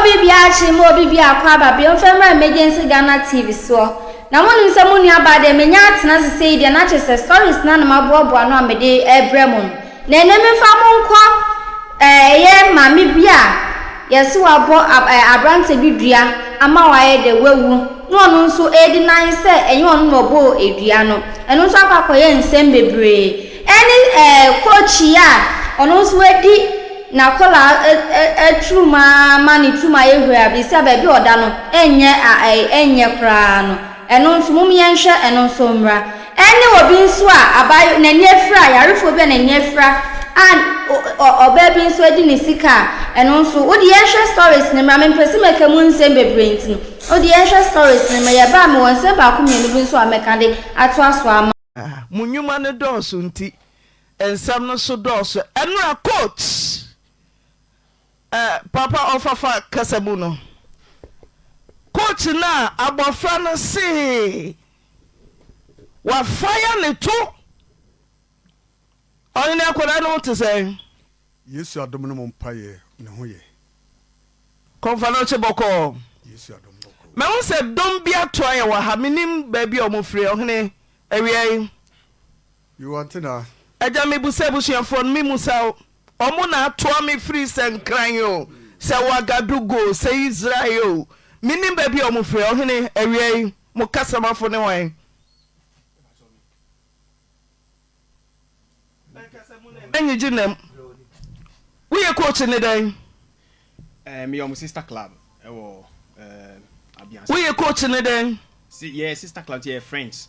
obi biara akye ma obi biara akɔ aba bio mfa mmra Emergency Ghana TV soɔ. Na monim sɛ mo nua baa deɛ menya atena ase sei deɛ na kyerɛ sɛ stories no a na maboaboa ano a mede rebrɛ mo no. Na ɛnnɛ memfa mo nkɔ ɛyɛ maame bi a yɛse wabɔ aberanteɛ bi dua ama wayɛ dɛ wawu na ɔno nso redi nan sɛ ɛnyɛ ɔno na ɔbɔɔ dua no. Ɛno nso akɔ akɔyɛ nsɛm bebree. Ɛne coach yi a ɔno nso adi n'akwadaa aturum ara ma ne turum ayɛ huree a bɛsi a baabi a ɔda no ɛnyɛ ɛnyɛ koraa no. Ɛno nso mom yɛnhwɛ ɛno nso mmra. Ɛne obi nso a abayewa n'ani afira, yarefoɔ bi a n'ani afira a ɔbaa bi nso adi ne sika a ɛno nso wode yɛnhwɛ stories no mmra. Mempɛ sɛ mɛka mu nsɛm bebree nti no wode yɛnhwɛ stories no mmra. Yɛba a mewɔ nsɛm baako mmienu bi nso a mɛka de atoa so ama. Mo nnwuma no dɔɔso nti nsɛm no so dɔɔso. Ɛnora coach eh, papa ɔfafa kasa mu no coach no a abɔfra no see wafire ne to ɔne ne akwadaa no ho te sɛn? Yesu adom ne mo mpaeɛ ne ho yɛ. Kɔmfa no kye bɔkɔɔ. Yesu adom bɔkɔɔ. Mahu sɛ dɔm bi atoa yɛn wɔ ha, mennim baabi a wɔfiri. Ɔhene, awia yi. You ante na. Agya, mebusa abusuafoɔ no, memusa wo, wɔn na atoa me firi sɛ Nkran o, sɛ Ouagadougou o, sɛ Israel o, mennim baabi a wɔfiri. Ɔhene, awia yi, mo kasamafo ne hwan? Ɛnyigye nam. Woyɛ coach ne dɛn? Eh, meyɛ ɔmo sister club ɛwɔ eh, Abiansa. Woyɛ coach ne dɛn? Si, yɛ sister club nti yɛ friends.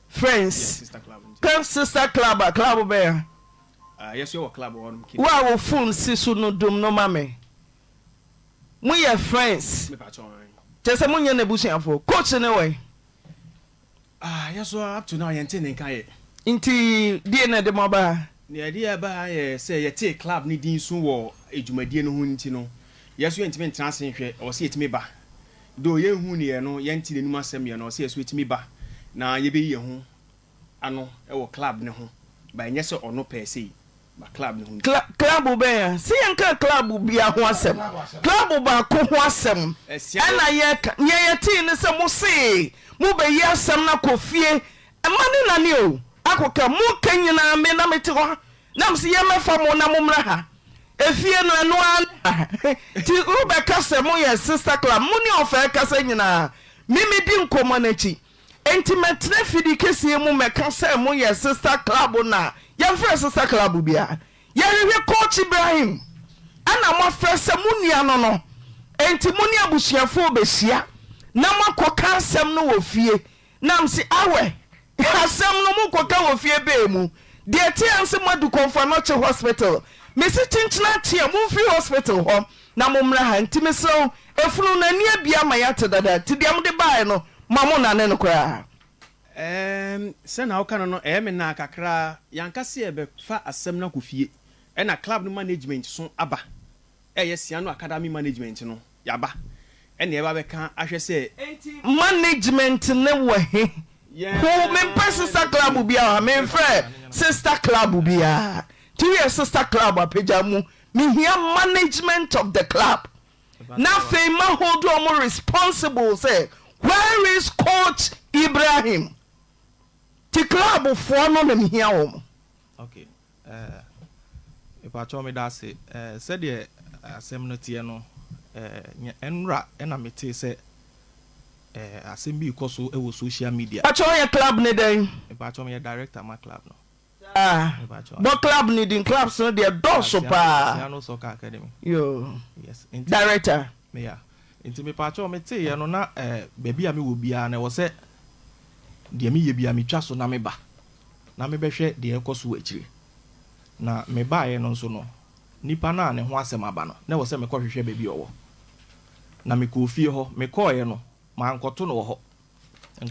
Friends. Yeah, sister club nti. Ka sister club a, club bɛn a? Uh, yɛ so yɛwɔ club wɔ hɔnom. Wo a wo phone si so no dum no ma me. Moyɛ friends. Me pa kyɛw ae. Kyerɛ sɛ monyɛ n'abusuafoɔ. Coach ne wɛn? Ah yɛ so up to now yɛntee ne nka yɛ. Nti deɛ na ɛde mo aba ha? Nea ɛde yɛn ba ha yɛ sɛ yɛtee club no din so wɔ dwumadie no ho nti no, yɛn nso yɛntumi ntena ase nhwɛ, ɛwɔ sɛ yɛtumi ba. Though yɛnhuu no yɛ no, yɛnte n'anim asɛm yɛ no, ɛwɔ sɛ yɛn nso yɛtumi ba na yɛbɛyi yɛn ho ano wɔ club no ho, but ɛnyɛ sɛ ɔno pɛɛ sei. Ba club no ho nti. Club bɛn a? Sɛ yɛnka club bia ho asɛm. Club baako ho asɛm ɛna yɛka. Nea yɛtee ne sɛ mo see mo bɛyi asɛm no akɔ fie. Mma ne nane o. Akɔka. Moka nyinaa me na mete hɔ na mese yɛmmɛfa mo na mommra ha. Efie no ɛno ara ne ha. Nti wobɛka sɛ moyɛ sister club. Mo ne ɔfɛɛ kasa nyinaa me medi nkɔmmɔ no akyi. Enti mɛtena fidi kɛseɛ mu mɛka sɛ moyɛ sister club na yɛmfrɛ sister club biara. Yɛhwehwɛ coach Ibrahim ɛna moafrɛ sɛ mo nua no no. Enti mo ne abusuafoɔ bɛhyia na moakɔka asɛm no wɔ fie. Na mese awɛ asɛm no mokɔka wɔ fie bɛɛ mu. Deɛ ɛteɛ ara ne sɛ moadu Komfo-Anokye hospital. Mese kyenkyena akye a momfiri hospital hɔ na mommra ha. Nti mesrɛ wo efunu no ani abue ama yɛate dada nti deɛ mode baeɛ no Ma mo nnane no koraa. Erm sɛnea woka no no ɛyɛ me naa kakra, yɛanka sɛ yɛbɛfa asɛm no akɔ fie, ɛna club no management so aba, ɛyɛ Siano Academy management no yɛaba ɛna yɛba bɛka ahwɛ sɛ. Enti management no wɔ he? Hoo mempɛ sister club biaa wɔ ha, memfrɛ sister club biaa, nti woyɛ sister club a pagya mu, mehia management of the club. Na afei ma hold ɔmo responsible sɛ where is coach Ibrahim ti club foɔ no na mehia wɔn. Ok eh mepakyɛw meda ase eh sɛdeɛ asɛm no teɛ no eh nnora na metee sɛ eh asɛm bi rekɔ so wɔ social media. Pakyɛw woyɛ club ne dɛn? Mepakyɛw meyɛ director ma club no. Saa bɔ club no din clubs no deɛ dɔɔso paa. Asiano Soccer Academy. Yoo Yes nti director. Yeah nti mepaakyɛw me tee yɛ no na eh baabi a me wɔ biara no ɛwɔ sɛ deɛ me yɛ biara me twa so na me ba na me bɛhwɛ deɛ ɛkɔ so wɔ akyire na me baeɛ no nso no nipa no a ne ho asɛm aba no na ɛwɔ sɛ me kɔ hwehwɛ baabi a ɔwɔ na me kɔɔ fie hɔ me kɔɔeɛ no mankɔto no wɔ hɔ.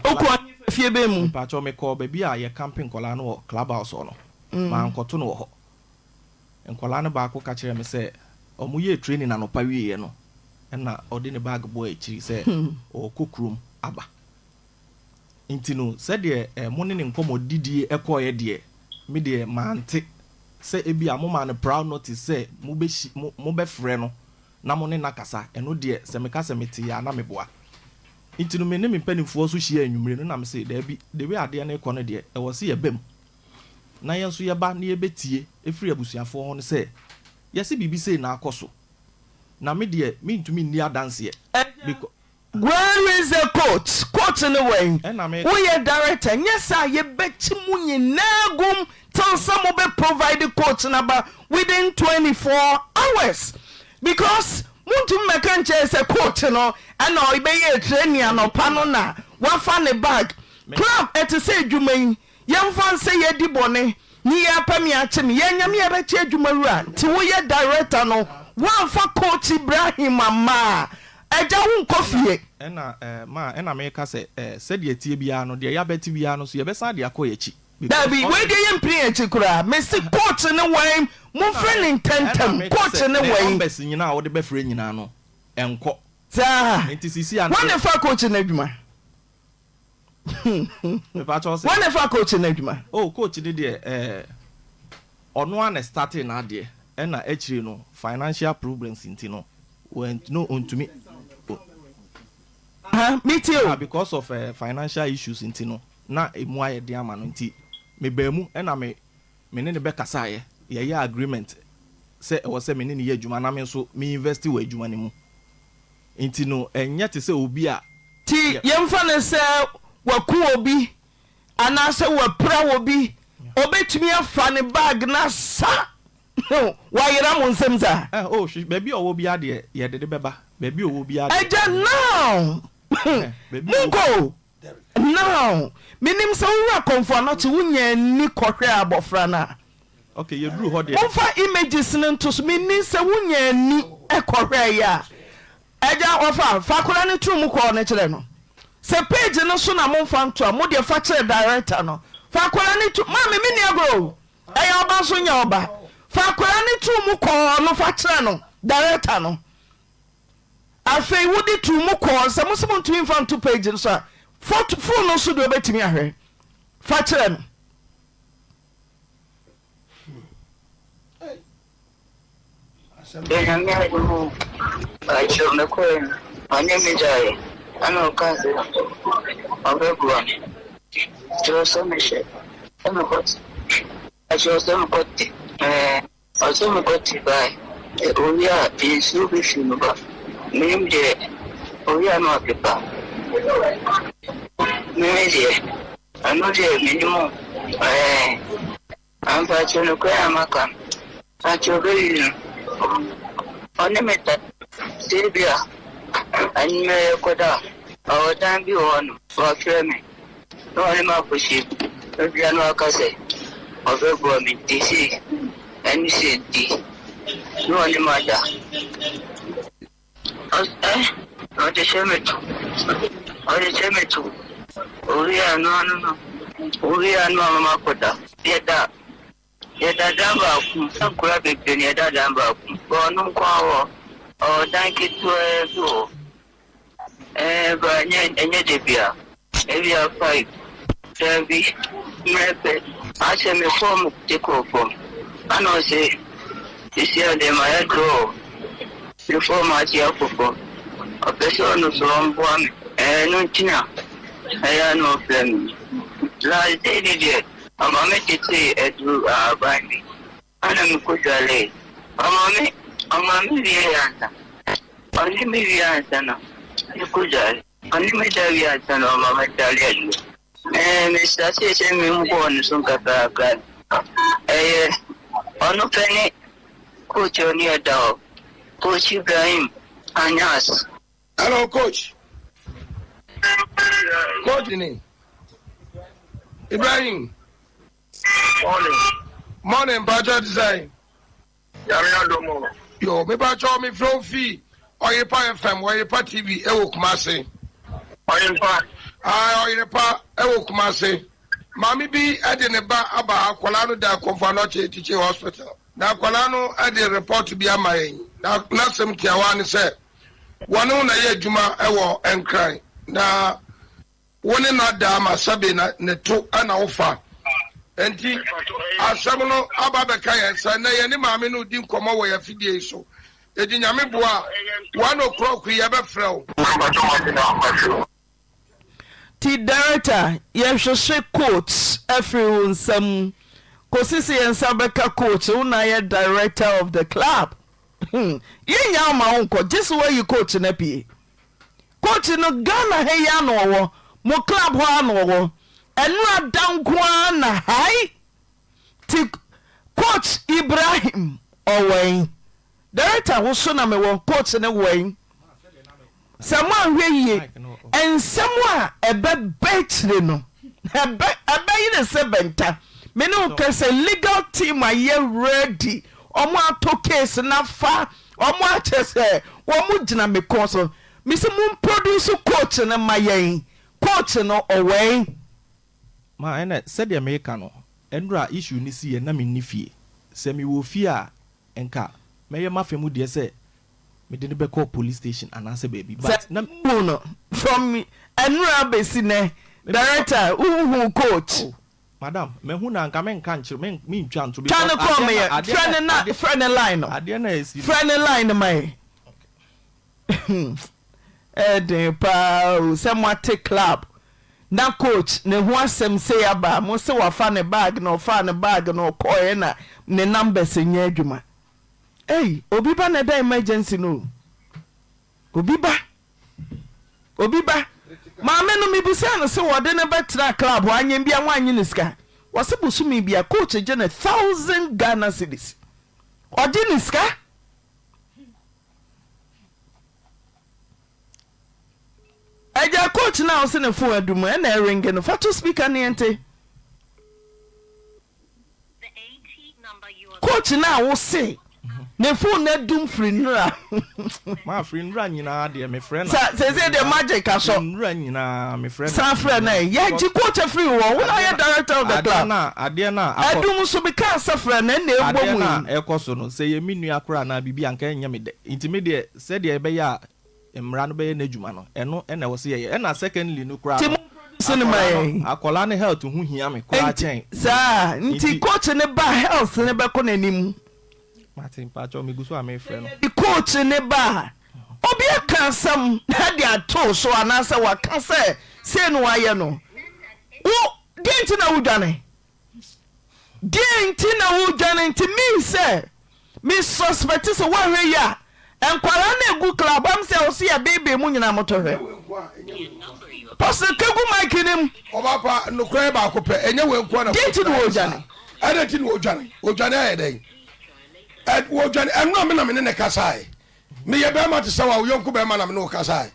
Wokɔɔ hefa fie bɛn mu? Mepakyɛw mekɔɔ baabi a yɛ kampe nkwadaa no wɔ club house hɔ no, mankɔto no wɔ hɔ. Nkwadaa no baako ka kyerɛɛ me sɛ wɔn yɛɛ training anɔpa wieɛ no ɛna ɔde ne bag bɔɔ akyiri sɛ ɔrekɔ kurom aba. Nti no sɛdeɛ mo ne ne nkɔmmɔ didie kɔeɛ deɛ me deɛ mante sɛ ebia mo maa no proud notice sɛ mobɛhyi mo mobɛfrɛ no. na mo ne no akasa, ɛno deɛ sɛ meka sɛ meteeɛ a na meboa. Nti no me ne me mpanimfoɔ nso hyiaa anwummere no na mese daabi, the way adeɛ no rekɔ no deɛ ɛwɔ sɛ yɛba mu na yɛn nso yɛba na yɛbɛtie firi abusuafoɔ hɔ no sɛ yɛse biribi sei na akɔ so na me deɛ mentumi nni adanseɛ because. Where is the coach? Coach no wɛn? Ɛna meka. Woyɛ director nyɛ saa a yɛbɛkye mo nyinaa agum till sɛ mobɛ provide coach no aba within 24 hours because montumi mmɛka nkyerɛ yɛ sɛ coach no ɛna ɔbɛyɛɛ training anɔpa no na wafa ne bag. Club ɛte sɛ adwuma yi Yɛmfa nsɛ yɛadi bɔne ne yɛapɛ me akye me yɛ Nyame yɛbɛkye adwuma wura nti woyɛ director no woamfa coach Ibrahim amma a agya wonkɔ fie. Ɛna eh ma ɛna meka sɛ eh sɛdeɛ ɛteɛ biara no deɛ yɛabɛte biara no nso yɛbɛsan de akɔ yɛn akyi because Dabi wei deɛ yɛmpini yɛn akyi koraa mese coach ne wɛn momfrɛ no Ɛna ntɛntɛm meka coach sɛ ne ne wɛn. numbers nyinaa a wode bɛfrɛ nyinaa no ɛnkɔ Saa nti seesei a no Hwan na ɛfa coach no adwuma? Mepakyɛw sɛ. Wɔn na ɛfa coach no adwuma. Oh coach no deɛ ɛɛ ɔno ara na ɛstartee n'adeɛ ɛna akyire no financial problems nti no wɛn no ɔntumi o. Aha me tie o. Ah because of ɛɛ financial issues nti no na emu ayɛ den ama no nti me baa mu ɛna me me ne no bɛkasaeɛ yɛyɛɛ agreement sɛ ɛwɔ sɛ me ne no yɛ adwuma na me nso me invest wɔ adwuma no mu. Nti no, ɛnyɛ te sɛ obi a. Nti yɛmfa no sɛ waku obi anaasɛ wapira obi, ɔbɛtumi afa ne bag no asa wayera mo nsam saa? Eh, oh, hwe, baabi a ɔwɔ biara deɛ, yɛde no bɛba. Baabi a ɔwɔ biara deɛ. Agya, now! Eh, baabi a ɔwɔ Monkɔ o! Now, menim sɛ wo wura Kɔmfo Anokye wo nyaa ani kɔhwɛɛ abɔfra no a. Okay, yɛduru hɔ deɛ. Momfa images no nto so, menni sɛ wo nyaa ani kɔhwɛeɛ a. Agya, wɔfa, fa akwadaa no tiri mu kɔɔ no kyerɛ no. Sɛ page no so na momfa nto a, mo deɛ fa kyerɛ director no. Fa akwadaa no tiri, maame menni agorɔ o, ɛyɛ ɔba nso nyɛ ɔba. Fa akwadaa no tiri mu kɔɔ no fa kyerɛ no, director no. Afei wode too mu kɔɔ sɛ mo se montumi mfa nto page no so a, fot phone no so deɛ wobɛtumi ahwɛ. Fa kyerɛ no. Deɛ Nyame adom o, pakyɛw mekɔɛ no ɔne me gyaeɛ ɛna ɔkaa sɛ ɔbɛboa me nti ɔsɔ me hwɛ sɛ mekɔ pakyɛw sɛ mekɔ te ɛɛ. Ɔsɛ me kɔ te bae ɛ owie a nsuo bɛ fi mu ba menim deɛ owie a na wapepa me me deɛ ɛno deɛ menim o ɛɛ ampakyɛ nokorɛ na maka no pakyɛ ɔbɛyi no ɔne me ta sɛ bi a anwummerɛ yɛkɔda a ɔwɔ dan bi wɔ hɔ no wafrɛ me Na ɔne me akɔhyia mu. Ebia na waka sɛ ɔbɛboa me nti sei ɛne sei nti na ɔne me ada. Ɔs ɛ ɔde hyɛ me to, ɔde hyɛ me to. Owie a no ano no, owie a no ama makɔda. Yɛda yɛda dan baako mu, sɛ nkwadaa bebree na yɛda dan baako mu. But ɔno nko ara wɔ ɔwɔ dan ketewaa bi wɔ hɔ. Ɛɛ ba ɛnyɛ ɛnyɛ da bia ebia five daabi mmerɛ pɛ asɛ me fɔm de kɔɔ fam ana ɔse sisi a deɛ mayɛ draw me fɔm ase akɔ fam ɔpɛ sɛ ɔno so ɔmboa me ɛɛ ɛno nti na ɛyɛ a na ɔfrɛ me last day ne deɛ ɔma me tetee aduru ahaban bi Ana mekɔdwaree. Ɔma me ɔma me wiee ansa. Ɔne me wie ansa na mekɔdware. Ɔne me da wie ansa na ɔma me dware awie. Ɛɛ me startee sɛ mehu bɔɔl no so nkakrakra no, ɛyɛ ɔno pɛ ne coach a ɔne yɛ da hɔ, Coach Ibrahim Anyas. Hello coach. Coach ni. Ibrahim. Morning. Morning, mpatsɔ ti sɛn? Nyame adom o. Yo, me patsɔ me frɛ wo fi Ɔyerepa FM, Ɔyerepa TV ɛwɔ Kumasi. Ɔyerepa. Ah, Ɔyerepa ɛwɔ Kumasi. Maame bi ɛde ne ba aba ha, akwadaa no da Komfo Anokye Teaching Hospital. Na akwadaa no ɛde report bi ama yɛn. Na n'asɛm tiawa ne sɛ, wɔne wo na ɛyɛ adwuma ɛwɔ Nkran. Na Wo ne no ada ama sɛbe na ne to na wo fa. Enti asɛm no aba abɛka yɛn nsa. Nnɛ yɛne maame no redi nkɔmmɔ wɔ yɛn afidie yi so. Enti Nyame boa a, one o'clock yi yɛbɛfrɛ wo. Nti director yɛhwehwe coach afiri wo nsam kɔsi sɛ yɛn nsa bɛka coach wo na ayɛ director of the club yɛnnya wo ma wo nkɔ gye sɛ woayi coach no apue coach no Ghana ha yi ara na ɔwɔ mo club hɔ ara na ɔwɔ ɛnora da nko ara na hae Nti coach Ibrahim ɔwɛn. Director wo so na mewɔ coach no wɛn. Sɛ moanhwɛ yie nsɛm a ɛbɛba akyire no ɛbɛ ɛbɛyere sɛ bɛnta. Me ne wo kasa yi legal team ayɛ ready wɔn ato case no afa wɔn akyerɛ sɛ wɔn gyina me kɔn so. Mese mo produce coach no ma yɛn coach no ɔwɛn. Ma ɛnɛ sɛdeɛ meka no, ɛnora issue no siiɛ na menni fie. Sɛ mewɔ fie a nka mɛyɛ m'afa mu deɛ sɛ mede no bɛkɔ police station anaasɛ baabi Sɛ but na. wohu no from ɛnora bɛsi nɛ director wonhuu coach. Oh madam mahu no a nka menka nkyerɛ me mentwa nto Twa because no kɔɔ adeɛ meyɛ no adeɛ frɛ no ne na adeɛ frɛ ne line no adeɛ no a ɛsi no. frɛ ne line no ma yɛ. Ɛyɛ den paa o sɛ moate club na coach ne ho asɛm sei aba a mo se wafa ne bag na ɔfaa ne bag na ɔkɔeɛ na ne numbers nyɛ adwuma. Ei obi ba na ɛda emergency no o. Obi ba. Obi ba. Maame no mebisaa no se wɔde no bɛtena club hɔ anyɛ bia wɔanye ne sika. Wɔse bosome bia coach gye no thousand Ghana cedis. Ɔgye ne sika. Agya coach no a ɔse ne phone adum ɛna ɛrenge no fa to speaker no yɛnte. Coach no a wose ne phone no adum firi nnura. Ma firi nnura nyinaa deɛ mefrɛ no. Sa sese deɛ magic asɔ. Firi nnura nyinaa mefrɛ no. San frɛ no ɛ yɛgye coach afiri wɔ wo na ɔyɛ director of the club. Adeɛ no a adeɛ no a akɔ. Adum nso mekaa sɛ frɛ no ɛna ɛbɔ mu yi. Adeɛ no a ɛkɔ so no sɛ ɛyɛ me nua koraa anaa biribi a anka ɛnyɛ me dɛ nti me deɛ sɛdeɛ ɛbɛyɛ a mmara no bɛyɛ n'adwuma no ɛno na ɛwɔ sɛ yɛyɛ ɛna secondly no koraa Nti no mo produce no ma akwadaa yɛn. no akwadaa no health ho hia me koraa Nti kyɛn saa nti nti. coach no ba a health no bɛkɔ n'anim. Mate mpakyɛw megu so a mefrɛ no. Sɛ yɛde coach no ba a obi aka asɛm de ato so anaasɛ waka sɛ sei na wayɛ no wo deɛ nti na wodwane? Deɛn nti na wodwane nti mean sɛ me suspect sɛ woahwɛ yi a nkwadaa no egu club am sɛ ɔse yɛ beebee mu nyinaa motɔ hwɛ Pastor ka gu mic no mu. Ɔba pa nokorɛ yɛ baako pɛ ɛnyɛ wei nkoa na Deɛn nti na wɔdwane? Ɛdɛn nti na wɔdwane? Wɔdwane ayɛ dɛn? Ɛ wɔdwane ɛno a me na me ne ne kasae meyɛ bɛrima te sɛ wa wo yɔnko bɛrima na me ne wo kasae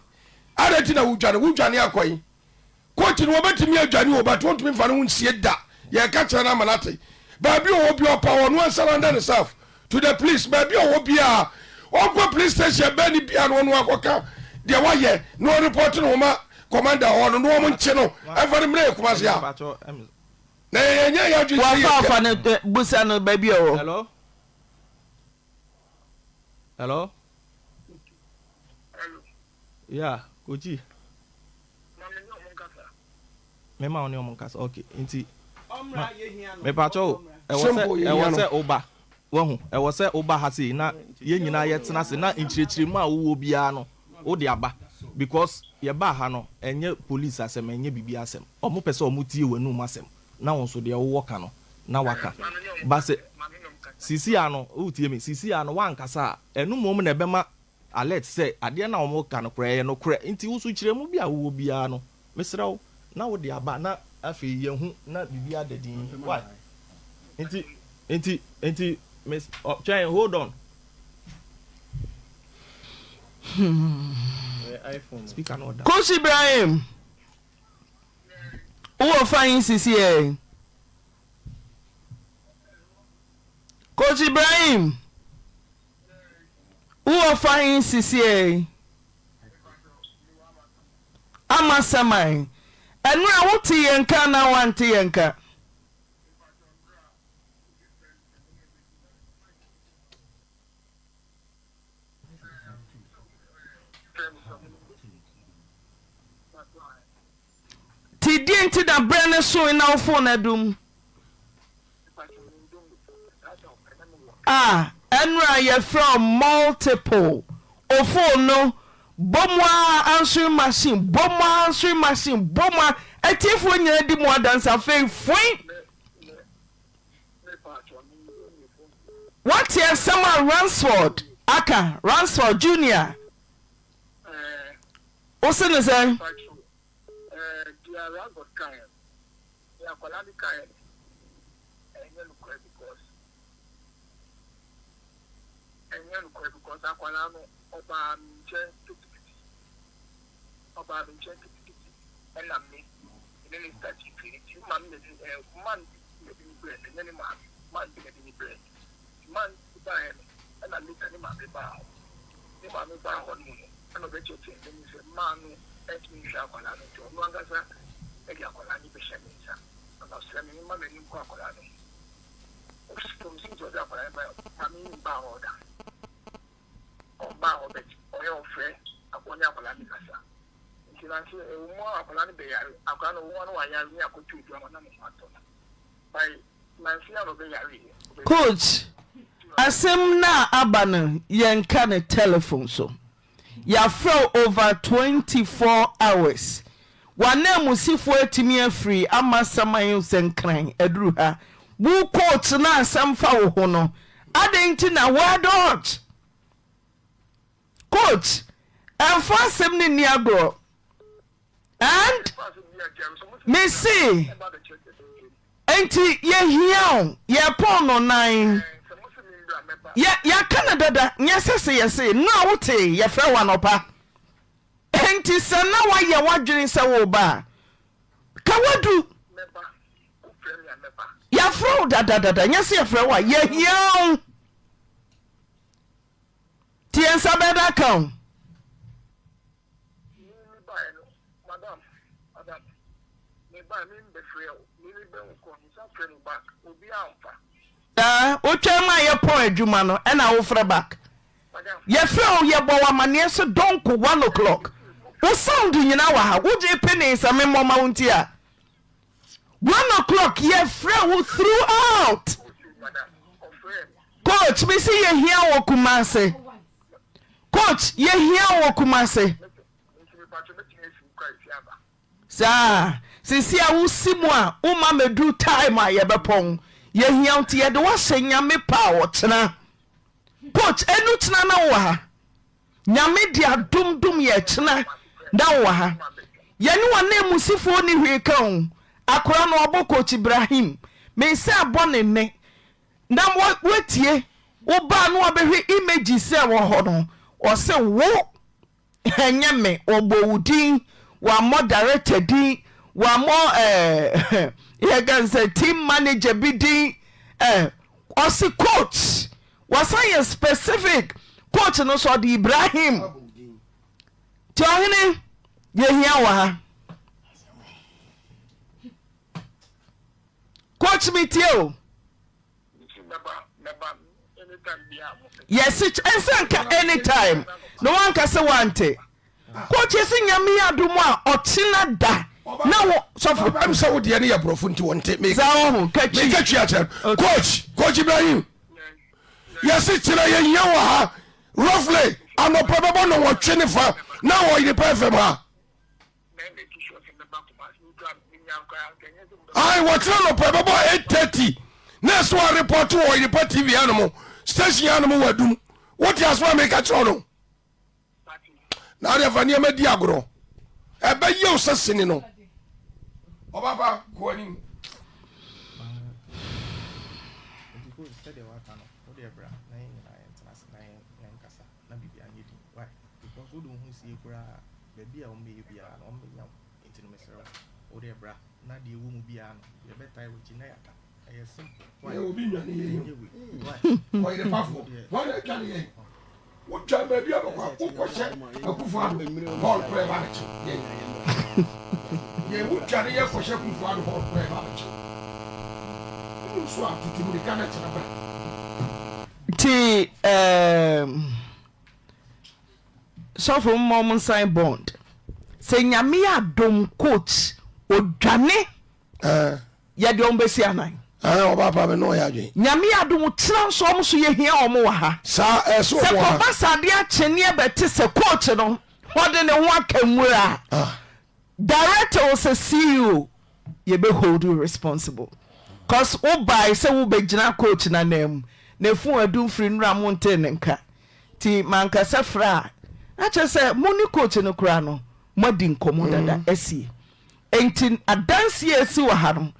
adɛn nti na wodwane wodwane akɔ yi Coach no wɔbɛtumi adwane o but wɔntumi nfa ne ho nsie da yɛka kyerɛ no ama no ate baabi ɔwɔ bia ɔpa ɔno ansurrender ne self to the police baabi ɔwɔ biaa ɔnkɔ police station ɛbɛn ne bia no ɔno akɔka deɛ wayɛ na ɔreport ne ho ma commander hɔ no na wɔn nkye no ɛmfa no mmerɛ yɛ Kumasi a na yɛnyɛ yɛ adwene sɛ Wafa yɛ afa no busa no baabi ɔwɔ. Hello Hello Yeah, Kochi. Me ma wo ne ɔmo nkasa. Okay, nti ma me pa kyɛw ɛwɔ sɛ ɛwɔ sɛ woba. Wahu, ɛwɔ sɛ woba ha sei na yɛn nyinaa yɛtena ase na nkyerɛkyerɛmu a wowɔ biara no wode aba because yɛbaa ha no ɛnyɛ police asɛm ɛnyɛ biribi asɛm. Ɔmo pɛ sɛ ɔmo tie w'anum asɛm na wo nso deɛ wowɔ ka no na waka. Ba sɛ sisi a no wotie me sisi a no woankasa a ɛno mmom na ɛbɛma Alert sɛ adeɛ no a wɔka no koraa ɛyɛ nokorɛ nti wo nso kyerɛmu bi a wowɔ biara no mesrɛ wo na wode aba na afei yɛahu na biribi ada din why nti nti nti mes ɔ twɛn hold on. Speaker no ɔda. Coach Ibrahim, wowɔ fa yi sisi ɛ? Coach Ibrahim. Wowɔ fa he sisiei? Ama Saman, ɛnora wote yɛn nka anaa woante yɛn nka? Nti deɛ nti na berɛ no soe na wo fon adum? Ah. Ɛnora yɛfrɛ wo multiple o phone no bɔ mu ara answering machine bɔ mu ara answering machine bɔ mu ara atiefoɔ nyinaa di mu adanse afei foin Woate asɛm a Ransford aka Ransford Junior wo se ne sɛn? Deɛ Ransford kaeɛ no, deɛ akwadaa no kaeɛ no, ɛnyɛ nokorɛ because ɛnyɛ nokorɛ because akwadaa no ɔbaa me nkyɛn kitikiti, ɔbaa me nkyɛn kitikiti ɛna me me ne no startee pii nti me maame na ɛde ɛɛ man bi na ɛde me brɛɛ no ɛnyɛ ne maame, man bi na ɛde me brɛɛ no nti man bi baeɛ no ɛna later ne maame baa hɔ, ne maame baa hɔ nom no ɛna ɔbɛkyerɛkyerɛ nsɛm mu sɛ man no ɛntumi nhwɛ akwadaa no nti ɔno ankasa ɛde akwadaa no bɛhyɛ me nsa na ɔsrɛ me memma m'ani nkɔ akwadaa no ho. Ɔsi nti ɔde akwadaa no baeɛ, maame yi mbaa hɔ da. Ɔmbaa hɔ but ɔyɛ ɔfrɛ ɔne akwadaa no kasa. Nti nanso ɛwɔ mu a akwadaa no bɛyare, akwadaa no ɔwɔ mu a na wayare ne akɔtɔ aduro ama na ne ho atɔ no. By nanso yɛ a na ɔbɛyare yɛ. Coach, asɛm no a aba no yɛnka no telephone so. Yɛafrɛ wo over 24 hours. W'ananmusifoɔ atumi afiri ama saman sɛ nkran aduru ha. Wo coach no a asɛm fa wo ho no, adɛn nti na woadodge? Coach, ɛmfa asɛm no nni agorɔ. And mese nti yɛhia wo, yɛpɔn no nan. Yɛ yɛaka no dada, nyɛ sɛ se yɛse no a wotee yɛfrɛ wo anɔpa. Nti sɛ na woayɛ w'adwene sɛ woreba a, ka woadu. Yɛafrɛ wo dadadada, nyɛ sɛ yɛfrɛ wo a, yɛhia wo. Nti yɛn nsa bɛda aka wo. Me me baeɛ no madam madam me baeɛ me mbɛfrɛ wo me me bɛ wo kɔ me san frɛ mo back obiara nfa. Daa wotwɛn ma yɛpɔn adwuma no ɛna wofrɛ back. Yɛfrɛ wo yɛbɔ wo amaneɛ sɛ donko one o'clock. Wo sound nyinaa wɔ ha wogye penee sɛ memmɔ ma wo nti a. One o'clock yɛfrɛ wo throughout. Coach me se yɛhia wo wɔ Kumasi. Coach yɛhia wo wɔ Kumasi. Saa sisi a wosi mu a woma mɛduru time a yɛbɛpɔn. Yɛhia wo nti yɛde woahyɛ Nyame pa a ɔkyena. Coach ɛnu kyena na wowɔ ha. Nyame de adom dom yɛ kyena na wowɔ ha. Yɛne w'ananmusifoɔ nni hwee ka o. Akora no ɔbɔ coach Ibrahim. Me nsa ɛbɔ ne nne. Na woatie, wo baa no wabɛhwɛ images a ɛwɔ hɔ no, ɔse wo ɛnyɛ me, ɔbɔ wo din, wammɔ director din, wammɔ ɛɛ yɛka sɛ team manager bi din, ɛɛ ɔse coach, wasan yɛ specific coach no so ɔde Ibrahim. Nti ɔhene yɛhia wɔ ha. Coach me tie o. Yɛse ɛnsɛ nka anytime na wanka sɛ wante. Coach yɛse nyame yɛ adom a ɔkyena da na wo sɔfo. Ɛm sɛ wo deɛ no yɛ borɔfo nti wɔnte. Saa wɔ ho ka twi. Meka twi akyerɛ no. Coach, Coach Ibrahim. Yɛse kyerɛ yɛhia wɔ ha roughly anɔpa bɛbɔ nɔnwɔtwe ne fa na wɔ Yerepa FM ha. Ayi wɔkyerɛ nɔpɛ bɛbɔ 8:30 na ɛsɛ wa report wɔ Yerepa TV hanom station hanom wɔ adum wote asɛm a meka kyerɛ no na adeɛ fa nneɛma di agorɔ ɛbɛyɛ wo sɛ sene no ɔbaba kɔ anim. Baabi a wɔbɛyɛ biara no, wɔbɛnya wo. Nti no mesrɛ wo, wo deɛ bra na deɛ ɛwɔ mu biara no, yɛbɛtae w'akyi na yɛaka. Ɛyɛ simple. Why? Yɛ obi nwane yɛn Ɛnyɛ wei. Why? Ɔyere pafoɔ wɔn na adwane yɛn wotwa baabi a bɛkɔ a wokɔhyɛ akufo ado hall kora ɛba abɛkyew yɛn yɛn wotwane yɛ kɔhyɛ akufo ado hall kora ɛba abɛkyew wonim so a tutu mmirika na kyerɛ bra. Nti ɛɛm. Sɔfo mma ɔmo nsan bond. Sɛ nyame yɛ adom coach odwane yɛde ɔmo bɛsi anan. Ɛɛ ɔbaa pa me ne ɔyɛ adwen. Nyame adom kyena nso ɔmo so yɛhia ɔmo wɔ ha. Saa ɛsɛ Sɛ ɔmo wɔ ha. kɔba sɛ adeɛ akye ne yɛbɛte sɛ coach no ɔde ne ho aka nwura a, director o sɛ CEO yɛbɛ hold you responsible cos wo bae sɛ wo bɛgyina coach no ananmu na ɛfuu adu mfiri nnora mo ntee ne nka nti mankasa frɛ a na kyerɛ sɛ mo ne coach no koraa no moadi nkɔmmɔ dada asie nti adanseɛ a ɛsi wɔ ha no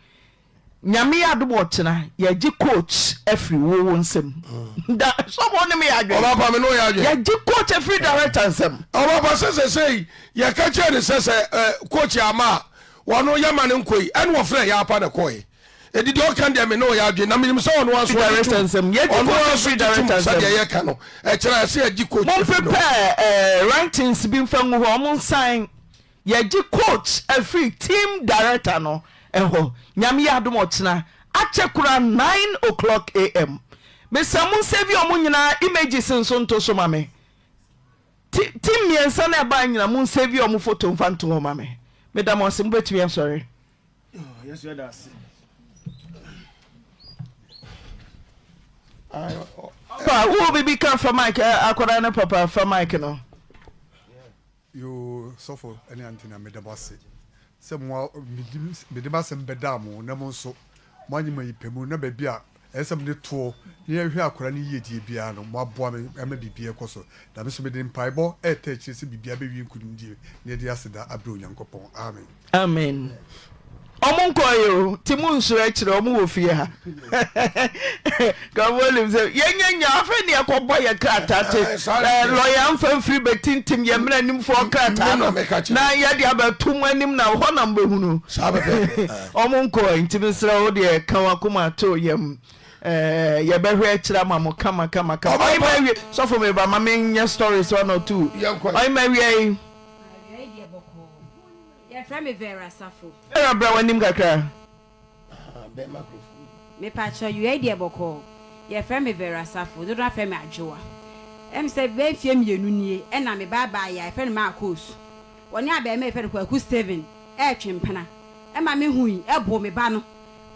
Nyame yɛ adom ɔkyena yɛgye coach afiri wo wo nsam da sɔfo wo ne me yɛ adwen Ɔbapa me ne wo yɛ adwen. Yɛgye coach afiri director nsam. Ɔbapa sɛ sɛsɛyi yɛka kyerɛ ne sɛ sɛ eh, coach ama a wɔno yɛma no nkɔ yi ɛne wɔfrɛ yɛ apa na kɔɛ ɛdi deɛ ɔka deɛ me ne wo yɛ adwen na menim sɛ ɔno aso ɔgye Director tom nsam yɛgye ɔno coach aso afiri gye tom director nsam. sɛdeɛ yɛka no ɛkyerɛ ɛsɛ yɛgye coach Mo afiri no prepare eh, writings bi mfa ngu hɔ ɔmo nsan Yɛgye coach afiri team director no hɔ Nyame yɛ adom ɔkyena akyɛ koraa 9:00 am Mesrɛ mo nsave ɔmo nyinaa images nso nto so ma me Ti team mmiɛnsa no a ɛbae nyina mo nsave ɔmo photo mfa nto hɔ ma me Meda mo ase mobɛtumi asɔre. Papa wowɔ biribi ka fa mic akwadaa no papa fa mic no. Yoo sɔfo ne Anthony meda mo ase sɛ mo mede m'asɛm bɛdaa mo na mo nso moanye mo ayi pɛ mu na baabi a ɛsɛ sɛ mede toɔ na yɛhwɛ akwadaa no yiedie biara no moaboa me ama biribiara kɔ so na me nso mede mpaebɔ ɛreta akyire sɛ biribiara bɛwie nkunimdie na yɛde aseda abrɛ Onyankopɔn. Amen. Amen ɔmo nkɔɔyɛ o nti mo nsuro akyire ɔmo wɔ fie ha nkurɔfoɔ nim sɛ yɛnyɛ nya afei ne yɛkɔbɔ yɛ krataa te lɔya mfa mfiri bɛtintim yɛ mmerɛ animfoɔ krataa no na yɛde abɛto mo anim na hɔ na mobɛhunu ɔmo nkɔɔɛ nti mesrɛ wo deɛ ka wakoma to yam yɛbɛhwɛ akyire ama mo kama kama kama ɔyima awie sɔfo meba ma menyɛ stories one or two ɔyima awie yi Yɛfrɛ me Vera Safo. Vera bra w'anim kakra. Mepakyɛw wei deɛ bɔkɔɔ. Yɛfrɛ me Vera Safo, dodoɔ no ara frɛ me Adwoa. Ɛm sɛ bɛyɛ mfeɛ mmienu nie ɛna me ba abaayewa a yɛfrɛ no Marcos, ɔne abarimaa a yɛfrɛ no Kwaku Stephen ɛretwe mpena. Ɛma me hui, ɛboo me ba no,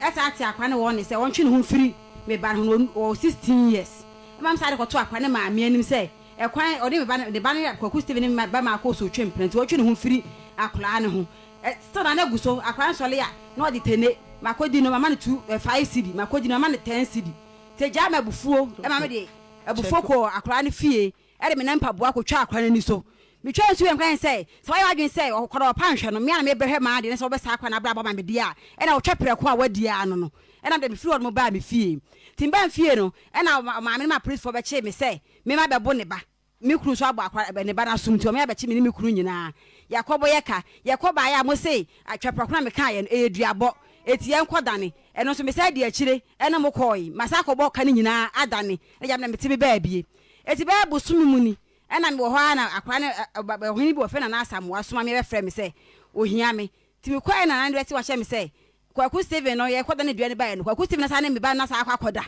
ɛsan tee akwadaa no wɔ ne sɛ ɔntwe ne ho mfiri me ba no ho, na ɔwɔ 16 years. Ɛma me san de kɔtoo akwadaa no maame anim sɛ Ɛkwan a ɔde me ba no, ne ba no yɛ Kwaku Stephen ne me ba Marco so twe mpena nti ɔtwe ne ho firi akwadaa no ho. Ɛ still na na gu so, akwadaa no sɔre a na ɔde tene, makɔdi no mama no two ɛ five cedi, makɔdi no mama no ten cedi. Nti ɛgyaa me abufuo ma mede abufuo kɔɔ akwadaa no fie de me nan mpaboa kɔtwaa akwadaa no ani so. Metwaa nsu wɔ nkran sɛ, sɛ wayɛ w'adwene sɛ ɔkwadaa ɔpa nhwɛ no, me ara na mebɛhwɛ m'adeɛ na sɛ wobɛsaa akwadaa no abrabɔ ama me deɛ a, ɛna wotwa prɛko a woadi ara no no. Ɛna mede mefiri hɔ nom baa me fie. Nti mebaa me fie no, ɛna maame no ma apolisifoɔ bɛkyee me sɛ Me ma bɛbo ne ba. Me kunu nso abɔ akwa ne ba no asom nti ɔme abɛkye me ne me kunu nyinaa. Yɛakɔbɔ yɛ ka. Yɛkɔ baeɛ a mo se twɛprɛko na mekaeɛ no ɛyɛ duabɔ enti yɛnkɔ dane. Ɛno nso mesan dii akyire ne mo kɔɔe. Masan akɔbɔ ka no nyinaa adane na gya me na mete me baabie. Enti bɛyɛ bosome mu ni ɛna mewɔ hɔ ara na akwadaa no ɔhene bi wɔfrɛ no Nana Asamoah soma me bɛfrɛ me sɛ ɔhia me. Nti mekɔeɛ na Nana no bɛte wakyerɛ me sɛ Kwaku Stephen no yɛkɔdane dua no baeɛ no Kwaku Stephen asan ne me ba no asan akɔ akɔda.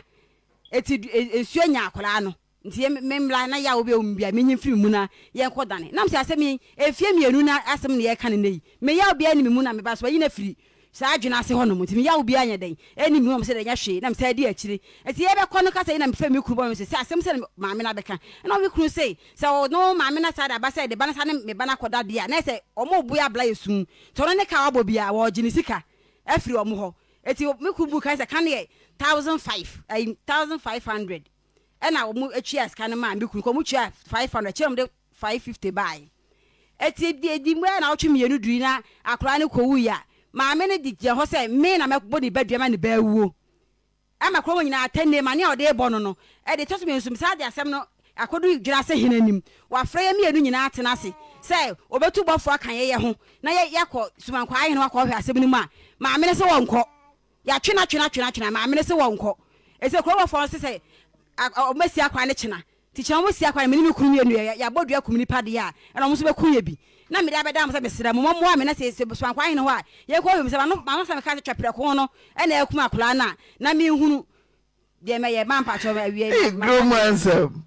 Eti nsuo nya akwadaa no nti yɛ me mmra na yaw bi a ɛwɔ me mu biara menyi mfiri me mu na yɛnkɔ dane. Nam sɛ asɛm yi mfeɛ mmienu na asɛm na yɛreka no nnɛ yi. Me yaw biara nni me mu na me ba nso mayi no afiri saa adwene ase hɔ nom nti me yaw biara nyɛ dɛn ɛnni me mu na wɔn sɛ dɛn nyɛ hwee na mesan di akyire. Nti yɛbɛkɔ no kasa yi na mefrɛ me kunu bɔ me sɛ sɛ asɛm sɛ na maame no abɛka ɛna me kunu se sɛ ɔno maame no saa de aba sɛ ne ba no saa ne me ba no akɔda deɛ a na ɛsɛ wɔn reboa abla yɛ sum nti ɔno ne ka a wabɔ biara wɔregye ne sika afiri wɔn hɔ. Eti me kunu buu kan sɛ ka no yɛ 1005 ayi 1500 ɛna wɔn tua sika no maa me kunu kɔ wɔn tua 500 kyerɛ wɔn de 550 baae. Eti di edi mu na awɔtwe mmienu dui na akwadaa no kɔ wui a maame no de gyina hɔ sɛ me na mɛbɔ ne ba dua ma ne ba awuo. Ama kurom nyinaa atɛnne ma nea ɔde rebɔ no no de ɛtɔ so mmienu nso mesan de asɛm no akɔdu Dwenase hene anim. Wafrɛ yɛn mmienu nyinaa atena ase sɛ ɔbɛtu bɔfoɔ aka yɛn ho na yɛakɔ Sumankwaa hene hɔ akɔhwɛ asɛm no mu a, maame no se wɔnkɔ. Yɛatwe no atwe no atwe no atwe no a, maame no se wɔnkɔ. Ɛsɛ kurom hɔfoɔ no se sɛ wɔbɛsi akwan no kyena. Nti kyena wɔn si akwan no, me ne me kunu mmienu yɛ yɛabɔ dua kum nipa deɛ a, ɛna wɔn nso bɛku yɛ bi. Na mede abɛda mo sɛ mesrɛ mo, mommoa me na sɛ sɛ Sumankwaa hene hɔ a, yɛnkɔ hwɛ mu sɛ mano mano sɛ meka sɛ twɛ prɛko no na akum akwadaa no a, na menhunu deɛ mɛyɛ. Ma mpakyɛw awiei Ei, ma kurom ansɛm.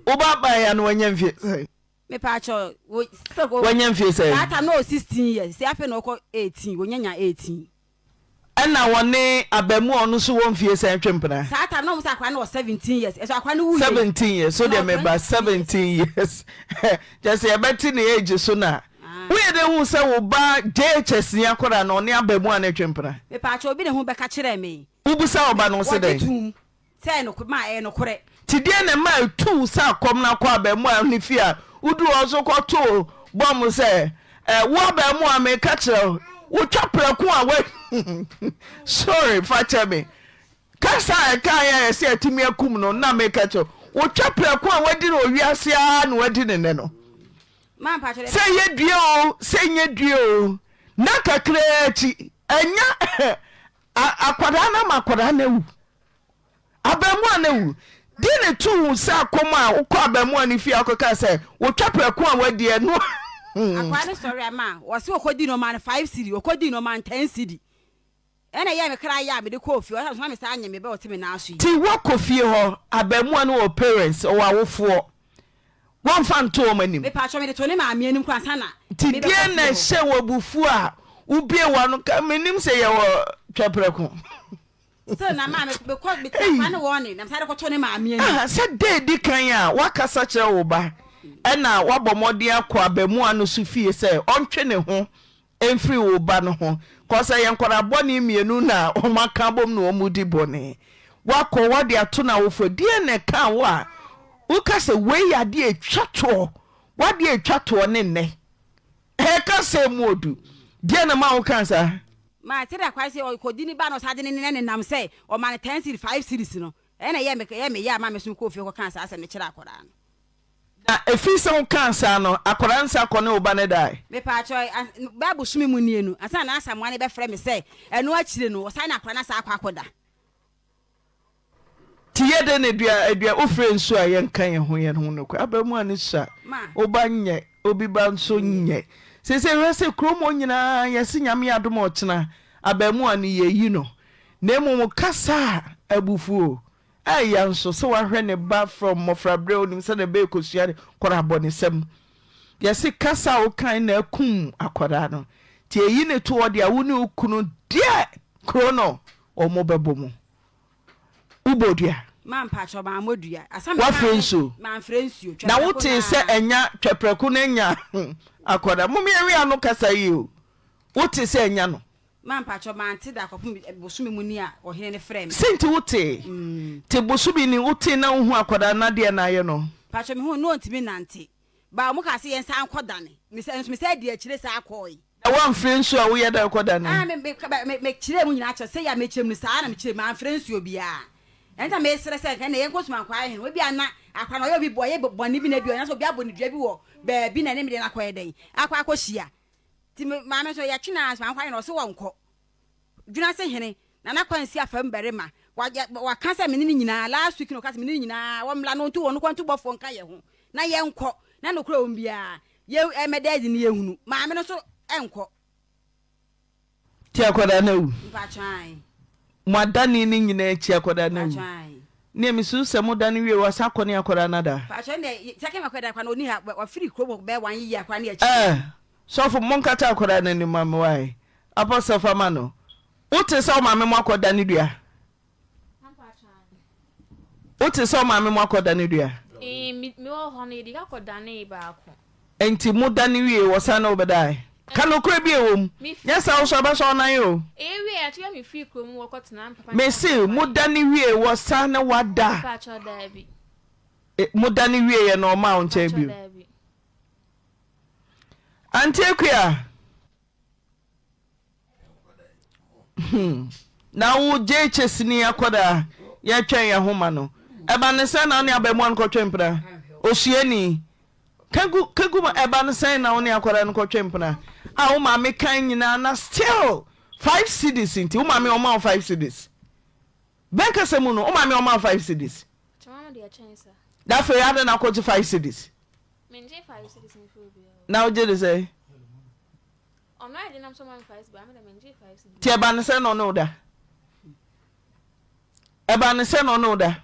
Wo ba baeɛ a na wanya mfie sɛn? Mepaakyɛw, wo sɛ Wanya mfie sɛn? Saa time na ɔwɔ 16 years, sɛ afei na ɔkɔ 18, wɔnya nya 18. Ɛna wɔne abaamua a ɔno nso wɔ mfie sɛn twe mpena? Saa time no na wɔn sɛ akwadaa no wɔ 17 years, ɛso akwadaa no wuiɛ. 17 years, so Ɛna deɛ ɔwɔ meba 22 years. 17 years kyerɛ sɛ yɛbɛte ne age so na woyɛ dɛ hu sɛ wo ba JHS ni akwadaa no ɔne abaamua no retwe mpena? Mepaakyɛw obi na ehu bɛka kyerɛɛ me. Wobisa wo ba no ɔse Wɔgye dɛn? toom sɛ ɛyɛ nokorɛ, ma ɛyɛ nokorɛ. Nti deɛn na ɛma ɛtuu sɛ akɔm no akɔ abarimaa no fie a woduru hɔ nso kɔtoo bɔmb sɛ, Eh, wo abarimaa meka kyerɛ wo, wotwa prɛko a wa sorry fa kyɛ me. Kasa a ɛkaeɛ a yɛsɛ yɛatumi akum no na meka kyerɛ wo, wotwa prɛko a wadi no wɔ wiase ara na wadi no nnɛ no. Sɛ ɛyɛ due oo, sɛ ɛnyɛ due oo, nna kakraa akyi, ɛnya akwadaa no ama akwadaa no awu. Abarimaa no awu. Deɛ na ɛtu wo sɛ akɔm a wokɔ abarimaa no fie akɔka sɛ wotwa prɛko a wadi ɛno. Akwadaa no sɔre a ma wɔse ɔkɔdi no ɔmaa no 5 cedi, ɔkɔdi no ɔmaa no 10 cedi. Ɛna ɛyɛɛ me kra ya a mede kɔɔ fie hɔ, ɔsan me saa nyɛ me bɛ ɔte me nan so yi. Nti woakɔ fie hɔ, abarimaa no wɔ parents, ɔwɔ awofoɔ, woamfa anto wɔn anim? Mepatwɔ mede too ne maame anim koraa ansa na Nti mebɛkɔ deɛn fie na hɔ. ɛhyɛɛ wo abufuo a wobuee w'ano ka, mennim sɛ yɛwɔ twɛprɛko. Still na maa me mekɔ mete akwadaa no wɔne na mesan de kɔtoo ne maame anim. Aha, sɛ da edi kan a woakasa kyerɛ wo ba ɛna woabɔ mmɔden akɔ abaamua no so fie sɛ ɔntwe ne ho mfiri wo ba no ho cause ɛyɛ nkwadaa bɔne mmienu na wɔn aka abom na wɔn redi bɔne. Woakɔ woade ato n'awofoɔ deɛn na ɛkaa wo a woka sɛ wei yɛ adeɛ a ɛtwa toɔ w'adeɛ a ɛtwa toɔ ne nnɛ ɛka sɛ mu odu deɛn na ɛma wokaa saa? Ma sɛdeɛ akwadaa sɛ ɔkɔdi ne ba na ɔsan de ne ne nenam sɛ ɔma no ten series five series no ɛna ɛyɛ me ɛyɛ me ya ma me so mekɔɔ fie kɔkaa saa asɛm no kyerɛɛ akwadaa no. Na ɛfiri sɛ wokaa saa no, akwadaa no san kɔ ne wo ba no dae? Mepaakyɛw, ans, bɛyɛ bosome mu nie no, ansa na Asamoah no bɛfrɛ me sɛ ɛno akyire no, ɔsan ne akwadaa no asan akɔ akɔda. Nti yɛ dɛn na dua adua wofrɛ nsuo a yɛnka yɛn ho yɛn ho nokorɛ abaamua no sua Ma. wo ba nyɛ obi ba nso nyɛ seesei hwɛ sɛ kurom hɔ nyinaa yɛse Nyame yɛ adom a ɔkyena abaamua no yɛyi no na mmom kasa a abufuo Ɛya nso sɛ wahwɛ ne ba from mmɔfraberɛ onim sɛ ne ba rekɔsua ade kɔra abɔnesɛm. Yɛse kasa a wokae na akum akwadaa no nti ɛyi ne to hɔ deɛ a wo ne wo kunu deɛ kuro no wɔn bɛbɔ mu. Wobɔ dua? Ma mpakyɛw mammɔ dua. Asa me Woafrɛ kaa ne nsuo? Mamfrɛ nsuo. Na Twɛprɛko wotee sɛ naa. anya twɛprɛko no anya akwadaa? Mom yɛnwe ano kasa yi o. Wote sɛ anya no? Ma mpakyɛw mante da kɔpem bosome mu ni a ɔhene no frɛɛ me. Se nti wotee? Nti bosome ni wotee na wohu akwadaa no adeɛ na ayɛ no? Mpakyɛw mehuu no na ɔntumi nnante but ɔmo kaa se yɛn san nkɔ dane me nso me san dii akyire saa kɔɔe. Na woamfrɛ nsuo a woyɛ dɛn kɔ dane? Ah me me me me kyerɛɛ mu nyinaa kyerɛ sɛ yɛ a mekyerɛ mu no saa na mekyerɛ mu mamfrɛ nsuo biara ɛnti na mesrɛ sɛ nka ɛnna yɛnkɔ Sumankwaa hene hɔ ebia na akwadaa no ɔyɛ obi ɔyɛ bɔne bi na ebia ɔnya sɛ obi abɔ no dua bi wɔ baabi na ɛne me deɛ no akɔyɛ dɛn akɔ akɔhyia Nti me maame nso yɛtwe no ara sɛ mankɔ ayɛ no ɔse wɔnkɔ. Dwunase hene, Nana Kwansi Afam barima, waka sɛ me ne no nyinaa, last week na ɔka sɛ me ne no nyinaa wɔmmra na ɔntu wɔn kwantu bɔfoɔ nka yɛn ho na yɛnkɔ na nokorɛ wɔ mu biara yɛ ɛmmɛda adi na yɛhunu. Maame no nso nkɔ. Nti akwadaa no awu? Mpakyɛ ae. Mo adane no nyinaa akyi akwadaa no awu? Mpakyɛ ae. Neɛ mesusu sɛ mo dane wie wasan akɔ ne akwadaa no ada? Mpakyɛ ɛndeɛ second akwadaa koraa no ɔnni ha wafiri kurom hɔ bɛyɛ one year koraa ne akyi. Eh sɔfo monkata akwadaa no anim ma me wae Apostle fa ma no Wote sɛ wo maame mo akɔ dane dua? Wote sɛ wo maame mo akɔ dane dua? Ee, me wɔ hɔ no yɛde ka kɔ danee baako. Enti mo dane wie wɔsan ne wo bɛdae? Ka nokorɛ bi a ɛwɔ mu, nyɛ saa wo so ɛbɛsɔ wo nan o. Ɛyɛ wie a kyerɛ me firi kurom wɔ kɔ tena papa nkyɛn. Mese mo dane wie wɔsan ne wo ada? Mpakyɛw daabi. Mo dane wie yɛ na ɔmaa wo nkyɛn bio? Mpakyɛw daabi. Auntie Akua. Hmm. Na wo JHS ni akɔdaa yɛtwɛn yɛn ho ma no. Ɛba ne sɛn na wo ne abaamua no kɔtwe mpena? Osuani. Kagu kagu ma ɛba ne sɛn na wo ne akɔdaa no kɔtwe mpena? A wo maame kan nyinaa na still five cedis nti wo maame ɔma wo five cedis. Bɛn kasa mu no wo maame ɔma wo five cedis. Na afei adɛn na akɔgye five cedis? Na wogye de sɛn? Nti ɛba ne sɛn na ɔne wo da? Ɛba ne sɛn na ɔne wo da?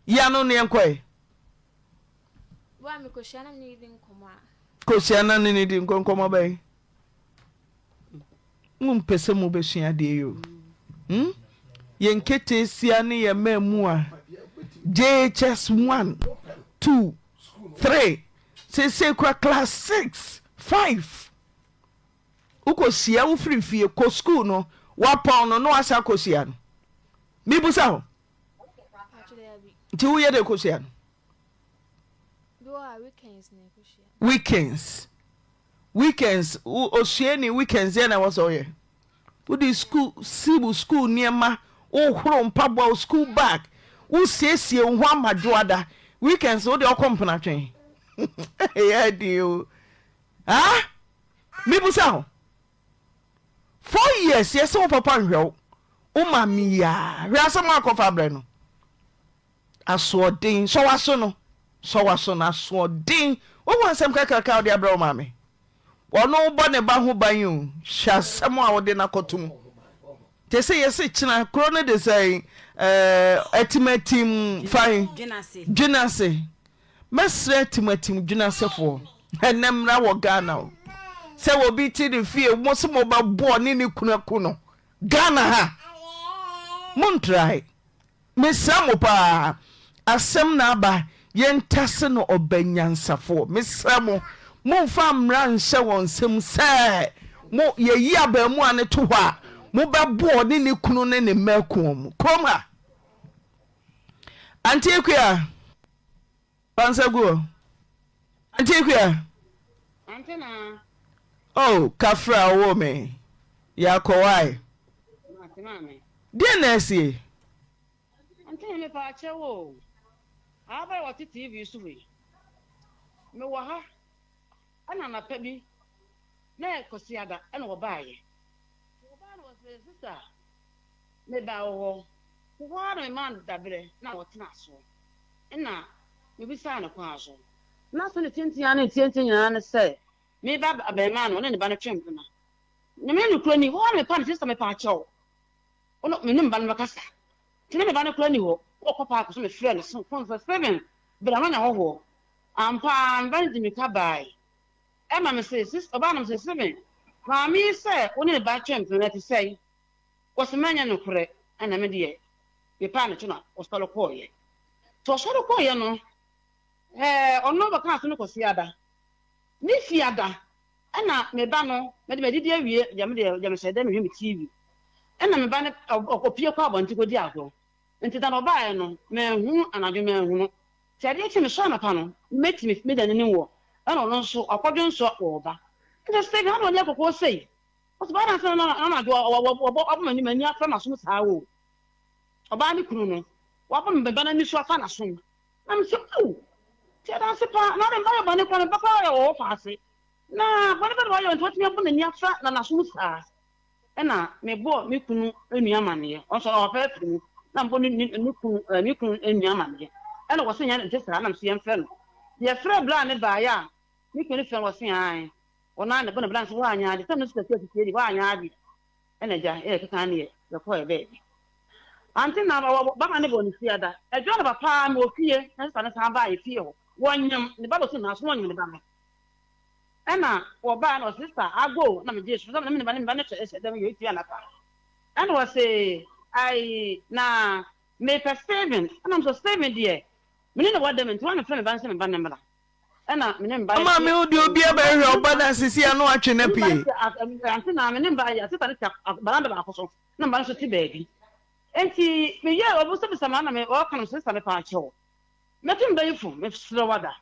Yi ano ne yɛnkɔe. Kɔhyia na ne ne di nkɔmmɔ bɛn? Mompɛ sɛ mobɛsua adeɛ yi o. Hmm? Yɛn nketeesia ne yɛn mmaamua, JHS 1, 2, 3, seesei kora class 6, 5. Wokɔhyia wo firi fie kɔ sukuu no, woapɔn no na woasan akɔhyia no. Mebusa wo. Nti woyɛ dɛ kɔhyia no? Weekends. Weekends wo osuani weekends deɛ na ɛwɔ sɛ woyɛ? Wode school si wo school nneɛma, wohoro mpaboa, wo school bag, wosiesie wo ho ama dwoada. Weekends wo deɛ ɔkɔ mpenatwe. Ɛyɛ den o. Ah? Mibusa ho. 4 years yɛsɛ wo papa nhwɛ wo. Wo maame yi a hwɛ asɛm akɔfa abrɛ no. Asoɔden, sɔ w'aso no, sɔ w'aso no, asoɔden. Wohu asɛm kakraka a wode abrɛ wo maame? Ɔno bɔ ne ba ho ban o, hwɛ asɛm a wode no akɔto mu. Te sɛ yɛse kyena kuro no de sɛn ɛɛ atimatim fan dwenase. Mɛsrɛ atimatim dwenasefoɔ ɛnɛ mmra wɔ Ghana o. Sɛ obi te ne fie mo se mobɛboɔ ne ne kunu aku no Ghana ha. Montrae. Mesrɛ mo paa, asɛm na aba, yɛntase no ɔba nyansafoɔ. Mesrɛ mo, momfa mmara nhyɛ wɔn nsam sɛ mo, yɛyi abaamuwa no to hɔ a, mobɛbo ɔne ne kunu ne ne mma aku wɔn. Kurom ha. Auntie Akua, fa nsa gu hɔ. Auntie Akua. Auntie Naa. Oh, Kafra ɔwoo me. Yɛakɔ wae. Mate maame. Deɛn na asie? Auntie Naa mepɛ akyɛw o. Aba a wɔte TV so yi. Mewɔ ha ɛna anapa bi na ɛyɛ Kwasiada ɛna wɔbaeɛ. Wɔbaa no wɔsɛ sista mebaa wo hɔ. Hɔ ara na memaa no daberɛ na wɔtenaa so. Ɛna mebisaa no kwan so. Na so ne tenten ara ne ne tiantia nyinaa ne sɛ me ba abarimaa no, ɔne ne ba no twe mpena. Na me ne no kura ni hɔ ara na mepa no kyɛ sɛ mepa akyɛw. Ɔno me ne me ba no bɛkasa. Nti na me ba no kura ni hɔ. Ɔkɔ paako so mefrɛ no so fon sɛ Steven bra manya hɔhoɔ. Ampa ara me ba no de mirika bae. Ɛma me se sis ɔbaa no me se Steven maame yi sɛ wo ne ne ba twe mpena ɛte sɛn? Wɔse manyɛ nokorɛ ɛna me deɛ mepaa no kyɛ na ɔsɔre kɔeɛ. Nti ɔsɔre kɔeɛ no Ɛɛ, ɔno bɛka aso no Kwasiada. Ne Fiada, ɛna me ba no, mede madidi awie, gya me deɛ, gya mehyɛ dɛ mehwɛ me TV. Ɛna me ba no, ɔpue kɔ abɔnten kɔdi agorɔ. Nti da no ɔbaeɛ no, manhunu anadwo, manhunu. Nti adeɛ kye mesɔre anɔpa no, mɛti me me dan no anim wɔ, ɛna ɔno nso, wakɔdwo nsɔ wɔ ɔba. Nti Stephen, adɛn w'ani akɔkɔɔ sei? Ɔse, baa nansa na anadwo ɔbɔ m'ani, m'ani afra m'asom saa o. Ɔbaa ne kunu no, wabɔ me ba no ani so afa n'asom. Na mese, Ao, nti adanse pa, na ɔde me ba yɛ bɔne koraa, me ba koraa yɛ wɔ wo fa ase, na bɔne bɛn na wayɛ wo nti woatumi abɔ n'ani afra na n'asom saa? Ɛnna mebɔɔ me kunu nua amanneɛ, ɔno nso ɔpɛ afiri mu, na mebɔ ne ne ne kunu ɛɛ me kunu nua amanneɛ. Ɛnna wɔse nyɛ nte saa, na mese yɛmfrɛ no. Yɛfrɛɛ bra ne baeɛ a, me kunu frɛ no, wɔse ae, ɔno ara na ɛbɔ ne bra no sɛ woanyɛ adeɛ, sɛ me nso kɛseɛ tete ni, woanyɛ adeɛ. Ɛna agya yɛ keka ne yɛ yɛkɔɛ baabi. Ante na bɛma ne bɔ ne fiada. Adwa no ba paa mewɔ fie na sista no san baa yɛ fie hɔ. Wɔnyem ne ba bɛso nanso wɔnyem ne ba no. Ɛna wɔbaa na ɔse sista ago na megye so sɛ me ne ba ne me ba no hyɛ hyɛ dɛm yɛ fie anapa. Ɛna ɔse ai na mepɛ Steven. Ɛna mesɛ Steven deɛ me ne no wɔ dɛm nti wɔn mefrɛ me ba no sɛ me ba no mmra. Ɛna me ne mba Ama me wo deɛ obi abɛhwehwɛ ɔba no asisi ano atwe no apue. Ante na me ne mba yɛ sista no te baranda baako so na mba no nso te baabi. Enti meyɛɛ ɔbisabisa me na me ɔka no sista mepa akyɛw. Mɛto mba yi fo mesrɛ wo ada.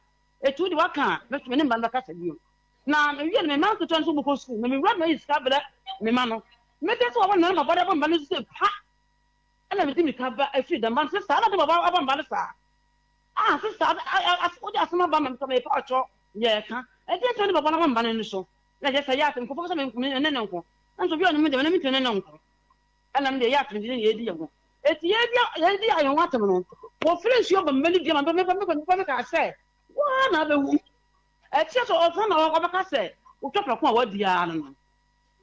Etu de waka a me ne mba no bɛkasa bio. Na mewie no me mma nketewa no nso bɛkɔ sukuu na me wura mayi sika brɛ me mma no. Mete sɛ wɔabɔ me mma bɔde abɔ mba no nso sɛ pa. Ɛna mede mirika ba afiri dɛm ba no sista na de bɔbɔ abɔ mba no saa. Ah sister ade wode asɛm aba ma me sɛ mepa ɔkyɛw yɛ ka ɛdeɛ nti wode bɔbɔ no mba no ani so na ɛyɛ sɛ yɛ asɛm nkurɔfoɔ sɛ me ne ne nko nanso obi a ɔne me deɛ me ne mentumi ne ne nko ɛna me deɛ yɛ asɛm nti ne yɛdi yɛ ho eti yɛdi yɛdi ayɛ ho asɛm no wɔfiri nsuo ba mmani dua ma me me me me kaa sɛ waa na abɛwu ɛkyerɛ sɛ ɔsan na ɔbɛka sɛ wotwa prɛko a wadi ara no no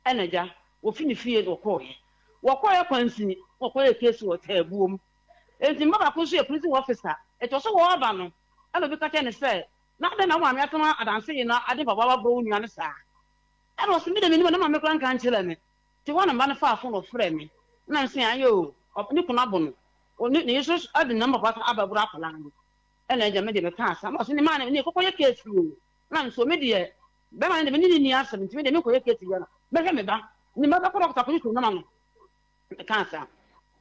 ɛna gya wɔfi ne fie na wɔkɔɔyɛ wɔkɔɔyɛ kwansini wɔkɔyɛ kesi wɔ taabuom Enti me ba baako nso yɛ prison officer. Enti ɔsɛ wɔreba no, ɛna obi ka kyerɛɛ no sɛ, Na adɛn na wo maame atena adanse yi na ade mpaboa abɔ wo nua no saa? Ɛna ɔse, Me de mennim, na maame koraa nka nkyerɛɛ me. Nti hɔ na me ba no faa fon ɔfrɛɛ me na me se ayɛ o, ne kunu abo no, ne yere nso de ne number koraa aba abɛboro akwadaa no. Ɛna agya me deɛ mekaa saa na ɔse ne maa no ne kɔkɔyɛ case o. Na me so me deɛ bɛrima no deɛ me ne no nni asɛm nti me deɛ menkɔyɛ case biara, mɛhwɛ me ba, ne mma bɛkɔ dɔkota akɔhwehwɛ nɔma no. Mekaa saa.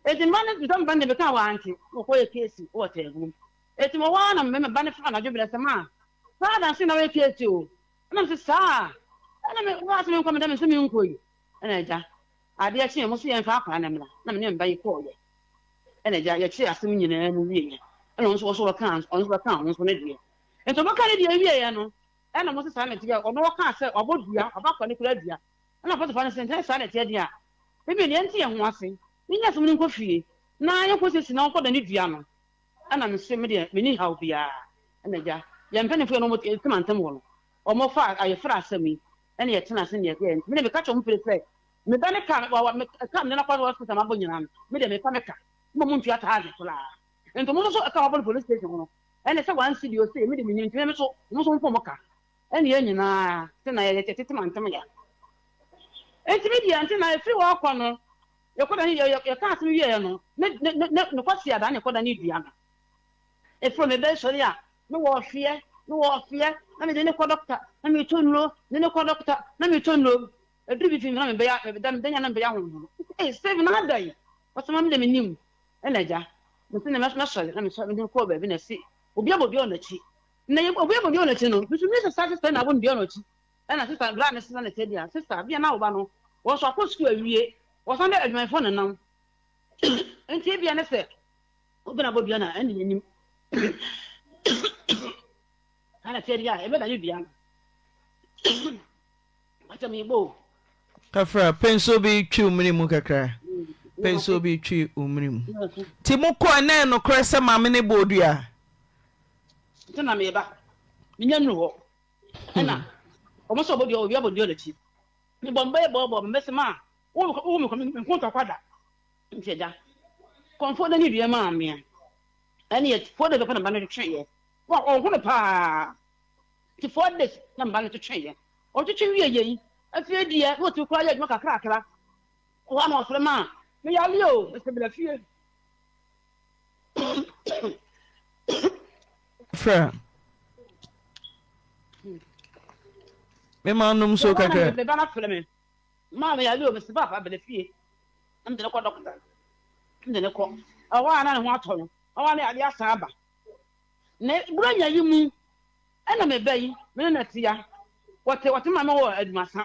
Enti mma no sɛ meba no deɛ mekaa wante na wɔkɔyɛ case wɔ Tɛɛgum. Enti wɔ hɔ ara na me ba no frɛ anadwo berɛ sɛ maa saa danse na wɔyɛ case o. Ɛna mese saa ɛna me waa sɛ menkɔ meda me sɛ menkɔ yi. Ɛna agya adeɛ kyeeɛ mo se yɛmfa akwadaa no mmra na me ne me ba yi kɔɔyɛ. Ɛna agya yɛkyeree asɛm nyinaa mu wieɛ. Ɛna ɔno nso ɔso ɔkaa ɔno nso bɛkaa ɔno nso ne deɛ. Nti ɔbɛka ne deɛ wieɛ no ɛna mo se saa na ɛteɛ ɔno ɔkaa sɛ wabɔ dua wabɔ akwadaa no koraa dua. Ɛna Potifar no se, Sɛ saa na ɛteɛ deɛ a, ebia nea yɛnte yɛn ho ase, yɛnyɛ asɛm no nkɔ fie, na yɛnkɔsiesie na wɔnkɔdane dua no. Ɛna mese, Me deɛ, menni haw biara. Ɛna agya, yɛn mpanimfoɔ yɛne wɔn te mantam hɔ no, wɔfaa ayeforo asɛm yi, ɛna yɛtenaa ase na yɛyɛɛ. Nti me deɛ meka kyerɛɛ wɔn pefee sɛ, Me ba no ka, wa, wa, me, ka mede no akɔ hospital mabɔ nyinaa no, me deɛ mefa me ka, mmom montua taage koraa. Nti wɔn nso so ɛka wɔabɔ no police station hɔ no, ɛne sɛ wɔn cedi ose, me deɛ mennim, nti me nso, wɔn nso wɔmfa wɔn ka. Ɛne yɛn nyinaa te na yɛyɛ tete mantam ya. Enti me deɛ nti na ɛfiri hɔ kɔ no, yɛkɔda ne yɛka asɛm wieɛ no, ne ne ne ne kɔsi adaa ne kɔda ne dua no. Ɛfiri me bɛ sɔre a, ne wɔ ɔfeɛ, ne wɔ ɔfeɛ, na mede ne kɔ dɔkta, na metɔ nnuro, ne ne kɔ dɔkta, na metɔ nnuro. Ɛduru bi fi na mebɛyɛ, meda meda nya na mebɛyɛ ahohono. Ee, Stephen ada yi, ɔsɛ ma me deɛ menim. Ɛna agya, mese na mɛsɔre, na mesɔre, mede kɔɔ baabi na ɛse, obi abɔ dua wɔ n'akyi. Na yɛ obi abɔ dua wɔ n'akyi no, nso mi sɛ saa sista na abɔ no dua wɔ n'akyi. Ɛna sista bra ne sista na ɛkyɛ deɛ sista bia na ɔba no wɔn nso akɔ sukuu awie wɔsan dɛ adwumayɛfoɔ nenam nti ebia ne sɛ obi na abɔ dua na ɛne yɛnim ɛna kyɛ deɛ a ɛbɛda ne dua no akyɛ me bɔ. Kafra pɛ nsuo bi twi wo mene mu kakra pɛ nsuo bi twi wo mene mu nti mokɔ ɛnɛ nokorɛ sɛ maame ne bɔɔ dua. Nti na meba menya nuru hɔ ɛna wɔn sɛ ɔbɔ dua obi abɔ dua n'akyi mebɔ mbɛ bɔ bɔ mbɛ sɛ maa wo wo me me nko ntɔkwa da nti agya kɔnfo n'ani dua maa mea ɛne yɛ four days pɛpɛ na mba no twetwe yɛ wɔ ɔho no paa nti four days na mba no twetwe yɛ ɔtwetwe wie yɛ yi afei deɛ na ɔtumi koraa yɛ adwuma kakrakra wɔ ana ɔfrɛ maa meyale o mesɛ bla fie. Frɛ. Me ma nom so kakra. Me ba na frɛ me. Ma me yale o me se papa bele fie. Na me de ne kɔ doctor. Me de ne kɔ. Ɛhɔ a na ne ho atɔ no. Ɛhɔ a na yade asan aba. Na buronya yi mu ɛna me ba yi me ne na tia. Wɔte wɔte ma me wɔ adwumasa.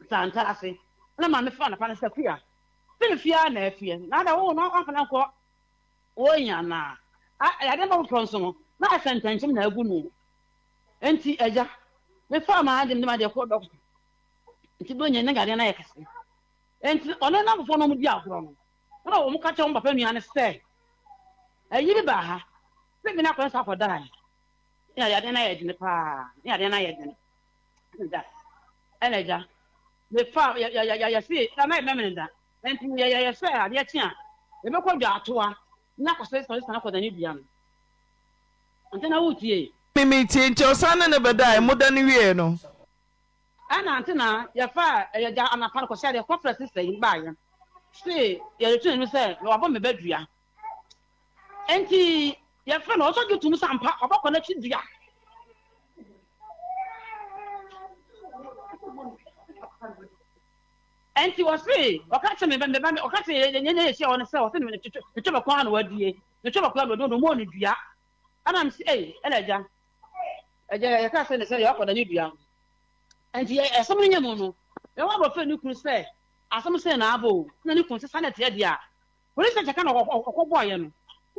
Santa ase. Na ma me fa na pa ne sɛ kuya. Sɛ me fie ara na afie. Na ada wo no amfa no ankɔ wɔn anaa? A Yadeɛ ba foforɔ nso no, na ayɛ sɛ ntɛnkyɛm na agu no. Enti agya, mefaa m'ade mede m'adeɛ kɔɔ dɔkota. Nti berɛ nyɛ na yadeɛ no ayɛ kɛse. Enti ɔne n'afoforɔ no wɔdi agorɔ no, ɛna wɔn ka kyerɛ wɔn papa nua no sɛ, ayi bi baa ha, sɛ bi no akɔyɛ sɛ akɔdae. Na yadeɛ no ayɛ dene paa, na yadeɛ no ayɛ dene. Da, ɛna agya, mefa yɛ yɛ yɛ yɛse na na yɛmɛmene da. Nti yɛ yɛ sɛ adeɛ kye a, yɛbɛkɔ dwaatoa na akɔsɛ sɔre san akɔda ne dua no. Ante na wotie? Me metie, nti ɔsan ne no bɛdae, moda no wieɛ no. Ɛna ante na yɛfaa ɛyɛ gya anapa no kɔhyɛ adeɛ kɔfrɛ sista yi baeɛ se yɛreto n'anim sɛ wabɔ me ba dua. Enti yɛfrɛ no, ɔsɔ gye tom sɛ ampa ɔbɛkɔ n'akyi dua. Enti wɔse, ɔka kyerɛ me ba, me ba, ɔka kyerɛ yɛn yɛn yɛhyia hɔ no sɛ ɔse ne twɛ bɛkɔ ano adie, ne twɛ bɛkɔ ano adie, ɔno ne dua. Ɛna mese, ei, ɛna agya, agya yɛka sɛ ne sɛ yɛakɔ da ne dua. Enti asɛm no nyɛ mu no, yɛwɔ abɔfra ne kunu sɛ asɛm sɛ na abɔ o, na ne kunu sɛ saa na ɛteɛ deɛ a, Polisi station ka na ɔkɔ bɔɔ yɛ no.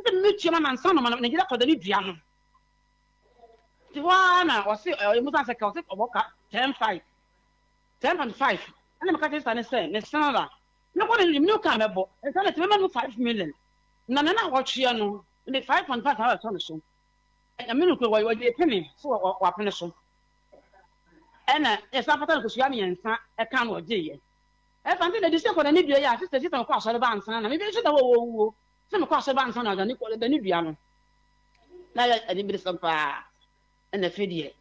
Sɛ me tua ma nansa no ma ne yere akɔda ne dua ho. Nti hɔ ara na ɔse ɔyɛ musa sɛ ka ɔse ɔbɔ ka 10 5 10.5 ɛna meka kyerɛ sista ne sɛ mesena la mekɔ ne mene ka mɛbɔ nsa ne sɛ mɛma no 5 million na ne na wɔtweɛ no mede 5.5 na wɔtɔ ne so. Nyame no kura wɔgye pene so wapene so. Ɛna yɛsan fata no kosua mmiɛnsa ɛka no ɔgyeeɛ. Ɛfa nti na ɛdi sɛ kɔda ne dua yi a sista sista mekɔ asɔre ba ansa na mebe nso da wɔ wɔwuo sɛ mekɔ asɔre ba ansa na ɔda ne kɔda ne dua no na yɛ aniberesɛm paa ɛna afei deɛ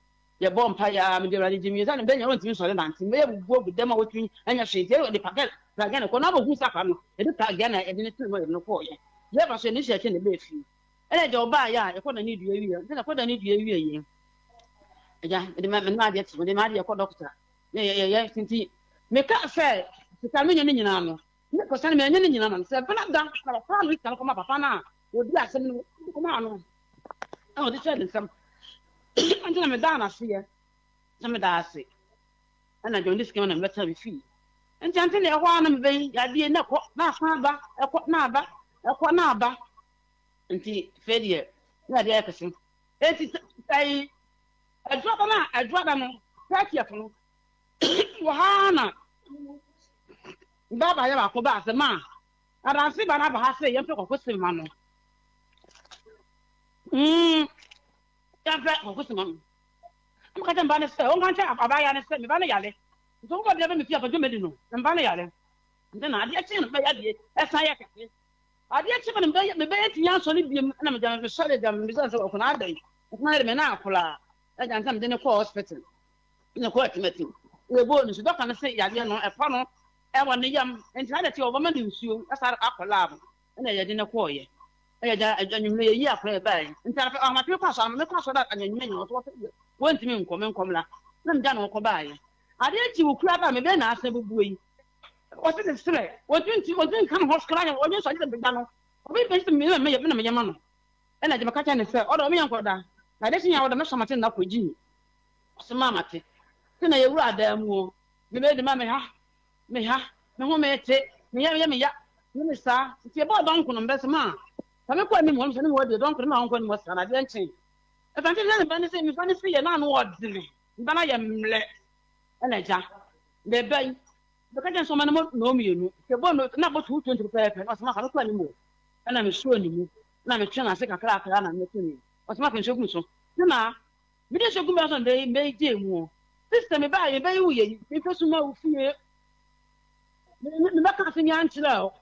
yɛbɔ mpa yɛ a mede awurade gye mi sɛ ne bɛnya wɔntumi nsɔre nante mɛyɛ bubu agu dɛm a wɔtumi anya hwee nti ɛde pakɛ. Pragya na ɛkɔ na ɔbɛhu sɛ akwadaa no yɛde pragya na yɛde no too mu a yɛde no kɔɔeɛ. Yɛba so yɛde no hyɛɛ akyire na ɛbaa fie. Ɛna agya ɔbaeɛ a yɛkɔ dane dua wieɛ nti na ɛkɔ dane dua wieɛ agya mede mede m'adeɛ to mede m'adeɛ kɔ dɔkota na yɛyɛ nti meka sɛ sika menya ne nyinaa no ne kɔsa no manya ne nyinaa ma no sɛ bena da na wɔfaa no sika no kɔma papa no a wɔdi asɛm no wɔde kɔmaa no ɛna ɔde hyɛɛ ne nsam nti na medaa no aseɛ na meda ase ɛna John de sika ma na mebɛtena me fie nti ante na ɛhɔ ara na mebɛyi yadeɛ na ɛkɔ na asan aba ɛkɔ na aba ɛkɔ na aba nti fei deɛ na yadeɛ ayɛ kɛse eti ɛyi adwuada no a adwuada no 30th no wɔ ha na baaba yɛ baako baa sɛ maa adanse ba no aba ha sɛ yɛmpɛ kɔkɔ sɛ ma no mm yɛmpɛ kɔkɔ sɛ ma no Meka kyerɛɛ me ba no sɛ ɔnka nkyerɛ abaayewa no sɛ me ba no yare. Nti ɔbɔ dua bɛ me fie a, kwadwo medi no. Na me ba no yare. Nti na adeɛ kyee no mebɛyɛ adeɛ ɛsan yɛ kɛse. Adeɛ kye me no mebɛyɛ mebɛyɛ ntumi ansɔre biom ɛna megya mesɔre agya mebisa no sɛ ɔko na adɛn? Ɔko ayɛ de me na akoraa. Agya nti na mede no kɔɔ hospital. Ɛna kɔɔ atimatim. Yɛbɔɔ no nsu. Dɔkta no se yadeɛ no ɛfa no ɛwɔ ne yam. Nti na adeɛ kye ɔbɛma no nsuo ɛsan akɔ lab. Ɛna yɛde no kɔɔeɛ. Ɛyɛ gya anwummerɛ yɛyi akora yɛ baeɛ. Nti anɔpa ahomakye mekɔ asɔre mekɔ asɔre da anwummerɛ nyina ɔso wɔsɛ wɔntumi nkɔ menkɔ mmra. Na megya ne ho kɔ baeɛ. Adeɛ kye wɔ kura ba mebɛyɛ na asa bubuo yi. Ɔse ne serɛ wɔntumi nti wɔntumi nka ne ho koraa nyɛ wɔnyɛ nso agye sɛ megya no. Obi pɛ sɛ me na meyɛ me na meyɛ ma no. Ɛna agya meka kyerɛ ne sɛ ɔdɔ ɔmeyɛ nkɔ da. Na adeɛ kye nyɛ ɔdɔ mɛsɔ mate na kɔ gyi. Ɔse maa mate. Sɛ na yɛwura adan mu o. Mebɛyɛ de ma me ha. Me ha, me ho mete, me yam yɛ me ya, ne me saa. Nti yɛbɔɔ dɔnko no, mebɛsɛ ma sɛ mekɔ anim hɔ, mesɛ ne mu hɔ deɛ dɔnko no ma ɔnkɔ anim hɔ saa na adeɛ nkye. Ɛfa nti sɛ ne ba ne sɛ, me ba ne sɛ yɛ na ano ɔdene, me ba no ayɛ mmerɛ, ɛna agya, me ba yi, meka kyerɛ sɛ ɔma no mɔ nɔɔ mmienu, sɛ bɔ no, na bɔ 220 pɛpɛɛpɛ, na ɔsɛ ma fa mekɔ anim hɔ, ɛna mesuo ne mu, na metwe n'ase kakrakra na meto ne, ɔsɛ ma fa nsuo gu me so, ne na Mede nsuo gu m'aso na mɛyi gyee mu o. Sister me baa yɛ bɛyi wo yɛ yi me fɛ suma wo fie. Me me bɛka asɛm yi ankyerɛ o.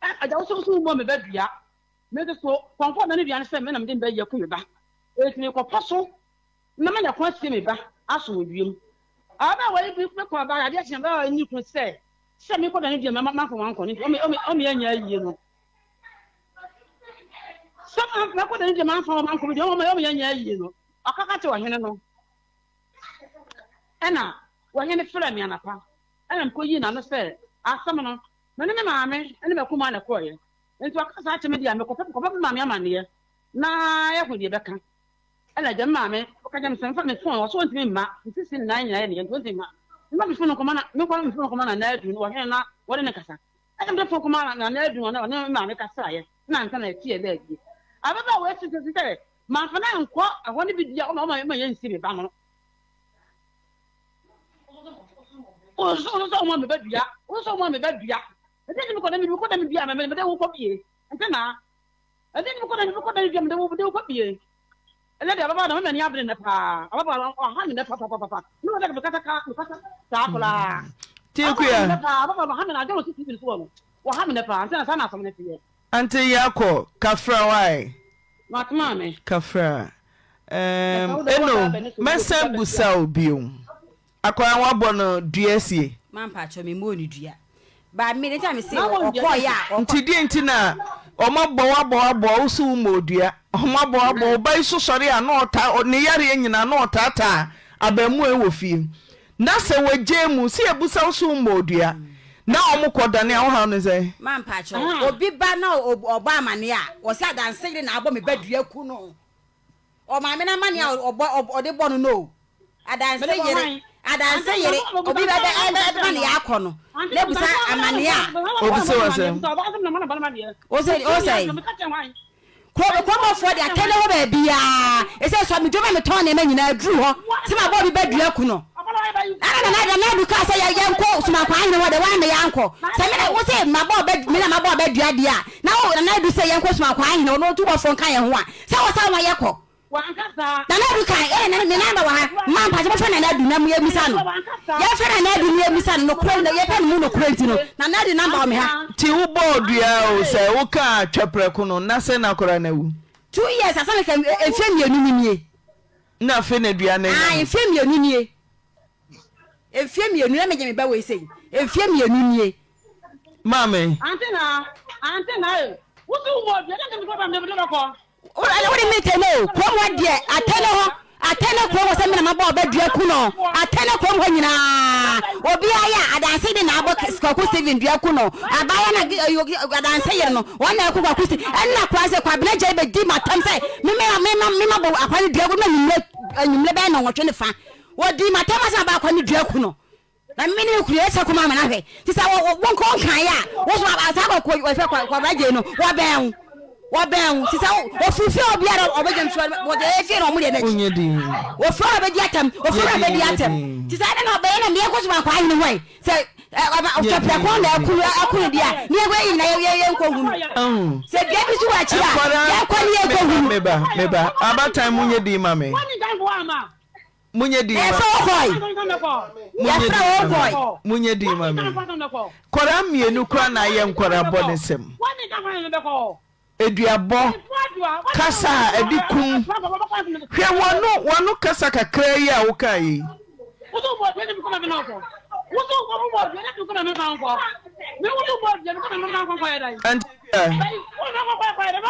Ɛ agya wo so so mmɔ me ba dua. Me nso so kɔnkɔn na ne dua ne sɛ me na mede me ba yi aku me ba. Eti me kɔpɔ so na manya kwan asie me ba asomdwoeɛ mu. Aba wɔ yi me kɔ aba adeɛ kye aba ni kunu sɛ sɛ me kɔ da ne dua ma ma fa wankɔ ne ɔme ɔme ɔme anya ayie no. Sɛ mɛkɔ da ne dua ma fa wankɔ me dua ɔme ɔme anya ayie no. Ɔka ka kyerɛ ɔhene no. Ɛna ɔhene frɛɛ me anapa ɛna mekɔyii n'ano sɛ asɛm no me ne me maame ne m'akumaa na ɛkɔeɛ. Nti ɔka saa kyerɛ me deɛ a mekɔpɛ mekɔbɔ me maame amanneɛ na yɛahu deɛ ɛbɛka. Ɛna agya me maame ɔka kyerɛ me sɛ mfa me phone ɔsɛ ɔntumi mma me sisi ne nan nyinaa yɛ ne ya nti ɔntumi mma memfa me phone no nkɔma na menkɔ me phone nkɔma Nana Adu no ɔhene na wɔne no kasa. Ɛna mede phone kɔma Nana Adu no ɔne me maame kasaeɛ na ansa na ɛteɛ dɛ adie. Ababaawa yi sisi sɛ Mamfa no ankɔ ɛhɔ no bi di a ɔma ɔma ɔma yɛnsi me ba no. Wosɔ sɛ ɔma me ba dua. Wosɔ ɔma me ba dua. Ɛdɛ ni mekɔ dɛ mekɔ dɛ me dua mɛ mede wo kɔ bie. Nti na ɛdɛ ni mekɔ dɛ mekɔ dɛ dua mede wo mede wo kɔ bie. Ɛnɛ deɛ ababaawa na mama ani abere nnɛ paa. Ababaawa ɔha me nnɛ papapapa. Ne wɔ dɛ mekasa ka mekasa saa koraa. Tiekuya. Ɔha me nnɛ paa ababaawa ɔha me na adwene wɔ CCTV so wɔ no. Ɔha me nnɛ paa nti na saa na asɛm no teɛ. Ante Yakɔ, kafra wai. Mate maame. Kafra ehm Eno mɛsan busa wo bio. Akwadaa no wabɔ no dua sie? Ma mpakyɛw me mmɔɔ no dua. But me de nti a me se ɔkɔɔ yɛ a ɔkɔ. Nti deɛ nti na ɔmo abɔ wo abɔ wo abɔ wo so wo mmɔɔ dua. Ɔmo abɔ wo abɔ wo ba yi so sɔre a na ɔtaa ne yareɛ nyinaa na ɔtaataa abɛɛmoa yi wɔ fie. Na sɛ wɔgyaa mu sɛ yɛbusa wo so wommɔɔ dua na wɔn kɔ dane a wo haw ne sɛn? Ma mpakyɛw obi ba na ɔbɔ amaneɛ a ɔsɛ adanse yere na abɔ me ba dua ku no ɔmaame no amaneɛ a ɔbɔ ɔde bɔ no no o adanse yere adanse yere obi bɛ bɛ ɛbɛma ne yɛ akɔ no na ebusa amaneɛ a. Obi sɛ wɔ sɛn? Ɔsɛ ɔsɛ. Kuro kuromanfoɔ de atɛne hɔ baabiara. Ɛsɛ sɛ me dwom a metɔn nneɛma nyinaa duru hɔ sɛ mabɔ obi bɛdua ku no. Ɛna Nana Nana Adu kaa sɛ yɛ yɛnkɔ Sumankwaa ahene hɔ de wɔn me yɛankɔ. Sɛ me na wo sɛ mabɔ ɔbɛ me na mabɔ ɔbɛdua deɛ a na wo Nana Adu sɛ yɛnkɔ Sumankwaa ahene hɔ na ɔtu bɔfoɔ nka yɛn ho a sɛ wɔ sɛ wɔn yɛkɔ. Nana Adu kan ɛna ne ne namba wɔ ha mma mpakyɛ mofrɛ Nana Adu na yɛmmisa no. Yɛmfrɛ Nana Adu na yɛmmisa no nokorɛ na yɛpɛ ne mu nokorɛ nti no Nana Adu namba wɔ me ha. Nti wo bɔɔ dua o sɛ wo kaa twɛprɛko no na sɛn na akwadaa no awu? Two years ansa na mfie mmienu ni nie. Na afei na dua no anya no? Ae mfie mmienu nie. Mfie mmienu na megye me ba wei sei mfie mmienu nie. Maame. Ante na, ante na e. Wosi wo bɔ dua, dɛn nti na mekɔ ba mede bɛkɔ. Wode me tɛ no kurom hɔ deɛ atɛ ne hɔ atɛ ne kurom hɔ sɛ mena mabɔ ɔbɛ dua ku no atɛ ne kurom hɔ nyinaa obiara yɛ adanse de na abɔ kwaku Steven dua ku no abaayewa na adanse yere no wɔn na ɛko kwaku Steven ɛnna kora sɛ kwabena gya bɛdi matam sɛ mema mema mema bɔ akwa no dua ku no anwummerɛ anwummerɛ bɛyɛ nɔnwɔtwe ne fa wɔdi matam asɛ abɔ akwa no dua ku no. Na me ne me kunu yɛsɛ kɔma amena hwɛ te sɛ wo wo nkɔ nkan yɛ a wo so saa kɔ kɔ wɔfɛ kɔ kɔbra gye no wɔbɛn wo wɔbɛn wo te sɛ ofiri fie obiara ɔbɛgya nsuo wɔde efie na ɔmo deɛ n'akyi ofiri a ɔbɛdi atam ofiri a ɔbɛdi atam te sɛ ɛna na ɔbɛyɛ na meɛ kɔ so bankɔ ahene hɔ yi sɛ ɔtɔpɛkɔn na ɛkunu ɛkunu deɛ a ne yɛnkɔ yɛ nyina yɛ yɛnkɔ hunu sɛ dua bi so wɔ akyiri a yɛnkɔ ne yɛnkɔ hunu. Meba meba abatan mu nye din ma me. Monyɛ din ma Yɛfrɛ wo kɔe. Monyɛ Yɛfrɛ wo din ma kɔe. me. Monyɛ din ma me. Nkwadaa mmienu koraa na ayɛ nkwadaa bɔnesɛm. Aduabɔ, kasa a ɛde kum. Hwɛ w'ano w'ano kasa kakraa yi a wokaa yi. Auntie Akua.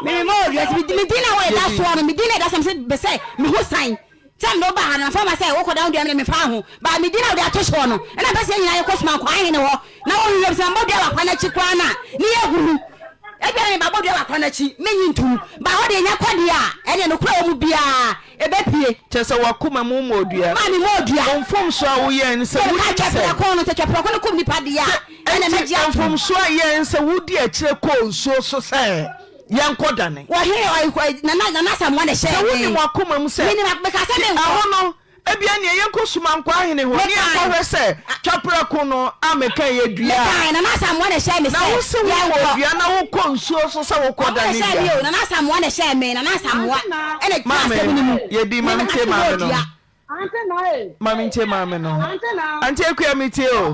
Mema odua me din na wɔ ɛda soɔ no me din na ɛda soɔ no sɛ me ho san. Sɛ mede wo ba ha no, mfa mma sɛ wokɔda wo dua me de memfa ho, but me din a wode ato soɔ no, ɛna mepɛ sɛ yɛn nyinaa yɛkɔ Sumankwaa Ahene hɔ na wɔhwehwɛ me, sɛ mabɔ dua wɔ akwan no akyi koraa no a, ne yɛhunu. Ebia na mebabɔ dua wɔ akwan no akyi, mennye ntom, but hɔ deɛ yɛnya kɔ deɛ a, ɛneɛ nokorɛ a ɛwɔ mu biara, ɛbɛpue. Kyerɛ sɛ w'akoma mu mmɔɔ dua. Maa me mmɔɔ dua. Wo mfomsoɔ a woyɛɛ ne sɛ Sɛ wonim meka sɛ. Twɛprɛko no, sɛ Twɛprɛko no kum nipa deɛ a, ɛna Enti mɛgye atom. mfomsoɔ a yɛɛ ne sɛ wodi akyire kɔɔ nsuo so sɛ yɛnkɔdane. Wɔhene ɔy ɔy Nana Nana Asamoah na ɛhyɛɛ Sɛ me. wonim w'akoma mu sɛ. Menim ak mekaa sɛ Ti menkɔ. ɛhɔ no, ebia nea yɛnkɔ Sumankwaa ahene hɔ ne Mekae. yɛnkɔhwɛ sɛ twaprɛko no a meka yɛ dua a. Mekae, Nana Asamoah na ɛhyɛɛ me Na sɛ wo se wokɔɔ yɛnkɔ. dua na wokɔ nsuo so sɛ Ɔno na wokɔdane ɛhyɛɛ me dua. o, Nana Asamoah na ɛhyɛɛ me, Nana Asamoah ɛna ɛgyina Maame, asɛm no mu. yɛdi Me ma meka mentie sɛ maame mewɔ no. dua. Ma mentie maame no. Auntie Akua metie o.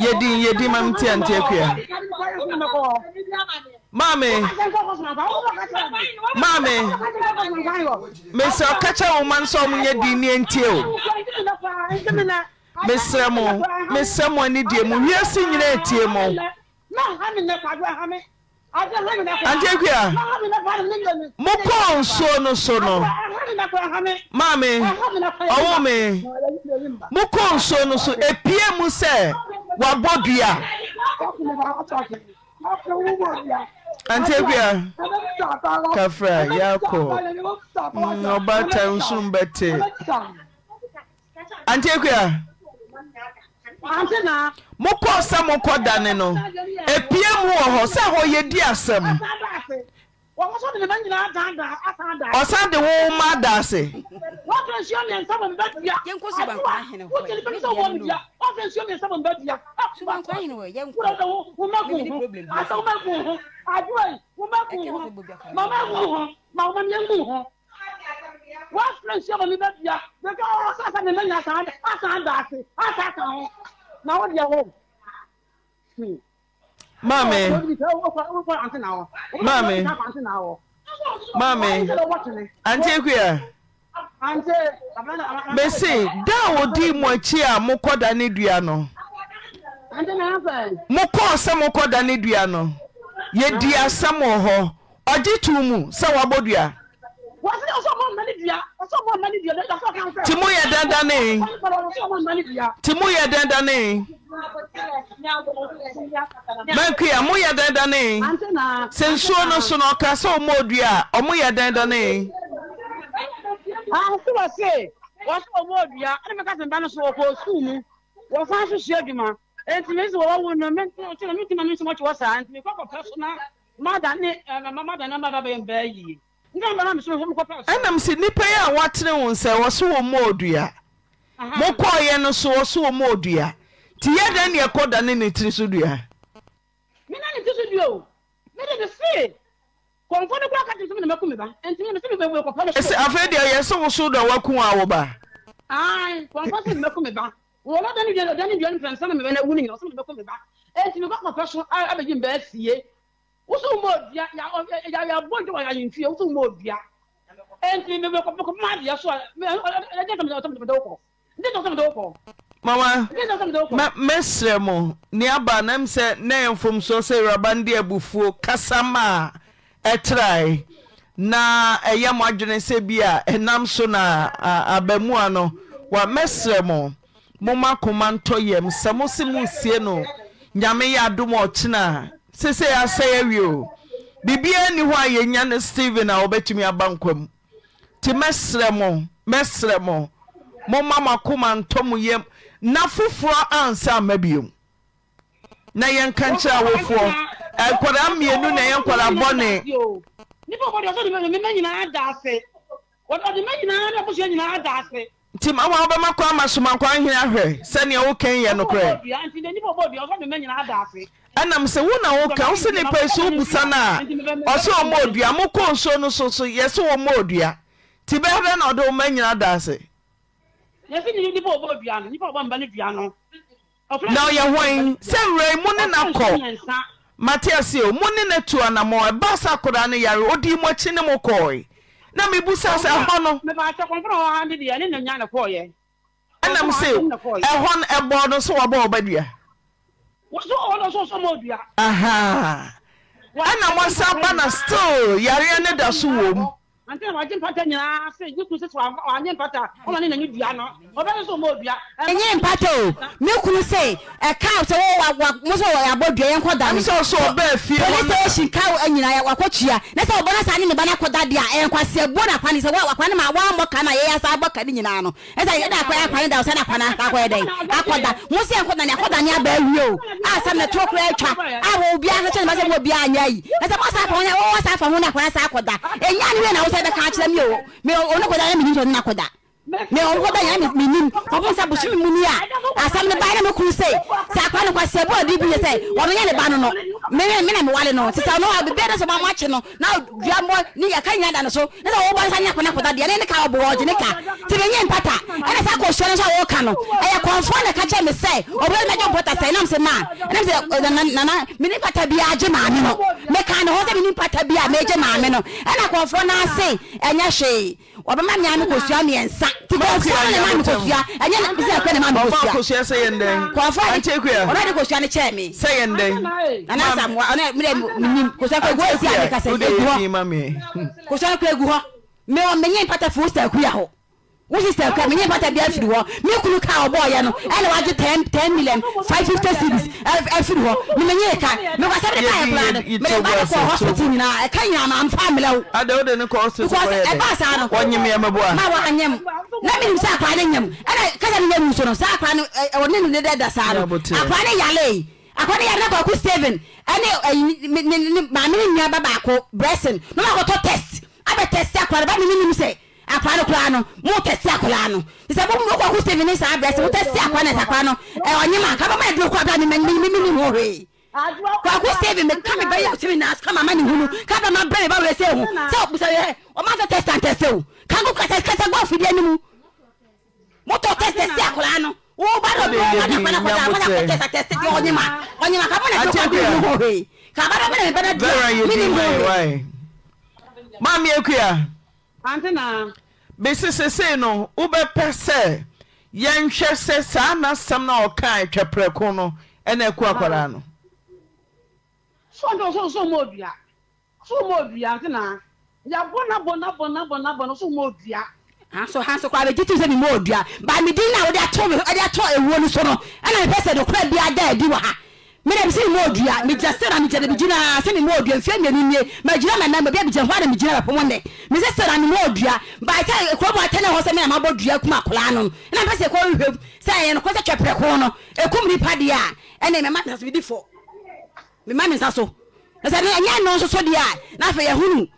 Yɛdin yɛdin ma mentie Auntie Akua. Maame, maame, mesrɛ ɔka kyerɛ wo ma no sɛ ɔmo nyɛ din ne ntie o. Mesrɛ mo, mesrɛ mo anidie mu, wiase nyinaa tie mo. Auntie Akua, mokɔɔ nsuo no so no, maame, ɔwo me, mokɔɔ nsuo no so, epie mu sɛ wabɔ dua. Auntie Akua, kafra, yakɔ, mm, ɔbaatan nsurum bɛte. Auntie Akua, mokɔɔ sɛ mokɔ dane no, epie mu wɔ hɔ sɛ hɔ yɛdi asɛm. Ɔsan de wo ma ada ase. Wɔafrɛ nsuo ma mebɛdua baabi a wɔwɔ sɛ sɛ mebɛnya asan asan da ase asa aka ho na wo deɛ wo. Maame, maame, maame, Auntie Akua, mese da a wɔdii mo akyi a mokɔda ne dua no, mokɔɔ sɛ mokɔda ne dua no, yɛdii asɛm wɔ hɔ. Ɔgye too mu sɛ wabɔ dua. Nti moyɛ dɛn danee? Nti moyɛ dɛn danee? Mankuya, moyɛ dɛn danee? Sɛ nsuo no so no ɔka sɛ ɔmmɔɔ dua a, ɔmo yɛ dɛn danee? Ɔse wɔse wɔse ɔmmɔɔ dua ɛna meka sɛ mba no so ɔkɔɔ sukuu mu wɔsan so sua adwuma enti mese wɔwɔ no mentumi me nso mɔkye wɔ saa nti mekɔ kɔpɛ so na Ɛna mese nnipa yi a wɔatene wo nsa yi wɔse wɔmmɔɔ dua mokɔɔyɛ no so wɔse wɔmmɔɔ dua nti yɛ dɛn ne ɛkɔ dane ne tiri so dua. Ɛsɛ afei deɛ yɛse wo so na waku a wo ba. Wo so woma odua, ya ɔ ya ya bɔ dwa wɔ ahemfie, wo so woma odua. Enti me me kɔ mekɔ m'adeɛ so a, me ɛ ɛ ɛdeɛn nti na ɔsɛ mede wo kɔ? Deɛn nti na ɔsɛ mede wo kɔ? Mama, mɛ mɛsrɛ mo, nea aba no, ɛm sɛ na ɛyɛ mfomsoɔ sɛ awuraba no de abufuo kasa maa ɛtrae, na ɛyɛ mo adwene sɛ bi a ɛnam so na abamua no wa. Mɛsrɛ mo, momma koma ntɔ yam, sɛ mo se moresie no Nyame yɛ adom a ɔkyena a, seesei asɛe awie o. Biribiara nni hɔ a yɛnya no Stephen a ɔbɛtumi aba nkwa mu. Nti mɛsrɛ mo, mɛsrɛ mo, momma mo akoma ntɔ mo yam na foforɔ ansan amma bio. Na yɛnka nkyerɛ awofoɔ, nkwadaa mmienu na ɛyɛ nkwadaa bɔne. Nipa ɔbɔ deɛ ɔsɛ ɔde mma nyinaa da ase. Ɔde mma nyinaa ne abusua nyinaa da ase. Nti mama wobɛma kwan ma Somankwan hene ahwɛ sɛ nea woka yi yɛ nokorɛ. Ɛna mese wo na woka, wose nipa yi so wobusa no a ɔse ɔmmɔ odua, mokɔ nsuo no so so yɛse wɔmmɔ odua, nti bɛyɛ dɛn na ɔde wo mma nyina da ase? Na ɔyɛ hwan? Sɛ nwura yi mo ne no akɔ, mate aseɛ o, mo ne no atu anamɔn, ɛbaa sɛ akwadaa no yare, ɔdii mo akyi ne mo kɔɔe. Na mebusaa sɛ, ɛhɔ no? Ɛna mese, ɛhɔ no, ɛbɔɔ no sɛ wabɔ wo ba dua? Ahaa. Ɛna moasan ba na still yareɛ no da so wɔ mu. Ansa na wagye mpata nyinaa ase, ne kunu sɛ sɛ wanyɛ mpata a, ɔma ne na ne dua no, ɔbɛyɛ sɛ ɔma odua. Ɛnyɛ mpata o, me kunu se ɛka sɛ wo wa wa mo sɛ yɛabɔ dua yɛnkɔ da no. Ɛm sɛ ɔsɛ ɔbaa fie hɔ Police na. station ka nyinaa wakɔ tua na sɛ ɔbɔ na saa ne ne ba no akɔ da deɛ a ɛyɛ nkwaseabuo na akwa ne sɛ wa akwa ne ma wammɔ ka na yɛyɛ asa abɔ ka ne nyinaa no. Ɛsɛ yɛda akɔ akwa ne da ɔsɛ na akwa na akɔyɛ dɛn akɔda mo sɛ nkɔda ne akɔda ne aba awie o a sɛm na toro koraa atwa a wɔ obiara nka kyerɛ ne ba sɛ mo obiara anyɛ ayi ɛsɛ mo asa afa ho na wɔwɔ asa afa ho na akwa na sa akɔda enya ne wie na wosɛ bɛka akyerɛ mi o me ɔno kɔda na menim sɛ ɔne no akɔda me ɔno kɔda yɛn menim ɔbɔn sɛ bosome mu ni a asɛm ne ba na me kunu sɛ sɛ akwa no kwasɛ bɔ ɔde bi yɛ sɛ ɔno nyɛ ne ba no no me me na mewale no sɛ sɛ ɔno a biribiara sɛ ɔmo akye no na dua mmɔ ne yɛka nyina da no so ne sɛ wɔbɔ nsa ne akɔna kɔda deɛ ne ne ka ɔbɔ ɔgye ne ka nti menyɛ mpata ɛna saa kɔsua no nso a wɔka no ɛyɛ kɔnfoɔ na ɛka kyerɛ me sɛ ɔbɛyɛ mɛgye mpata sɛ ɛnam sɛ maa ɛnam sɛ nana nana mene mpata biara gye maame no meka ne ho sɛ mene mpata biara megye maame no ɛna kɔnfoɔ no ase ɛnyɛ hwee Ɔbɛma me ano kosua mmiɛnsa. Ti kɔnfoɔ no na ɛma me kosua. Ɛnyɛ na sɛ akua na ɛma me kosua. Ɔma kosua sɛ yɛn dɛn? Kɔnfoɔ de Auntie Akua. ɔno de kosua no kyɛɛ me. Sɛ yɛn dɛn? Nana Asamoah ɔno me dɛ menim kosua kɔ egu hɔ esi a meka sɛ Wode egu yɛ hɔ. din ma me. Kosua no kɔ egu hɔ. Me wɔ menye mpata fi wo sister Akua hɔ. Wo sister Akua menye mpata bi afiri hɔ. Me kunu ka a ɔbɔɔyɛ no ɛna wagye ten ten million 550 cedis afiri hɔ. Me menye ka. Me kɔ asɛm de baeɛ koraa no mede ba no kɔɔ hospital nyinaa ɛka nyinaa mamfa ammrɛ wo. Adɛn wode no kɔ hospital Because kɔyɛ dɛn? ɛbaa saa no Wɔnyem yɛ meboa? ma wanyem na menim sɛ akwadaa no nyem ɛna kasa no yɛ mu nso no saa akwadaa no ɔne no ne dɛ da saa no Nyɛ aboterɛ. akwadaa no yaree akwadaa no yare na Kwaku Stephen ɛne ɛyi ne ne ne maame ne nua ba baako Blessing na wɔn akɔtɔ test abɛ test akwadaa no ba me menim sɛ akwadaa no koraa no mo test akwadaa no te sɛ mo mo Kwaku Stephen ne saa Blessing mo test akwadaa no sɛ akwadaa no ɛ ɔnyem a kaba ma aduro koraa bra me me me menim ho hwee. Kwaku Stephen me ka me ba yi ɔte me nan ase ka mama ne hunu ka bra ma brɛ me ba wei sɛ hu sɛ ɔbusa yɛ ɔma sɛ test and test o ka nko kasa kasa gɔ afidie no mu motɔ test test akwadaa no wo ba no wo ba na kwana kɔda kwana kɔ test test deɛ ɔnyema ɔnyema ka bɔ na duro kɔ bi ho hwee ka ba no bɛ na me ba na dua me nim ho hwee. Maame Akua. Ante na. Mese sesei no wobɛpɛ sɛ yɛnhwɛ sɛ saa n'asɛm no a ɔkae twɛ prɛko no na aku akwadaa no. So ɔnte so so ɔmɔ odua so ɔmɔ odua ante na yabɔ no abɔ no abɔ no abɔ no abɔ no so ɔmɔ odua. Hanso hanso koraa megye tom sɛ memmɔ odua but me din no a wode ato me de ato ewuo no so no ɛna mepɛ sɛ nokorɛ biara da adi wɔ ha. Me deɛ mese memmɔ odua, megyina still na megyina megyina ara sɛ memmɔ odua mfeɛ mmienu nie magyina m'anan mu baabi a megyina hɔ ara na megyina bɛpem nnɛ mese still na memmɔ odua but sɛ kurom atɛne hɔ sɛ me na mabɔ dua kum akwadaa no na mepɛ sɛ yɛkɔ hwehwɛ mu sɛ ɛyɛ nokorɛ sɛ twɛprɛko no ɛkum nipa deɛ a ɛne mɛma me nsa so medi fɔ mema me nsa so na sɛ ɛnyɛ ɛno nso so deɛ a na afei yɛhunu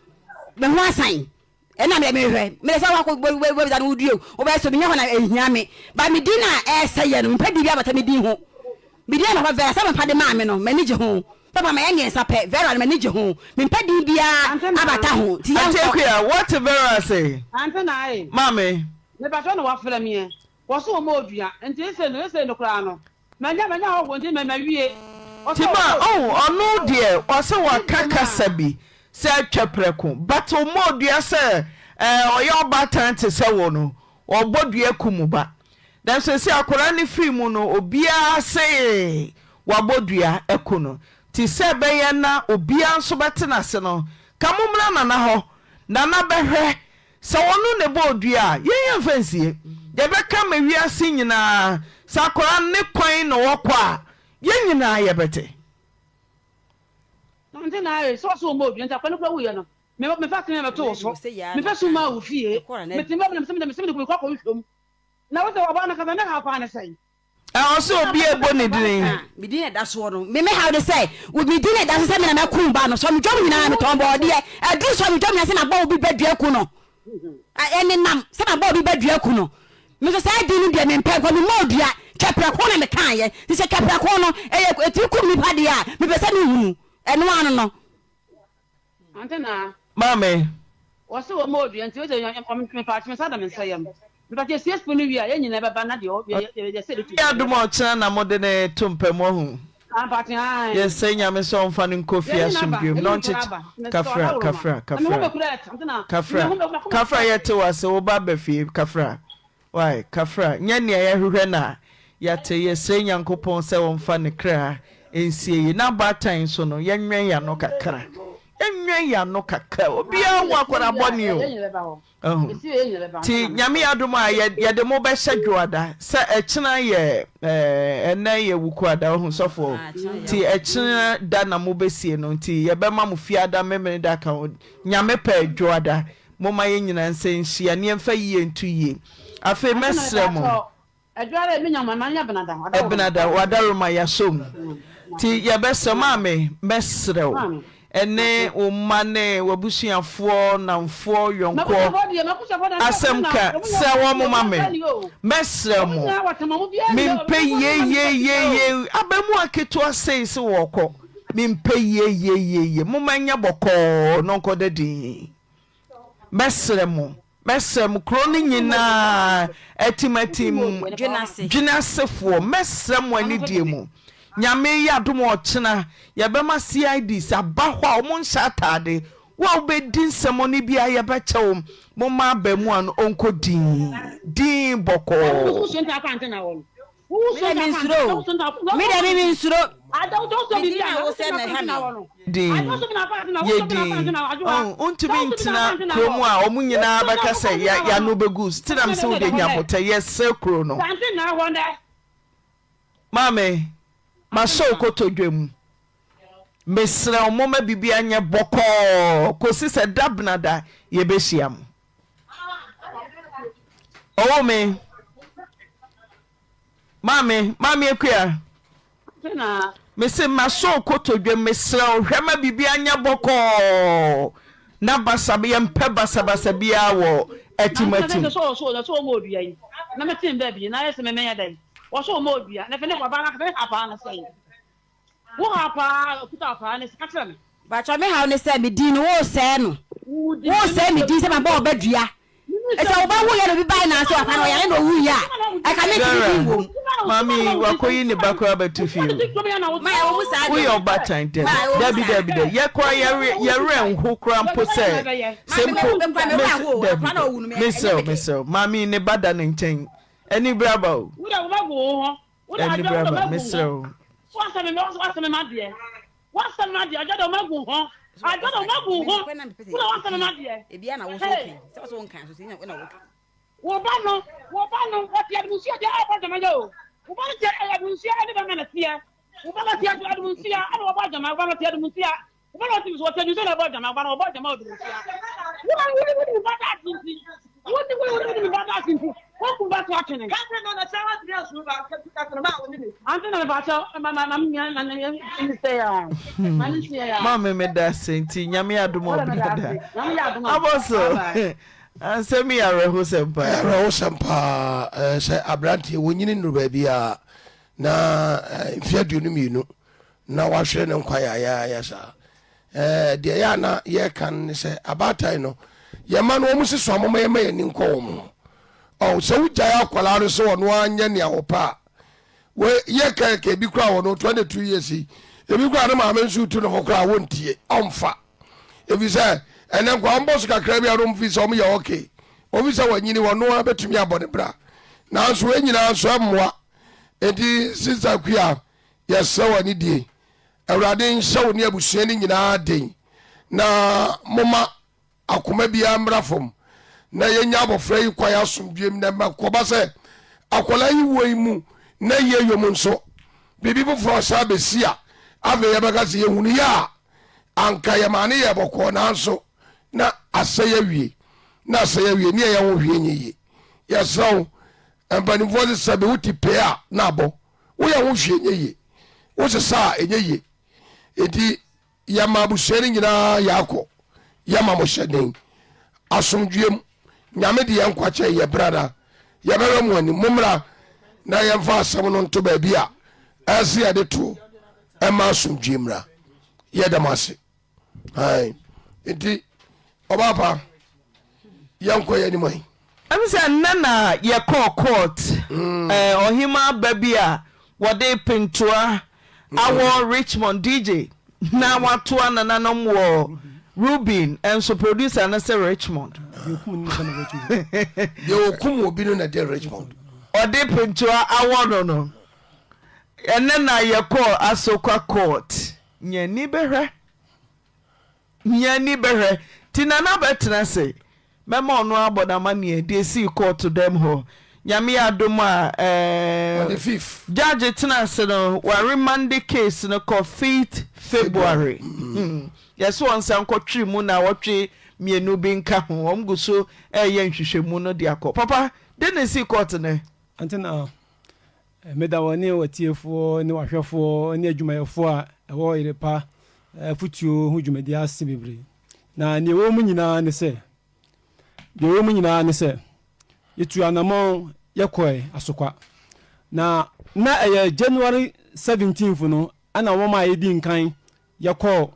me ho asan. Ɛna mede mehwɛ mede sɛ wakɔ wobɛbisa no wodue wobɛyɛ so menyɛ hɔ na ɛhia me ba me din a ɛsɛ yɛ no mepɛ din bi abata me din ho me din a papa Vera sɛ papa de maa me no m'ani gye ho papa mayɛ mmiɛnsa pɛ Vera no m'ani gye ho mempɛ din biara abata ho nti yɛnkɔ. Auntie Akua, what Vera say? Auntie Nae. Maame. Mepatwɔ na wafrɛ meɛ wɔso wɔn odua nti ese no ese no koraa no Manya manya hɔhoɔ nti ma mawie. Nti ma oh ɔno deɛ ɔsɛ waka kasa bi sɛ twɛ prɛko but ɔmmɔɔ dua sɛ ɛɛ ɔyɛ ɔbaatan te sɛ wo no ɔbɔ dua kum wo ba. Nanso seesei akwadaa no firi mu no, obiara se wabɔ dua aku no. Nti sɛ ɛbɛyɛ na obiara nso bɛte no ase no, ka mommra Nana hɔ. Nana bɛhwɛ. Sɛ ɔno na ɛbɔɔ dua a, yɛn yɛmfa nsie. Yɛbɛka ma wiase nyinaa. Sɛ akwadaa no ne kwan na ɔkɔ a, yɛn nyinaa yɛbɛte. Nante na ayɛ sɛ ɔsɛ ɔmmɔɔ dua nti akwadaa no koraa wuiɛ no, me mefa sene bɛto wo so. Mefa sum maa wo fie. Mete mbɛ mene mese mede kɔ akɔhwehwɛ mu. Na wo sɛ ɔbaa no kasa ne haw paa ne sɛn? Ɛ ɔse obi ɛbɔ ne dini. Me din na ɛda soɔ no me me haw ne sɛ wo me din na ɛda so sɛ me na mɛko wo ba no sɔ me dwom nyinaa metɔn bɔɔdeɛ aduru sɔ me dwom nyinaa sɛ mabɔ obi ba dua ku no ɛnenam sɛ mabɔ obi ba dua ku no me nso saa din no deɛ mempɛ nkɔ memmɔ odua twɛprɛko na mekaeɛ nti sɛ twɛprɛko no ɛyɛ ɛtumi kum nipa deɛ a mepɛ sɛ mehunu ɛno ano no. Ante na. Maame. Wɔse wɔn odua nti wose mepaakye me nsa da me nsa yam mepaakye esie spoon no wie a yɛn nyinaa bɛba na deɛ yɛsɛ de tu. Nyame adom a ɔkyena na mode no to mpa mu wahu. Ampaakye ae. Yɛsrɛ Nyame sɛ ɔmfa no nkɔ fie asomdwoe mu na ɔnkyekye Kafra kafra kafra kafra kafra yɛte wo ase wo ba ba fie kafra. Wai kafra nyɛ nea yɛhwehwɛ na yɛate yɛsrɛ Nyankopɔn sɛ ɔmfa ne kra nsie yie na abaatan nso no yɛnwɛn yɛano kakra yɛnwɛn yɛano kakra obiara wɔ akwadaa bɔne o ahu ti Nyame yɛ adom a yɛde mo bɛhyɛ dwoada sɛ ɛkyena yɛ ɛnɛ yɛ wukuada ɔhu sɔfoɔ ti ɛkyena da na mo bɛsie no nti yɛbɛma mo fiada memene da ka ho Nyame pɛ dwoada Momma yɛn nyinaa nsa nhyia na yɛmfa yie nto yie. Afei mɛsrɛ mo. Ɛbenada, Wadaroma, yɛasɔ mu. Nti yɛbɛsrɛ, maame, mɛsrɛ wo, ɛne wo mma ne w'abusuafoɔ, nnamfoɔ, yɔnkoɔ, asɛm ka, srɛ wɔn ma me. Mɛsrɛ mo, mempɛ yeieieiei, abaamua ketewa sei se wɔrekɔ, mempɛ yeieieiei, momma ɛnyɛ bɔkɔɔ na ɔnkɔda dinn. Mɛsrɛ mo, mɛsrɛ mo, kuro no nyinaa atimatim dweneasefoɔ, mɛsrɛ mo anidie mu. Nyame yɛ adom a ɔkyena yɛbɛma CIDs aba hɔ a wɔn nhyɛ ataade. Wo a wobɛdi nsɛmɔne biara yɛbɛkyɛ wo. Momma abaamua no ɔnkɔ dinn, dinn bɔkɔɔ. Me deɛ mensuro o. Me deɛ me mensuro. Me din na wo sɛ na ɛha me. Din, yɛ din. Ɔn, wontumi ntena kuro mu a wɔn nyinaa bɛka sɛ yɛ yɛano bɛgu so. Ti na mesɛ wo deɛ nya abotɛ, yɛsrɛ kuro no. Maame, masɔ wo kotodwe mu. Mesrɛ wo momma biribiara nyɛ bɔkɔɔ kɔsi sɛ da benada yɛbɛhyia mo. Ɔwɔ me. Maame, Maame Akua. Mese masɔ wo kotodwe mesrɛ wo hwɛ ma biribiara nyɛ bɔkɔɔ na basa yɛmpɛ basabasa biara wɔ atimatim. Wo haw paa okuta wo paa ne sɛ ka kyerɛ me. Mpakyɛw me haw ne sɛ me din no wosɛɛ no wosɛɛ me din sɛ mabɔ ɔba dua sɛ wo ba wuyɛ na obi bae na sɛ wapa no ɔyare na owuyɛ a ɛka me ntumi din wom. Maame yi wakoyi ne ba koraa bɛto fie o. Ma ɛwɔ mu saa deɛ. Woyɛ ɔbaatan dabi dabi dabi dabi yɛ koraa yɛ werɛ nho koraa mpo sɛ sɛ mpo dabi mesrɛ wo mesrɛ wo maame yi ne ba da ne nkyɛn anibere aba o. Wo deɛ wo ba gu wo ho Wo Ani bra ba, mesrɛ wo. Wo ba no, wo ba no, wɔte adumunsuo deɛ ɛbɔ adwaman yɛ o. Wo ba no te adumunsuo ɛne bɛma na teɛ. Wo ba no te adumunsuo ɛna wɔbɔ adwaman. Wo ba no te adumunsuo. Wo ba no ɔte so ɔte adumunsuo na ɛbɔ adwaman. Wo ba no wɔbɔ adwaman wɔ adumunsuo. Wo ba no wo ne wo ba da ase nti. Wo ne wo ne wo ba da ase nti. Wo ku ba to atwene. Kase no na sɛ wɔntumi ansu ba kase no ma wo ne ne. Ante na mepa kyɛw ma ma ma me ma ne ne sɛ ya. Ma ne sɛ ya. Maame meda ase nti nyame adom ɔbrada. Abɔso asɛm yi awerɛhosɛm paa. Awerɛhosɛm paa sɛ aberanteɛ wɔnyini nnuru baabi a na mfeɛ 22 na wahwere ne nkwa yaayaaya saa. Ɛɛ deɛ ɛyɛ a na yɛreka no ne sɛ abaatan no yɛn mma no wɔn si so a moma yɛma yɛn ani nkɔ wɔn ho. Ɔn sɛ wogyae akwadaa no sɛ ɔno ara nyɛ nea ɔpɛ a wɔ yɛ kɛkɛ ebi koraa wɔ no 22 years yi ebi koraa ne maame nso tu ne ho koraa wɔntie ɔmfa efi sɛ ɛnɛ nkwa wɔn bɔ so kakra bi a wɔn fi sɛ wɔn yɛ okay wɔn fi sɛ wɔnyini wɔn no ara bɛtumi abɔ ne bra. Nanso wei nyinaa nso ɛmmoa. Enti Sista Akua, yɛsrɛ wo anidie. Awurade nhyɛ wo ne abusua no nyinaa den na momma akoma biara mmra fam na yɛnya abɔfra yi kwan asomdwoeɛ mu na ɛma kɔba sɛ akwadaa yi wuo yi mu na yie yom nso biribi foforɔ san bɛsi a afei yɛbɛka sɛ yɛhunu yɛ a anka yɛmaa ne yɛ bɔkɔɔ nanso na asɛe awie na asɛe awie ne ɛyɛ ho hwee nyɛ yie. Yɛsrɛ wo mpanimfoɔ sɛ sɛbe wote pee a na abɔ woyɛ ho hwee nyɛ yie wosesa a ɛnyɛ yie enti yɛma abusua no nyinaa yɛakɔ yɛma mo hyɛ den asomdwoeɛ mu nyame de yɛn nkwa kyɛ yɛ brada yɛbɛhwɛ mo anim mommra na yɛmfa asɛm no nto baabi a ɛsɛ yɛde to ɛma asomdwoeɛ mmra yɛda mo ase Ae. Nti ɔbaa pa yɛnkɔ yɛn anim ayi. Ɛm sɛ nnɛ na yɛkɔɔ court eh, ɔhemaa ba bi a wɔde pentoa awɔ Richmond DJ na watoa nananom wɔ Rubin nso producer no se Richmond. Deɛ ɔkum obi no na ɛde Richmond. Ɔde pentoa awɔ no no. Ɛnnɛ na yɛkɔɔ Asokwa court. Nya ani bɛhwɛ Nya ani bɛhwɛ Nti Nana bɛtena ase Mɛma ɔno abɔ n'amaneɛ Deɛ ɛsii kɔɔto dɛm hɔ Nyame yɛ adom a On the eh, fifth. Judge tena ase no Wɔaremande case no kɔ fifth February February. Yɛse wɔnsan nkɔtwere mu naawɔtwe mmienu bi nka ho Wɔn gu so reyɛ nhwehwɛmu no de akɔ Papa, den na ɛsii kɔɔto nnɛ? Ante na Meda wɔne w'atiefoɔ ne w'ahwɛfoɔ ne adwumayɛfoɔ a ɛwɔ yere pa afotuo ho dwumadie ase bebree. Na deɛ ɛwɔ mu nyinaa ne sɛ, deɛ ɛwɔ mu nyinaa ne sɛ, yɛtuu anamɔn yɛkɔɛ Asokwa. Na na ɛyɛ January 17th no ɛna wɔn a yɛdi nkan Yɛkɔɔ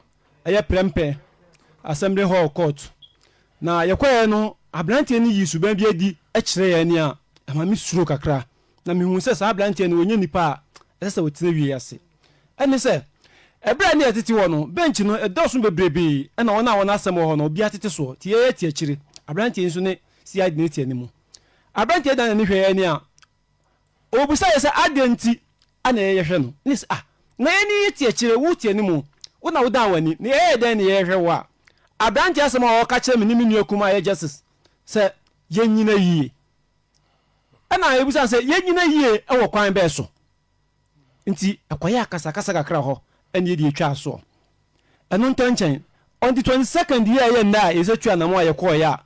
ɛyɛ Prempeh Assembly Hall Court, na yɛkɔeɛ no, aberanteɛ no yii suban bi adi kyerɛɛ yɛn a ɛma me suro kakra, na mehuu sɛ saa aberanteɛ no ɔnyɛ nipa a ɛsɛ sɛ ɔtena wie ase. Ɛne sɛ, ɛberɛ a ne yɛtete hɔ no, bɛnkyi no ɛdɔɔso bebrebee, ɛna wɔn a wɔn asɛm wɔ hɔ no, obiara tete soɔ, nti yɛyɛ te akyire, aberanteɛ yi nso ne CID no te anim. Aberanteɛ dan n'ani hwɛ yɛn a, Ɔbisa yɛ sɛ adɛn nti na yɛhwɛ no? Ne sɛ, ah, na yɛn ani te akyire, wo te anim, wo na wodan w'ani, na yɛyɛ dɛn na yɛhwɛ wo a? Aberanteɛ asɛm a ɔka kyerɛ me ne me nua kumaa a ɛyɛ Justice sɛ yɛnnyina yie. Ɛna yɛbisa no sɛ yɛnnyina yie wɔ kwan bɛn so? Nti ɛkɔyɛɛ akasakasa kakra hɔ ɛna yɛde yɛtwaa soɔ. Ɛno ntɛnkyɛn, on the 22nd yi a ɛyɛ nnɛ a yɛsɛ tu anamɔ a yɛkɔɔeɛ a,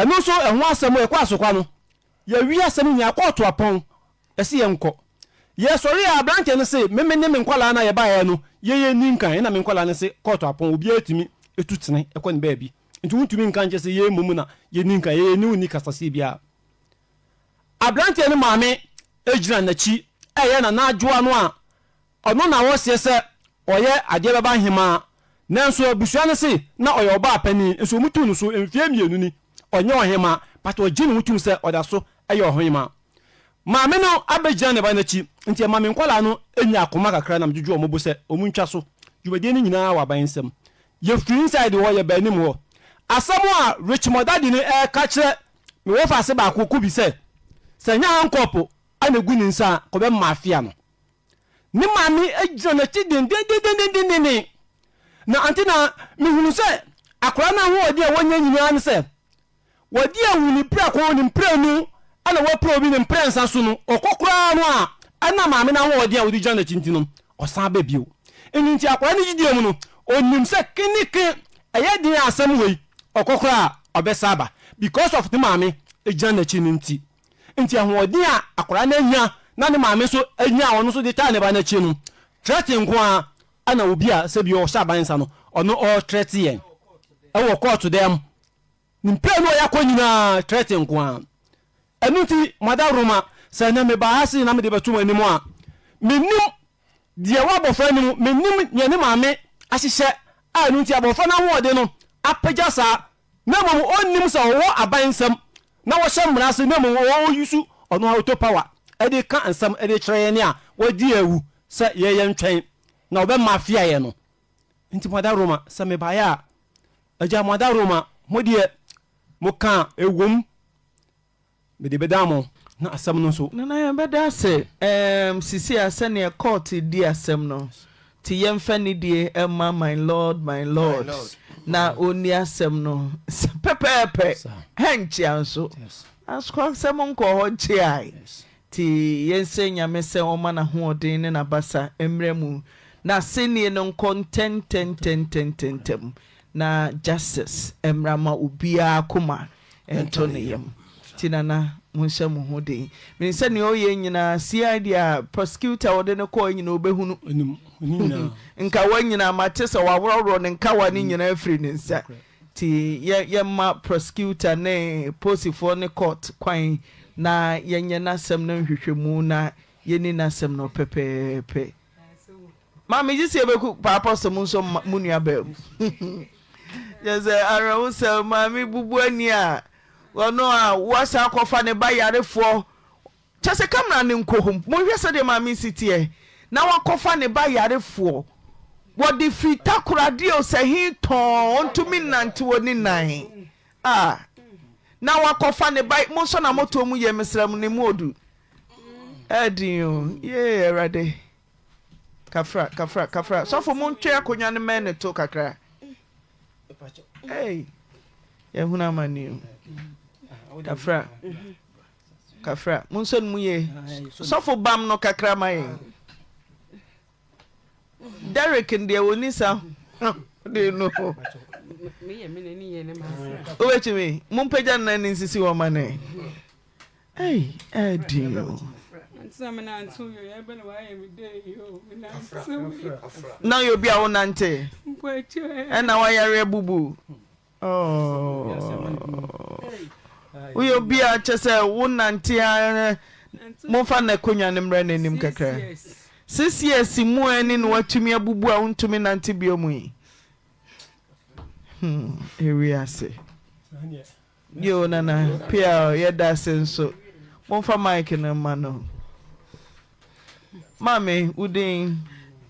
Ɛno nso ɛho asɛm yɛkɔ asokwa no yɛwie asɛm nyinaa kɔɔto apɔn yɛse yɛnkɔ. Yɛsɔre a abranteɛ no se meme ne me nkwadaa no a yɛbaeɛ no yɛyɛ nni nkan ɛna me nkwadaa no se kɔɔto apɔn obiara tumi tu tene kɔ ne baabi nti wontumi nka nkyɛ sɛ yɛn mmom na yɛnni nkan yɛyɛ ne wo nni kasaseɛ biara. Abranteɛ no maame gyina n'akyi ɛyɛ Nana Adwoa no a Ɔno na wɔseɛ sɛ ɔyɛ adeɛ bɛba hemaa, nanso abusua no se na ɔyɛ ɔbaa panin nso wɔtuu no so mfeɛ mmienu ni, ɔnyɛ ɔhemaa but ɔgye ne ho tom sɛ ɔda so yɛ ɔhemaa. Maame no abɛgyina ne ba no akyi nti ɛma me nkwadaa no nya akoma kakra na medwodwo wɔn bo sɛ wɔn ntwa so. Dwumadie no nyinaa wɔ aban nsam. Yɛfiri inside hɔ yɛbaa anim hɔ. Asɛm a Richmond daddy no reka kyerɛ me wɔfaase baako Kubi sɛ, sɛ ɛnyɛ handcup na ɛgu ne nsa a, kɔbɛma afea no. Ne maame gyina n'akyi dendendendendendendenn. Na ante na mehunu sɛ akwadaa no ahoɔden a wanya nyinaa ne sɛ wɔde awu ne prako ne mprenu na wɔapira obi ne mprɛnsa so no, ɔkɔ koraa no a, ɛna maame no ahoɔden a wɔde gyina n'akyi nti no, ɔsan ba bio. Ɛno nti akwadaa no gyidie mu no, ɔnim sɛ ke ne ke ɛyɛ den a asɛm wei, ɔkɔ koraa a ɔbɛsan aba because of ne maame gyina n'akyi no nti. Enti ahoɔden a akwadaa no anya na ne maame nso anya a ɔno nso de taa ne ba no akyi no, trɛte nko ara na obi a sɛbi ɔhyɛ aban nsa no, ɔno ɔretrɛte yɛn wɔ kɔɔto dɛm. Ne mprenu a yɛakɔ nyinaa, trɛte nko ara. Ɛno nti, m'adaworoma, sɛ ɛnnɛ mebaa ha sei na mede bɛto mo anim a, mennim deɛ ɛwɔ abɔfra no mu, mennim nea ne maame ahyehyɛ a ɛno nti abɔfra no ahoɔden no apagya saa na mmom ɔnnim sɛ ɔwɔ aban nsam na wɔhyɛ mmara ase na mmom ɔɔyusu ɔno ara auto power de ka nsɛm de kyerɛ yɛn a wadi awu sɛ yɛyɛ ntwɛn na ɔbɛ mafia yɛn no. Nti mo adaworoma sɛ mebaeɛ a, agya mo adaworoma mo deɛ mo ka a ɛwom. Mede bɛdan mo, na asɛm no nso. Nana yɛbɛda ase ehm sisi a sɛneɛ court di asɛm no nti yɛnfa nidie mma my lord my lord na ɔnni asɛm no pɛpɛɛpɛ hɛnkyea nso asɛm nkɔɔ hɔ nkyeae nti yɛnsrɛ Nyame sɛ ɔmma n'ahoɔden ne n'abasa mmra mu na asɛnnie no nkɔ ntɛntɛntɛntɛntɛm na justice mmra ma obiara akoma ntɔ ne yam. Nti Nana monhyɛ mo ho den. Menim sɛ nea ɔyɛ nyinaa CID a prosecutor a wɔde no kɔɔ nyinaa ɔbɛhunu. Nkawa nyinaa mate sɛ waworɔworɔ ne nkawa no nyinaa afiri ne nsa. Nti yɛmma prosecutor ne posifoɔ ne court kwan na yɛnyɛ n'asɛm no nhwehwɛmu na yɛnni n'asɛm no pɛpɛɛpɛ. Maame gye sɛ yɛbɛku paapa sɛ mo nso mo nua baa mu. Kyerɛ sɛ awerɛhosɛm maame bubu ani a ɔno a wasan akɔfa ne ba yarefoɔ kyerɛ sɛ kamera no nkɔ hɔ monhwɛ sɛdeɛ maame si teɛ na wakɔfa ne ba yarefoɔ wɔde firi takoradeɛ o sɛ he tɔn ɔntumi nnante wɔ ne nan a na wakɔfa ne ba monsɔ na motoɔ mu yɛ mesrɛ mo ne mu odu ɛdin o yee awurade Kafra kafra kafra sɔfo mo ntwe akonwa no mɛn ne to kakra. Hey, yɛhunu amane o. Kafra kafra mo nsɔ no mu yie. Sɔfo bam no kakra ma yɛn. Derek deɛ wɔni sa de no. Wobɛtumi mompagya no na ne nsisi hɔ ma ne. Ei ɛɛden o. Na ɔyɛ obi a wonante ɛna wayare abubu woyɛ obi a kyɛ sɛ wonante ara momfa n'akonnwa no mmrɛ n'anim kakra six years mu ani na watumi abubu a wontumi nante bio mu yi hmm ewiase. Yoo Nana Piaw yɛdase nso. Momfa mic no mma no. Maame wo din?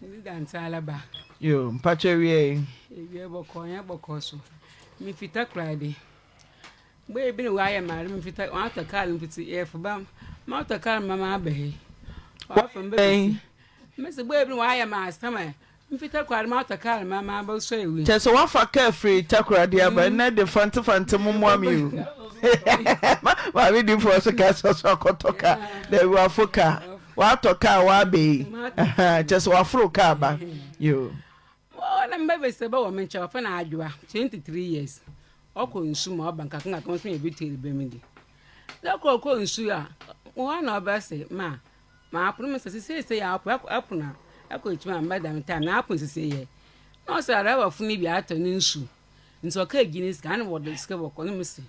Me din Dante Alaba. Yoo mpakyɛ awia yi. Awia bɔkɔɔ nyɛ bɔkɔɔ so. Me fi Takoradi. Boy bi na wayɛ m'ade me fi ta watɔ car no fiti yɛfo ba matɔ car ma maba he. Wafa me bɛsi. Mese boy bi na wayɛ m'asɛm ɛ. Mfi Takoradi matɔ kaar ma mabɛsɔ ewi. Kyerɛ sɛ woafa kaa firi Takoradi aba ɛnnɛ de fante fante mommoa me o Maame difoɔ so ka sɛ ɔso akɔtɔ kaa dabi wafo kaa watɔ kaa waba yi kyerɛ sɛ waforo kaa ba yoo. Na mba bɛsɛ bɛ wɔ me nkyɛn wɔfrɛ no Adwoa 23 years ɔkɔ nsu ma ɔba nkakra nkakra nso yɛ bi tiri bɛ mu di da koro ɔkɔ nsu a wɔn na ɔbɛsɛ ma Mapono me sɛ seesei apo ɛpono a ɛkɔ ekyim a mbɛ dɛm time na apono sesei yɛ na ɔsɛ arabafo no bi atɔ ne nsu nti ɔka egye ne sika na wɔde sika bɔkɔ na mese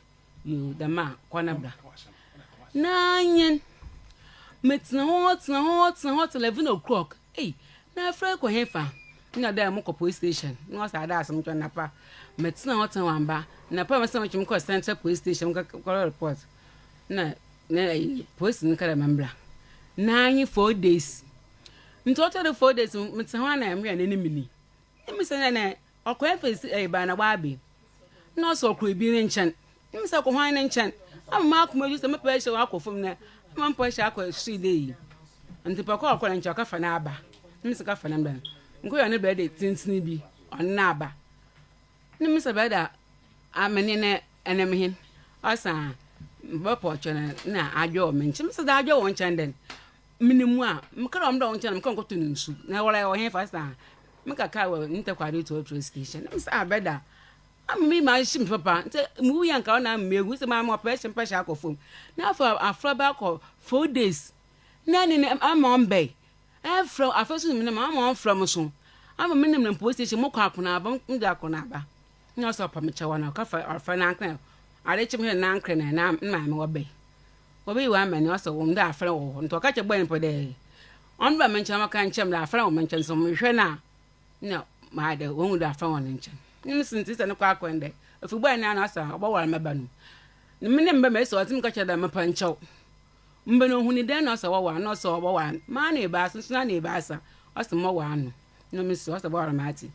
yoo dɛm a kɔ na bra na nyen metena hɔ tena hɔ tena hɔ till 11 o'clock ei na afrɛ kɔ hefa na dɛ mokɔ police station na ɔsɛ ada asɛm twɛ napa metena hɔ tena wamba napa mesɛ metwe mekɔ central police station kɔ report na Na ayi polisi no ka dɛ membra na nye 4 days ntsi ɔtɔ do 4 days no metsena hɔ a na mehwɛ n'enyim ni na mese dɛ na ɔkɔ ɛfɛ si ɛyɛ ba na ɔaba yi na ɔsɛ ɔkɔ ebi ne nkyɛn na mese ɔkɔ hwan ne nkyɛn ama m'akoma dwo sɛ mepɛ hyɛ wakɔ fam na ama mepɛ hyɛ akɔ soro dɛ yi ntsi pɛ kɔ ɔkɔ ne nkyɛn ɔkɛfa n'aba na mese kɛfa ne ba no nkɔyɛ ne bɛyɛ dɛ tsentsen bi ɔno n'aba na mese bɛyɛ dɛ amene ne Ɛne me hen? Ɔse a mebɛpɔ ɔkyɛ no na adwo wɔ me nkyɛn. Mese dɛ adwo wɔ wo nkyɛn dɛn? Menim mu a, meka dɛ ɔmbra wo nkyɛn na meka nkɔtɔ no nsu. Na wɔrɛ wɔ henfa? Ɔse a meka kaa wɔ Ntakwado trɔtrɔ station. Na mese a bɛda. Ama me ma ahye me papa. Nti mewui a nka ɔna ama mewu. Sɛ maa mewɔ pressure pressure akɔ fam. Na afei afra bɛakɔ 4 days. Na ɛne no ama ɔmbɛe. Ɛmfrɛ afei so menam ama ɔmfrɛ mo so. Ama menam na police station mokɔ akonaaba, mede akonaaba. Nna ɔsɛ ɔpa me kyɛw ana ɔka fa ɔfrɛ n'ankrɛ ade kye me hwɛ n'ankrɛ na na ne maame wɔ bɛn wɔbɛyi wɔ ama ni ɔsɛ wɔn dɛ afrɛ wɔ hɔ nti ɔka kyɛ bɔyɛ mpo dɛ ɔmbra me nkyɛn ɔka nkyɛn me dɛ afrɛ wɔ me nkyɛn so mehwɛ no a na maa dɛ wɔn hu dɛ afrɛ wɔ ne nkyɛn ne me sinti sɛ ne kɔ akɔ ndɛ ofi bɔyɛ no ano ɔsɛ ɔbɛware mɛba no ne me ne mbɛ mɛ sɛ ɔtumi ka kyerɛ dɛ mepɛ nkyɛw mbɛ no ohun dɛn na ɔsɛ wɔware na ɔsɛ ɔbɛware maa no ebaasa nso na ebaasa ɔsɛ mɔware no na me so ɔsɛ bɔware maa ti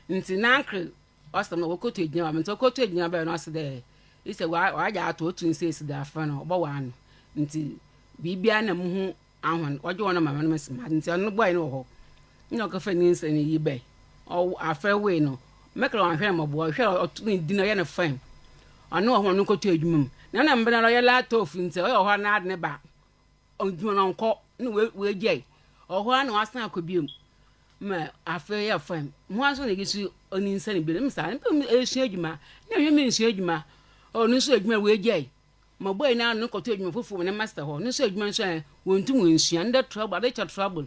Ntsi n'anker ɔsɛm no wokotu egyina hɔ, ntsi okotu egyina bɛyɛ no ɔse dɛ isɛ ɔagye ato otu nsa esi do afrɛ no ɔbɔwar no. Ntsi biribiara na muhu ahɔn, wɔgye hɔn ma me se matse. Ntsi ɔno bɔe no wɔ hɔ. Nna ɔkɛfa nyinsɛn no yi bae. Ɔwo afɛr woe no, mɛka dɛ ɔannhwɛ no mbɔbɔ, ɔhwɛɛ a ɔto ne din ɔyɛ no fine. Ɔno wɔ hɔ ma no kɔtɔ edwuma mu. Na nna mber no ɔyɛ latɔf ntsi ɔyɛ wɔ hɔ a na adze ne ba edwuma no ɔnnkɔ nna oegyae. Ɔwɔ hɔ a na ɔasan akɔ bio ma afei ɔyɛ fine. Mo ara so na yesu onyinsɛn bio no, mese ah mepɛ dɛ esua edwuma. Nna mehwɛ mennsua edwuma. Ɔno so edwuma no oegyae. Ma boy no ano kɔtɔ edwuma fofor wɔ ne master hɔ, no so edwuma no so ɛ, wonntum wonnsua, ndɛ trouble, ade kyɛ trouble.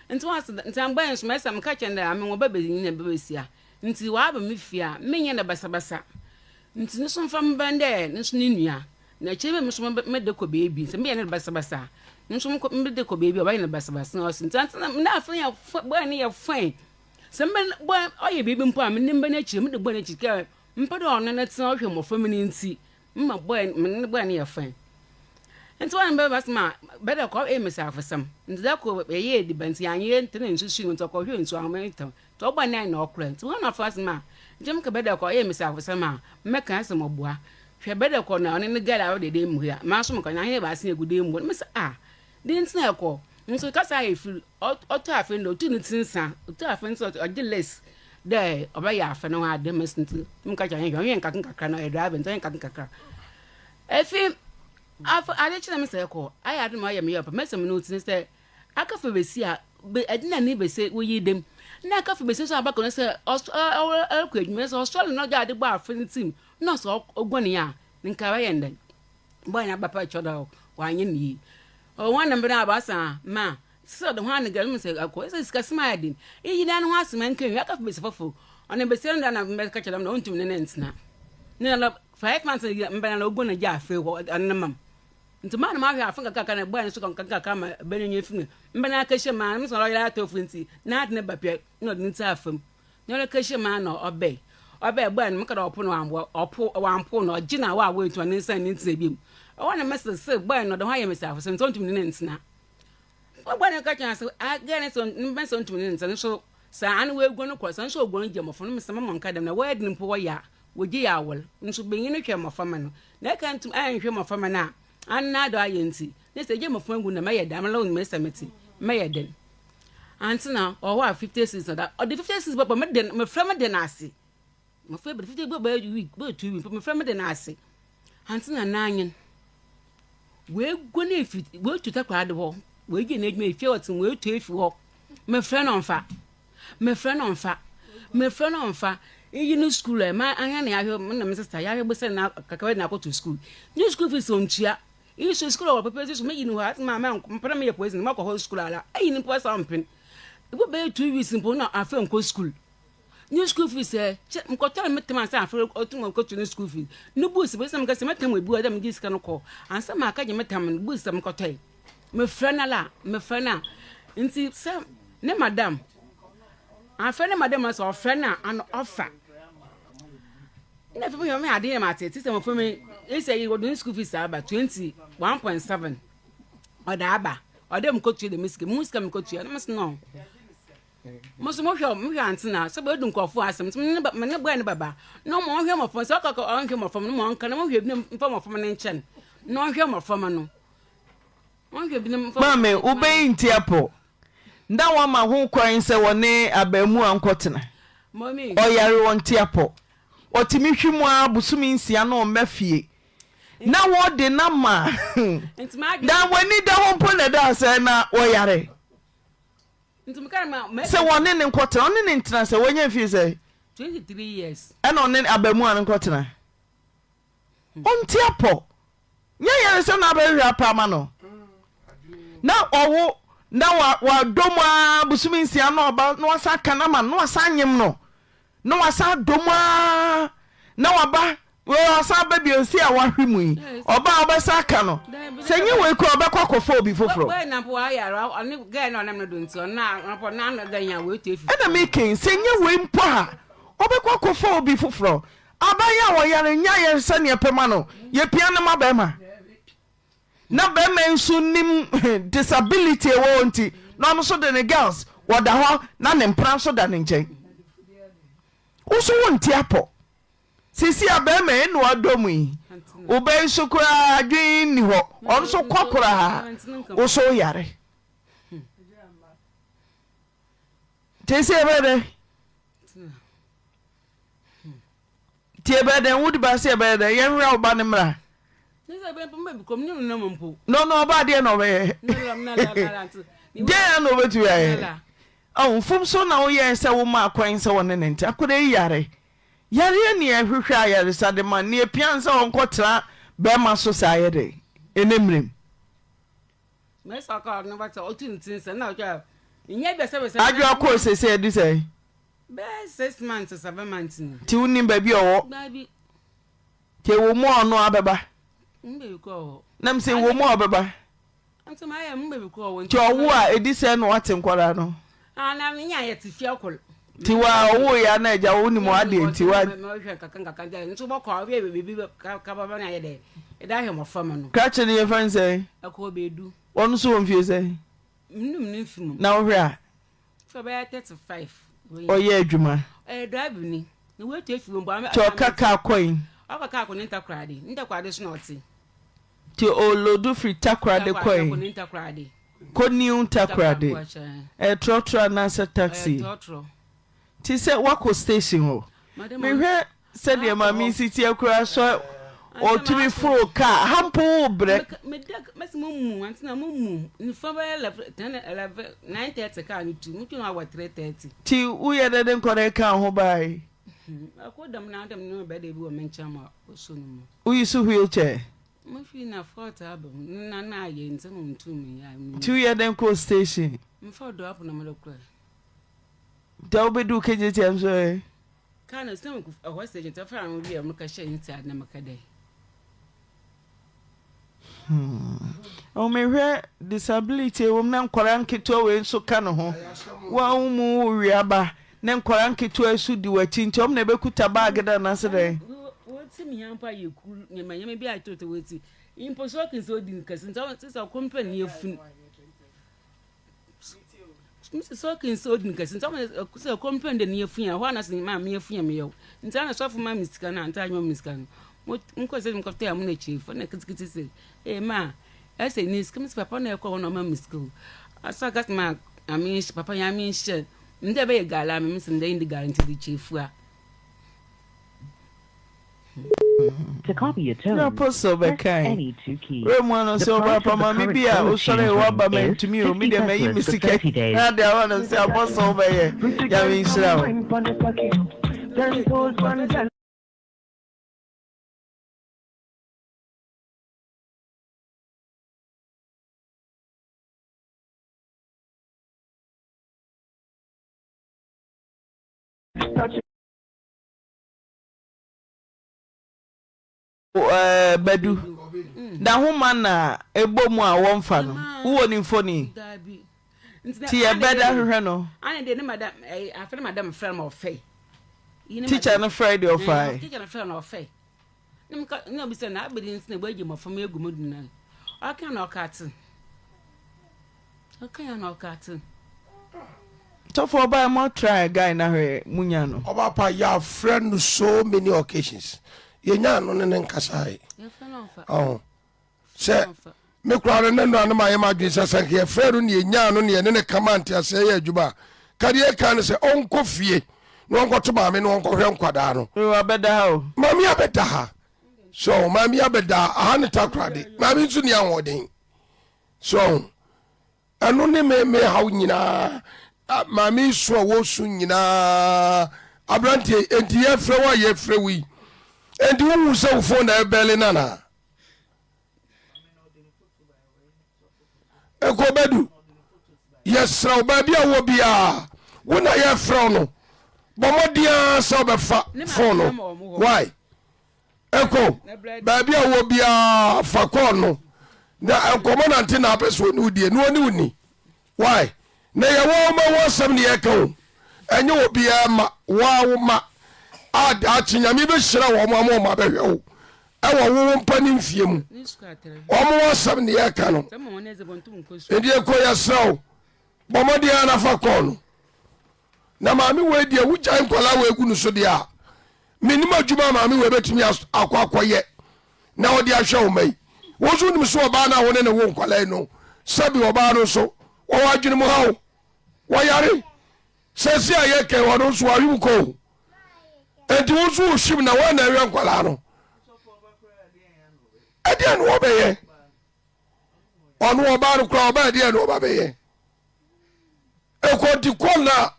Ntsi wɔase dɛ, ntsi ammbɔ hɛn so, mɛsa meka kyerɛ no dɛ ame wɔba banyin na ba basia, ntsi ɔaba me fie a, mennyɛ no basabasa. Ntsi no so mfa me ba ndɛ no so no nua, na ekyir bi mo so mede kɔ beebi, sɛ meyɛ no basabasa a, no so mede kɔ beebi a ɔbɛyɛ no basabasa, na ɔse ntsi antsena na afei yɛ boy no yɛ fine, sɛ mebɛ boy ɔyɛ biribi mpo a, menye mba no ekyir, mede boy no ekyir kɛ mepɛ dɛ ɔno ne tsena ɔhwɛ mbofra no ntsi, Mma bɔe me ne bɔe no yɛ fɛn. Ntsi wɔn bɛba sɛ ma bɛdɛ kɔ ɛyɛ mesafosɛm. Ntsi da kor yɛyɛɛ ediban ntsi yɛannyɛ ntsi na nsu sui no ntsi ɔkɔhwɛɛ nsu ahoma ntam. Ntsi ɔbɔɔ nan na ɔkorɛ. Ntsi wɔn afra sɛ ma nkyɛ meka bɛdɛ kɔ ɛyɛ mesafosɛm a mɛka asɛm ɔboa. Hwɛ bɛdɛ kɔ na ɔne ne girl a ɔda dan mu hɔ yi a maso mekɔ na ahɛn ebiasa egu dan mu hɔ. Na mese ah dɛn ntsi na ɛkɔ? Nso kasa ayɛ fir. Ɔtɔ afe no dɛ otuu ne tsir nsa, otuu afe no sɛ ɔgye list dɛ ɔbɛyɛ afe no ho adze ma ntsi meka kyerɛ no ɔnyɛ nkakrankakra na ɔyɛ driver ntsi ɔnyɛ nkakrankakra. Efi afe adze kye na mese kɔ ayɛ adze ma ɔyɛ me yaw paa mese me no tsi sɛ akafa basia a be ɛdze na ne bese woyi dɛm na akafa basia so abakɔ no sɛ ɔsɔ ɔrokɔ edwuma sɛ ɔsɔr na ɔgye adze bɔ afe ne tsir mu na ɔsɛ oguan a nka ɔbɛyɛ no dɛn. Boy no aba pɛ kyerɛ dɛ ɔannyɛ no yie. Ɔwɔ hɔn mber abaasa ma sɛ ɔde hɔn anegar mu sɛ akɔ sɛ sikasɛm ayɛ den. Iyi na no ho asɛm nka nwi aka basia fofor. Ɔno basia no da na mbɛka kyerɛ dɛm na onntum ne ne ntsena. Ne na 5 months mber na oguan gyaa afei hɔ ɔno ne mam. Ntsi maa na mahwɛ afe nkakrankakra na boy no so nkakrankakra ma bɛ no nye fi mu. Mber no akɛhyɛ mu a no so ɔyɛ atɔfo ntsi n'adze ne ba pɛ na ɔde ne tsir afa mu. Na ɔrekɛhyɛ mu ara na ɔbɛe. Ɔbɛe bɔe no, meka dɛ ɔpo no ɔamboa, ɔpo, ɔammpo no, ɔgye no a ɔawoe ntsi ɔne nsan ne ntsena bio. Ɔhɔ na mese se bɔe no ɔde ho ayɛ me saafo sɛ ntsi onntum ne no nntsena. Bɔe no ka kyerɛ no se, ah, girl no se ne bɛn sɛ onntum ne no nntsena nso sɛ ano oeguan kɔ, sɛ nso oguan gya mbofra no, mese mama ɔnka dɛm na wɔyɛ dzen mpo wɔyɛ a, wogye yɛ awar. Nso banyin no hwɛ mboframba no, na eka nntum annhwɛ mboframba no a, ana n'adɔ ayɛ ntsi, na sɛ egya mbofra gu na mɛyɛ dɛn, amala onyim mese metse, mɛyɛ dɛn? Antsena ɔwɔ hɔ a 50 cedis na ɔda ɔde 50 cedis bɛbɔ me den mefrɛ me den ase mefrɛ bi 50 bɛyɛ week bɛyɛ 2 week mefrɛ me den ase antsena n'anyen woeguan efi woetu takoradi hɔ woegye n'edwuma efie ɔtse woetu efi hɔ mefrɛ no ɔmfa mefrɛ no ɔmfa mefrɛ no ɔmfa iyi no school ɛ ma ahɛn na yɛahwɛ me na me sister yɛahwɛ bosɛ na kakra na akɔto school ne school fees ontua Iyi so skuul wɔ pɛpɛɛdze so meyi no hɔ a ɔse maame annkɔ mepɛ dɛ meyɛ poison mɔkɔ hɔ skuul ara eyi no mpo ɔse ɔmmpen mpo bɛyɛ 2 weeks mpo nna afei ɔnnkɔ skuul ne skuul fees ɛ kyɛ mokɔtɔr me tam ansa afei otum okotua no skuul fees no books mpo sɛ mekɛsɛ mɛtam ebi wɔ hɔ dɛ megye sika no kɔ ansa makɛgye me tam no books a mokɔtɔe mefrɛ no ara a mefrɛ no a ntsi sɛ ne madam afrɛ ne madam sɛ ɔfrɛ no a ano ɔfa. Nna afei mehwɛ me ade yɛ ma tete sɛ mmɔfra mi esi ayi wɔde ne school fees aba 21.7 ɔde aba ɔde mu kɔtua dɛm sika mu sika mu kɔtua na mo so no mo so mohwɛ mohwɛ antena sɛ bɛdu nkurɔfoɔ asɛm nti me ne bɔɛ ne baba na ɔmo ɔnhwɛ mmɔfra sɛ ɔkɔkɔ ɔnhwɛ mmɔfra no ma ɔnka na mohwɛ bi mfa mmɔfra no nkyɛn na ɔnhwɛ mmɔfra no Maame, wobɛyi ntiapɔ na woama ho kwan sɛ wɔne abaamua nkɔtena? Ɔyare ɔntiapɔ. Ɔtumi hwe mu ara bosome nsia na ɔmma fie. Na wode no ama na w'ani da hɔ mpo na ɛda sɛ na ɔyare. Sɛ wɔne no nkɔtena, ɔne no ntena sɛ wanya mfie sɛ? Ɛna ɔne abaamua no nkɔtena. Ɔnte apɔ. Nyɛ yere sɛ na abɛhwehwɛ apɛ ama no. Na ɔwo na wadɔ mu ara bosome nsia na ɔba na wasan aka no ama no na wasan anyem no na wasan adɔ mu ara na waba wasan aba bio si a wahwe mu yi ɔba a ɔbɛsan aka no sɛ nyɛ wei kura ɔbɛkɔ akɔfa obi foforɔ. Ɛna meken sɛ nyɛ wei mpo a ɔbɛkɔ akɔfa obi foforɔ. Aban a ɔyare nyɛ ayaresa nea ɛpɛ ma no, yɛpia no ma bɛrima. Na bɛrima yi nso nim disability ɛwɔ hɔ nti, na ɔno nso de ne girls wɔda hɔ na ne mpena nso da ne nkyɛn. Wo nso wonte apɔ. Sisi a bɛrima yi na wadɔ mu yi. Wo ba yi so koraa adwene nni hɔ, ɔno nso kɔ koraa, wo so woyare. Nti sɛ yɛbɛyɛ dɛn? Nti yɛbɛyɛ dɛn? Wode ba sɛ yɛbɛyɛ dɛn? Yɛnwera wo ba no mmra. No no ɔba deɛ na ɔbɛyɛ. Deɛ na ɔbɛtumi ayɛ. Ɔho mfomso na woyɛɛ sɛ womaa kwan sɛ wɔne no nte. Akwadaa yi yare. Yareɛ ne ɛhwehwɛ ayaresa de ma no. Nea epia no sɛ ɔnkɔtra bɛrima so saa yɛ dɛn? Ɛnɛ mmerɛ mu. Adwoa kɔɔ seesei adu sɛn? Nti wonim baabi a ɔwɔ? Nti ɛwɔ mu a ɔno abɛba? Na mesɛ ɛwɔ mu a ɔbɛba? Nti ma yɛ mo baabi kɔ wɔ. Nti ɔwo a ɛdi sɛn na wate nkwadaa no? Ah na me nya yɛ te fie kor. Nti wa ɔwo ya na agya wo nim adeɛ nti wa. Mɛ hwɛ kakra nkakra nti nso bɔkɔ a ɔbɛ biribi ka ba ba na yɛ dɛ ɛda ahwɛ mmɔfra ma no. Krakye no yɛ fɛn sɛn? Ɛkɔ bɛdu. Ɔno nso wɔ mfie sɛn? Menum ne mfe mu. Na wohwɛ a? Fɛ bɛyɛ 35. Ɔyɛ adwuma? Ɔyɛ driver ni. Na watu afi hɔ mpo. Nti ɔka kaa kɔ yi? Ɔka kaa kɔ ne Ntakoradi. Ntakoradi so na ɔte. Nti ɔlodu firi Takoradi kɔ yi? Kɔ New Takoradi. Ɛyɛ trɔtrɔ anaasɛ taxi? Nti sɛ woakɔ station hɔ? Mehwɛ sɛdeɛ maame yi si teɛ koraa sɛ ɔtumi foro kaa ha mpo wo brɛ. Nti woyɛ dɛ de nkɔdɛ kaa ho bae? Woyi so wheelchair? Nti woyɛ dɛn kɔɔ station? Nti a wobɛduu Kejetia nso ɛ? Kaa no sɛ ɛhɔ station nti ɔfaa no wie a meka hyɛɛ ne ti ade na meka dɛ. Hmm. Mehwɛ disability ɛwom na nkwadaa nketewa wei nso ka ne ho. Wa wo mu wo wia ba ne nkwadaa nketewa yi so di w'akyi nti ɔmo na ɛbɛkuta baage da anaasɛ dɛn? Wɔti mi ha mpo ayɛ kuru nneɛma nneɛma bi a ɛtɔtɔ wɔti mpo so ɔkin sɛ ɔdi nkɛse nti ɔmo sɛ ɔkɔm pɛ ne yɛ funu. Mese sɛ ɔka nsi odi nkɛse nti ɔmo sɛ ɛkɔm pɛn de ne yɛfu yɛn hɔ ana sɛ maa me yɛfu yɛn meyɛw nti ana sɔfo ma me sika no a nti anyɛ me sika no mo nkɔ sɛ mekɔtɔ yɛ mo na akyire fo na kitikiti sɛ ee ma ɛsɛ ne sika mese papa na ɛkɔ hɔ na ɔma me sika o asɔ aka sɛ ma ame papa yɛ ame nhyɛ ndɛ bɛyɛ gala me mese ndɛ ndi gala nti de kyerɛ fua. Na apostle bɛkae wura mu ano sɛ ɔba pa maame bi a wosɔre waba mantumi o me deɛ mayi me sika nyinaa de ama no sɛ apostle bɛyɛ Nyame nhyira wo. Ɛɛ Badu, n'ahoma na ɛbɔ mu a wɔmfa no. Wowɔ ne mfoni? Nti yɛbɛda hwehwɛ no. Tikya no frɛ deɛ ɔfae. Na obisa no, abɛde nti na wɔagye mmɔfra ma agu mu dunan? Ɔka na ɔka ate. Ɔka ya na ɔka ate. Sɔfo ɔbaa mo try guy na hwɛ mo nya no. Ɔba pa yɛafrɛ no so many occasions yɛnyaa no ne ne nkasae ɔho sɛ me koraa no ne nnora no mayɛ m'adwene sɛ sɛ nka yɛfrɛ no ne yɛnyaa no ne yɛne ne kama nteaseɛ yɛ adwuma a kadeɛ ka no sɛ ɔnkɔ fie na ɔnkɔto maame na ɔnkɔhwɛ nkwadaa no. Wabɛda ha o. Maame abɛda ha so maame abɛda ha aha ne takoradi maame nso ni ahoɔden so ɛno ne me me haw nyinaa maame yi so a wɔsu nyinaa aberanteɛ enti yɛfrɛ wo a yɛfrɛ wo yi enti wohu sɛ wo fon na ɛbɛle no anaa ɛkɔ bɛdu yɛserɛ wo baabi a wɔ biaa wo na yɛfrɛ wo no bɔ mmɔden ara sɛ wobɛfa fon no why ɛkɔ baabi a wɔ biara fa kɔɔ no na nkɔmɔ nante na apɛ sɛ ɔne wo die na ɔne wo ni why na yɛwɔ wo ma wo asɛm ne yɛka o ɛnyɛ obiara ma woa wo ma a daakye nyame bɛhyira wɔn ama wɔn abɛhwɛ wo ɛwɔ wo wo mpa ne mfie mu wɔn wo asɛm ne yɛka no ɛdeɛ ɛkɔ yɛserɛ wo bɔ mmɔden ara na fa kɔɔ no Na maame wei deɛ wogyae nkwadaa wei gu no so deɛ a menim adwuma a maame wei bɛtumi akɔ akɔyɛ. na wode ahwɛ wo ma yi? Wo nso wonim so ɔbaa no a wo ne ne wo nkwalaa yi no, sɛbi ɔbaa no nso wɔwɔ adwene mu haw, wɔyare. Sɛsi a yɛkɛ ɔno nso wahwim kɔ o. Enti wo nso wohwim na wɔn na ɛhwɛ nkwalaa no. Ɛdeɛ na wɔbɛyɛ? Ɔno ɔbaa no koraa ɔbaa ɛdeɛ na ɔba bɛyɛ? Ɛkɔ nti kɔ na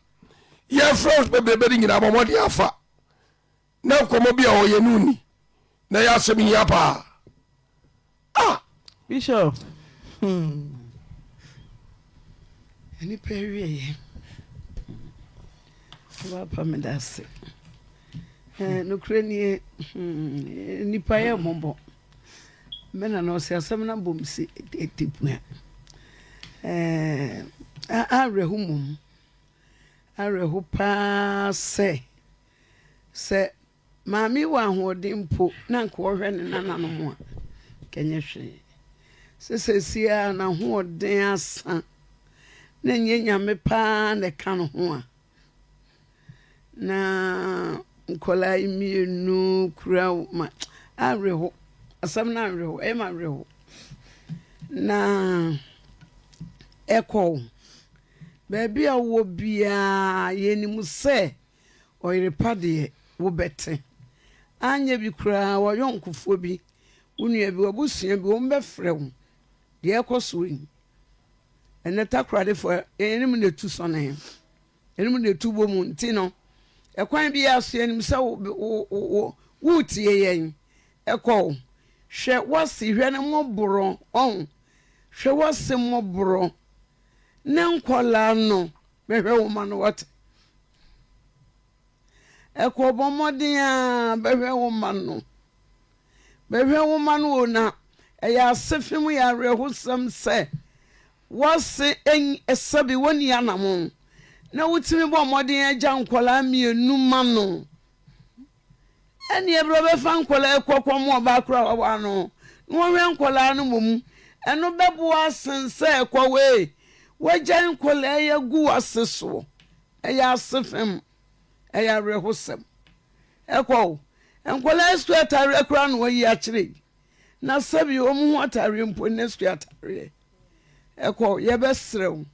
yɛfrɛ bebrebe no nyinaa bɔ mmɔden afa na nkɔmmɔ bi a ɔyɛ no nni na yɛ asɛm hia paa ah. Bishop hmm. Nnipa awieɛ. Papa meda ase. Eh, nokorɛ nie, hmm, nnipa yɛ mmɔbɔ. Me na na ɔsɛ asɛm no abom si tepua. Eh, awerɛho mmom. Awerɛho paa sɛ Sɛ maame yi wɔ ahoɔden mpo na anka ɔhwɛ ne nananom a, anka ɛnyɛ hwee. Sɛ seesei ara n'ahoɔden asa na ɛnyɛ Nyame paa na ɛka ne ho a, na nkwadaa yi mmienu kura ma awerɛho. Asɛm no awerɛho, ɛyɛ ma awerɛho. Na ɛkɔ o, baabi a wowɔ biara yɛnim sɛ Ɔyere pa deɛ, wobɛte. Anyɛ bi koraa w'ayɔnkofoɔ bi, wo nua bi, w'abusua bi, wɔbɛfrɛ wo. Deɛ ɛrekɔ soɔ yi, ɛnnɛ Takoradefoɔ, yɛn na ɛtu sɔne, yɛn na ɛtu bɔ mu nti no, ɛkwan biara so yɛnim sɛ wo, wo, wo, woretie yɛn. Ɛkɔ o, hwɛ w'ase, hwɛ ne mmɔborɔ, ɔho, hwɛ w'ase mmɔborɔ ne nkɔlaa no, bɛhwɛ wo ma no wate. Ɛkɔ bɔ mmɔden ara bɛhwɛ wo mma no. Bɛhwɛ wo mma no o na ɛyɛ asefem yɛ awerɛhosɛm sɛ w'ase sɛbe wɔnni anamon na wotumi bɔ mmɔden agya nkwadaa mmienu ma no. Ɛnneɛ berɛ ɔbɛfa nkwadaa yi kɔ kɔm ɔbaa koro a wawa no na wɔhwɛ nkwadaa no mmom. Ɛno bɛboa sen sɛ kɔ wei wagyae nkwadaa yi agu w'ase soɔ. Ɛyɛ asefem. Ɛyɛ awerɛhosɛm. Ɛkɔ o, nkwadaa yi sukuu ataareɛ koraa na wɔayi akyerɛ yi. Na sɛbi wɔn ho ataareɛ mpo nnɛ sukuu ataareɛ. Ɛkɔ o, yɛbɛsrɛ wo,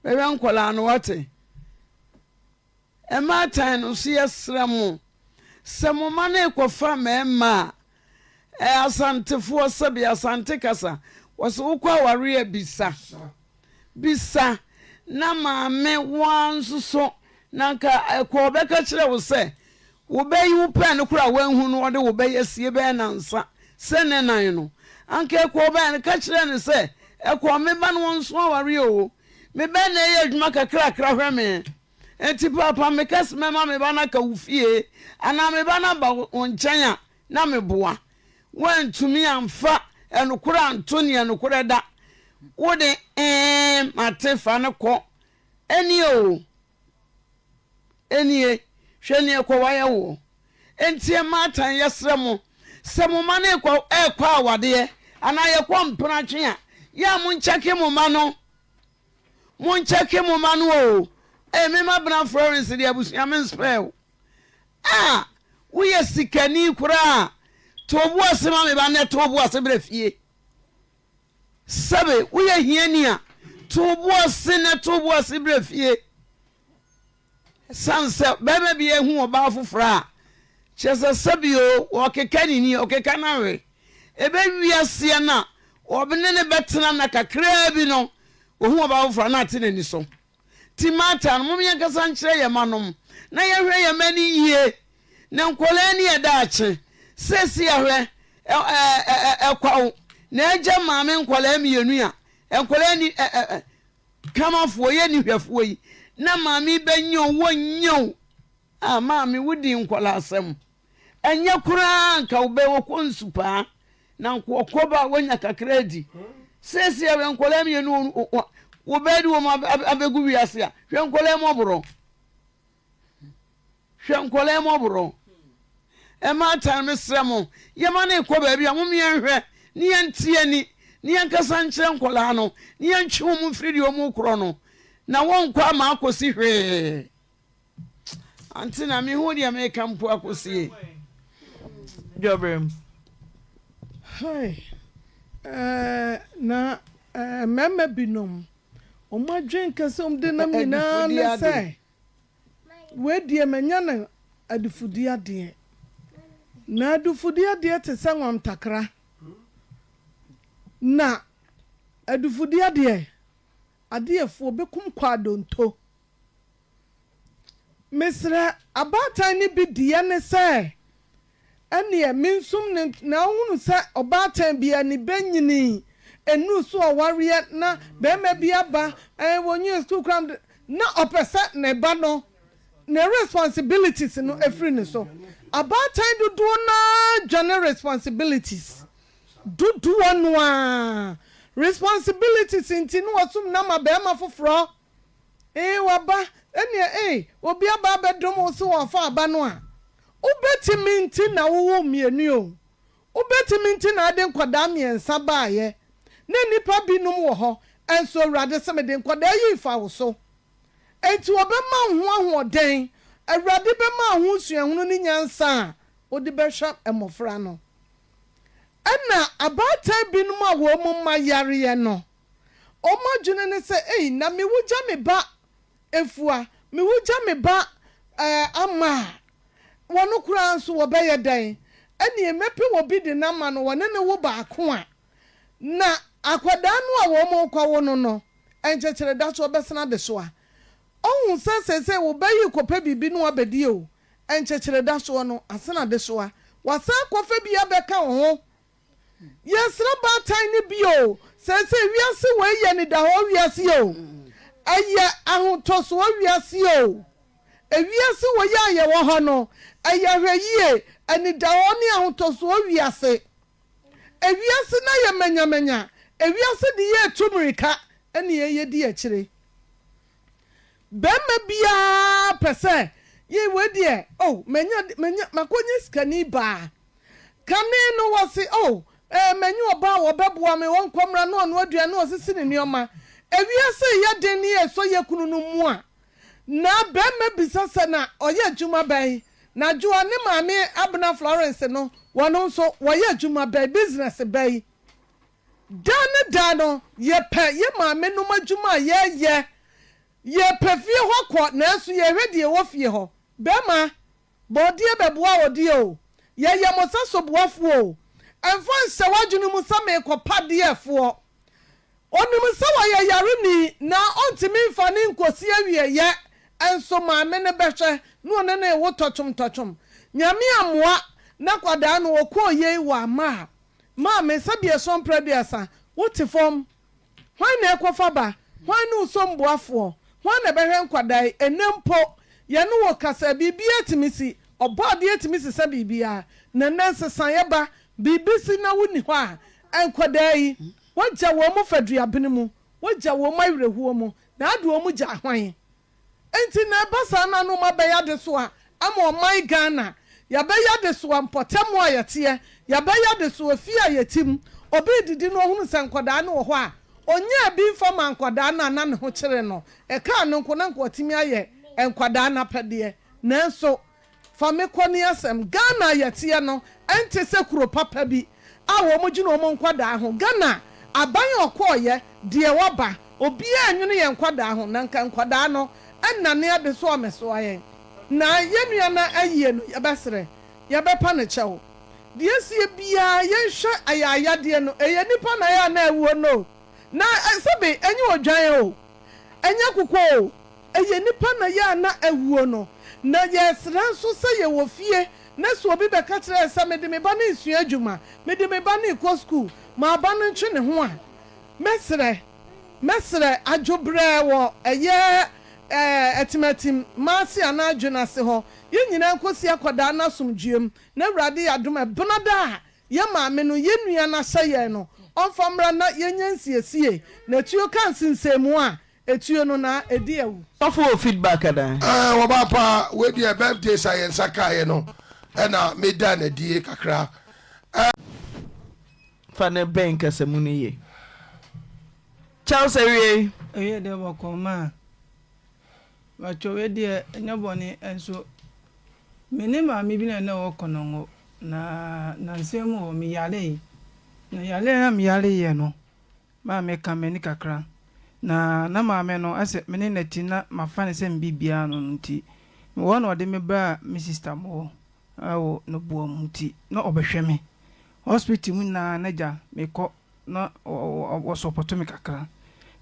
bɛhwɛ nkwadaa no wate. Mmaatan no nso yɛsrɛ mo, sɛ mo mma no rekɔfa mmarima a, ɛyɛ Asantefoɔ sɛbi Asante kasa, wɔse wokɔ awareɛ a bisa. Bisa na maame wo ara nso so na anka ɛkɔ ɔbɛka kyerɛ wo sɛ wo bɛ yi wo pɛn no koraa wanhu no ɔde wo bɛ yi asie bɛyɛ nansa sɛ ne nan no anka ɛkɔ ɔbɛn no ka kyerɛ no sɛ ɛkɔ me ba no wɔnso awareɛ o me bɛ na ɛyɛ adwuma kakrakra hwɛ me nti paapa meka sɛ mɛma me ba no aka wo fie anaa me ba no aba wo nkyɛn a na meboa. Woantumi amfa nokorɛ anto nea nokorɛ da. Wo de, ee, mate, fa no kɔ. Ɛnie o, ɛnie, hwɛ nea ɛkɔ wayɛ woɔ. Enti mmaatan, yɛsrɛ mo, sɛ mo mma no rekɔ rekɔ awadeɛ anaa yɛkɔ mpenatwe a, yɛ a monkyɛke mo mma no. Monkyɛke mo mma no o. Ee, me mma Florence deɛ abusua menspɛɛ o. Ah! Woyɛ sikani koraa a, to wo bo ase ma me ba nnɛ, to wo bo ase bra fie. Sɛbe woyɛ hiani a, to wo bo ase nnɛ, to wo bo ase bra fie. Ɛsiane sɛ barima bi ahu ɔbaa foforɔ a, kyerɛ sɛ sɛbe o, ɔkeka ne ni, ɔkeka n'awe. Ɛbɛwie aseɛ no a, ɔne no bɛtena nna kakraa bi no, ɔhu ɔbaa foforɔ a, na ate n'ani so. Nti Martha no, mom yɛnkasa nkyerɛ yɛn mma nom na yɛnhwɛ yɛn mma no yie na nkwadaa ni yɛ daakye. Seesei a hwɛ ɛ ɛ ɛ ɛkwaw na agya maame nkwadaa mmienu a nkwadaa ni ɛ ɛ ɛ kamafoɔ yɛ ni hwɛfoɔ yi na maame yi bɛnyɛ o wɔnyɛ o ah maame wodi nkwadaa asɛm. Ɛnyɛ koraa anka wo bɛ wɔkɔ nsu paa na nka ɔkɔ ba a wanya kakra adi. Seesei a hwɛ nkwadaa mmienu wo bɛ de wɔn abɛgu wiase a hwɛ nkwadaa mmɔborɔ. Hwɛ nkwadaa mmɔborɔ. Mmaatan mesrɛ mo yɛma no rekɔ baabi a mom yɛnhwɛ ne yɛnte ani ne yɛnkasa nkyerɛ nkwadaa no ne yɛntwe wɔn mfiri deɛ wɔn rekorɔ no na wɔnkɔ ama akɔsi hwee. Ante na mehu deɛ meka mpo akɔsie. Dwaberem. Hai, eh, na eh, mmarima binom, wɔn adwene kɛse a wɔde nam nyinaa ne sɛ, wei deɛ manya no adifudie adeɛ. Na adifudie adeɛ te sɛ nwamtakra. Na adifudie adeɛ, adeɛfoɔ bɛkum kwaadonto. Mesrɛ, abaatan no bi deɛ ne sɛ, ɛneɛ mensum no na wohunu sɛ ɔbaatan biara ne bɛ nyinii nnuru so ɔwareɛ na barima bi aba ɛɛ wɔnwie sukuu koraa na ɔpɛ sɛ ne ba no ne responsibilities no firi ne so. Abaatan dodoɔ no ara dwane responsibilities dodoɔ no ara responsibilities nti na wɔsum no ama barima foforɔ. Ee, waba, ɛnneɛ ei, obi aba abɛdom wo so wɔfa aba no a, wobɛtumi nti na wowoo mmienu o, wobɛtumi nti na wode nkwadaa mmiɛnsa baeɛ, na nnipa binom wɔ hɔ nso Awurade se mede nkwadaa yi refa wo so. Enti wɔbɛma wo ho ahoɔden, Awurade bɛma wo ho suahunu ne nyansa a wode bɛhwɛ mmɔfra no. Ɛna abaatan binom a wɔn mma yareɛ no, Wɔn adwene ne sɛ, 'Ei, na mewu gya me ba Afua, mewu gya me ba eh, Ama a, wɔn koraa nso wɔbɛyɛ dɛn? Ɛnneɛ mɛpɛ obi de no ama no, wɔne no wo baako a, na akwadaa no a wɔrekɔwo no no, nkyekyere da so ɔbɛsene adesoa. Ɔhu sɛ seesei wo ba yi rekɔpɛ biribi na wabɛdi o, nkyekyere da soɔ no, asene adesoa. Wasan akɔfa bi abɛka wo ho. Yɛnsrɛ baatan no bio. Seesei wiase wei yɛ anidahɔ wiase o, ɛyɛ ahotɔsoɔ wiase o. Ewiase wei a yɛwɔ hɔ no, ɛyɛ ahwɛyie, anidahɔ ne ahotɔsoɔ wiase. Ewiase no ayɛ manyamanya, ewiase de yɛretu mmirika ne yɛn yɛdi akyire. Barima biara pɛ sɛ, yei wei deɛ, oh, manya, manya, makɔnya sikani baa. Kane no wɔse, oh, eh, manya ɔbaa a ɔbɛboa me, ɔnkɔ mmra na ɔnoa aduane na ɔsisi ne nneɛma. Ewiase reyɛ den ne yɛresɔ yɛn kununom mu a, na barima bisa sɛ na ɔyɛ adwuma bɛn? Na Adwoa ne maame Abena Florence no, wɔn nso, wɔyɛ adwuma bɛn, business bɛn? Daa ne daa no, yɛpɛ yɛn maamenom adwuma a yɛyɛ. Yɛpɛ fie hɔ kɔ nanso yɛhwɛ deɛ ɛwɔ fie hɔ. Bɛrima, bɔɔdeɛ bɛboa wo deɛ o, yɛyɛ mo sɛ soboafoɔ o. Mfa nhyɛ w'adwene mu sɛ merekɔpa deɛfoɔ. Ɔnim sɛ ɔyɛ yareni na ɔntumi mfa no nkɔsi awieeɛ nso maame no bɛhwɛ na ɔne no rewo tɔtwomtɔtwom. Nyame ammoa na kwadaa no ɔkɔɔ yei wamma a, Maame, sɛbi ɛsɔ mprɛ aduasa, wo te fam. Hwan na ɛkɔfa ba? Hwan ne wo somboafoɔ? Hwan na ɛbɛhwɛ nkwadaa yi? Ɛnnɛ mpo, yɛne wo rekasa yi, biribiara tumi si. Ɔbɔadeɛ tumi sesa biribiara. Na nnɛ nsesaeɛ ba, biribi si na wonni hɔ a, nkwadaa yi, woagya wɔn faduabene mu, woagya wɔn awerɛhoɔ mu, na ade wɔn gya hwan? Enti na ɛba saa na no mabɛyɛ adesoa ama ɔman Ghana, yɛabɛyɛ adesoa mpɔtam a yɛteɛ, yɛabɛyɛ adesoa fie a yɛte mu. Obi redidi na ɔhunu sɛ nkwadaa no wɔ hɔ a, ɔnyaa bi mfa maa nkwadaa no a na ne ho kyere no. Ɛkaa no nko na anka watumi ayɛ nkwadaa no apɛdeɛ. Nanso Fa me kɔ ne asɛm. Ghana a yɛteɛ no ɛnte sɛ kuro papa bi a wɔn dwene wɔn nkwadaa ho. Ghana aban a ɔkɔɔyɛ deɛ waba obiara nnwene yɛn nkwadaa ho na nka nkwadaa no nnane adesoa mmɛsoa yɛn. Na yɛn nua no ayie no yɛbɛsrɛ yɛbɛpa no kyɛw. Deɛ ɛsie biara yɛnhwɛ ayaayadeɛ no ɛyɛ nipa na ɛyɛ a na awuo no na sɛbe ɛnyɛ odwan o ɛnyɛ akokɔ o. Ɛyɛ nnipa na yɛ a na awuo no. Na yɛsrɛ nso sɛ yɛwɔ fie na sɛ obi bɛka kyerɛ yɛn sɛ mede me ba no resua adwuma, mede me ba no rekɔ sukuu, ma aba no ntwe ne ho a, mɛsrɛ, mɛsrɛ adwobrɛɛ wɔ ɛyɛ ɛɛ Atimatim, Maase anaa Adwene ase hɔ, yɛn nyinaa nkɔsi akwadaa no asomdwoeɛ mu, na Awurade yɛ adom a, ɛbena da a yɛn maame no, yɛn nua no ahyɛ yɛn no, ɔmfa mmra na yɛnyɛ nsiesie, na atuo ka nsensɛnmu a, Etuo no na edi awu. Sɔfo wɔ feedback anaa? Ɛɛ wɔba paa wei deɛ birthdays a yɛn nsa kaeɛ no ɛna meda no adie kakra. Ɛɛ. Fa no bɛn kasamu no yie. Charles awiei. Ɛyɛ dɛ bɔkɔɔ maa. Mpakyɛw wei deɛ ɛnyɛ bɔne nso me ne maame bi na na ɛwɔ Konongo na nansa mu hɔ me yaree. Na yareɛ na meyareeɛ no maa meka m'ani kakra. Na na maame no asɛ me ne no te na mafa no sɛ me biribiara no no nti, mewɔ hɔ na ɔde me baa me sista mo hɔ wɔ Noboa mu nti na ɔbɛhwɛ me. Hospital mu nyinaa n'agya mekɔ na ɔsɔpɔto me kakra.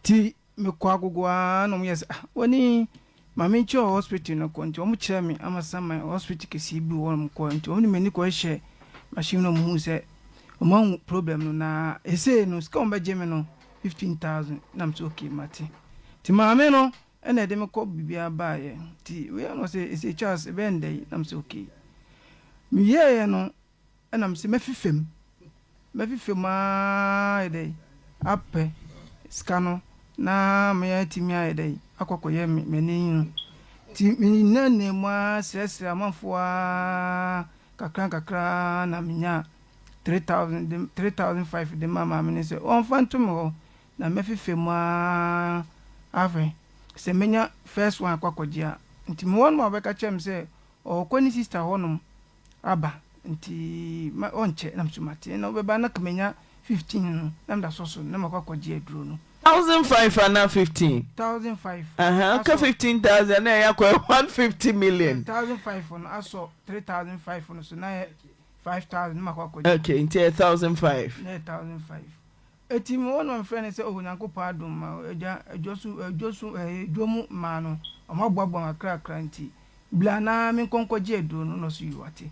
Nti Mekɔ agogo aa na ɔmo yɛ sɛ ah wɔne maame nkyerɛ wɔ hospital no kɔ nti ɔmo kyerɛ me Amasaman hospital kɛseɛ bi wɔ hɔ nom kɔɛ nti ɔmo de m'ani kɔ hyɛ machine mu na ɔmo huu sɛ ɔmo ahu problem no na ɛsei no sika ɔmo bɛgye me no 15,000 na me sɛ okay mate nti maame no ɛna ɛde me kɔ biribiara baayɛ nti wei na ɔsɛ ɛsei Charles ɛbɛyɛ ndɛ yi na me sɛ okay meyɛɛyɛ no Ɛna mese mɛfefɛ mu, mɛfefɛ mu ara ayɛ dɛn apɛ sika no na matumi ayɛ dɛn akɔ akɔyɛ m'ani no. Nti menenam mu ara srɛsrɛ amanfoɔ ara kakra nkakra ara na menyaa 3000 de 3500 de maa maame no sɛ ɔmfa nto me hɔ na mɛfefɛ mu ara ahwɛ sɛ mɛnya first one akɔ akɔgye a. Nti mewɔ hɔ nom a ɔbɛka kyerɛɛ me sɛ ɔrekɔ ne sister hɔnom aba nti ma ɔnkyɛ na meso mate na ɔbɛba na ka manya 15 no na meda sɔ so na makɔ akɔgye aduro no. 1005 anaa 15? 1005 Ahaa woka asɔ. 15,000 na ɛyɛ akɔyɛ 150 million. 1005 no asɔ 3005 no so na ayɛ 5000 na makɔ akɔgye. Okay nti ɛyɛ 1005. Na ɛyɛ 1005. Eti me wɔ na ɔmfrɛ no sɛ oh Nyankopɔn adom ma agya adwo so adwo so ɛɛ adwo mu maa no ɔmo aboaboa kakrakra nti bla na me nkɔ nkɔgye aduro no na ɔso yoo ate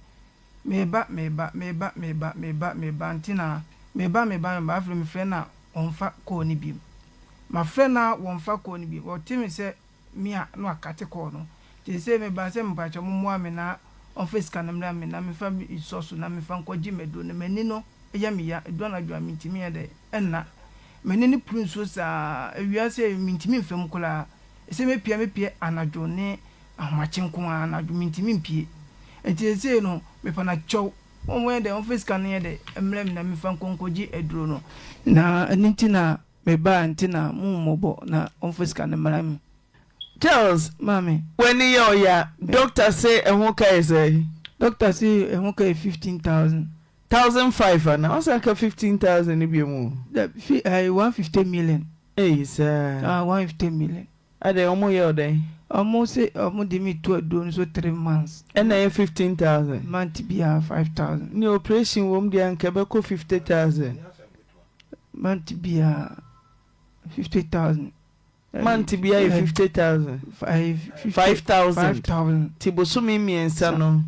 meba meba meba meba meba meba nti na meba meba meba afei mefrɛ no a ɔnfa call no biom mafrɛ no a wɔnfa call no biom ɔte me sɛ me a na wakate call no nti sesei meba sɛ mepakyɛw mo mmoa me na ɔnfa sika no mmra me na menfa nsɔ so na menfa nkɔgye m'aduro no m'ani no yɛ me ya, ɛdu anadwo a mentumi nyɛ dɛ nna. M'ani no puru nsuo saa, awia sei mentumi mfa mu koraa. Sɛ mɛpue a mɛpue anadwo ne ahomakye nko ara, anadwo mentumi mpue. Nti seesei no mepɛ no akyɛw, wɔnyɛ dɛ wɔmfa sika no nyɛ dɛ mmrɛ me na memfa nkɔ nkɔgye aduro no. Na ɛno nti na mebaa nti na mommɔbɔ na wɔmfa sika no mmra me. Charles, Maame. W'ani yɛ ɔya, doctor se ɛho ka yɛ sɛn? Doctor se ɛho ka yɛ 15,000. 1005 ana? Ɔsan ka 15,000 no bio mu o. Dabi, fi ɛɛ 150 million. Ei saa. Ah, 150 million. Adɛn, ɔmo yɛ wo dɛn? Ɔmo se ɔmo de me to aduro no so three months. Ɛna ɛyɛ 15,000? Month biara 5,000. Ne operation wɔ mu deɛ anka ɛbɛkɔ 50,000. Month biara 50,000. Month biara yɛ 50,000. 5,000. Nti bosome mmiɛnsa no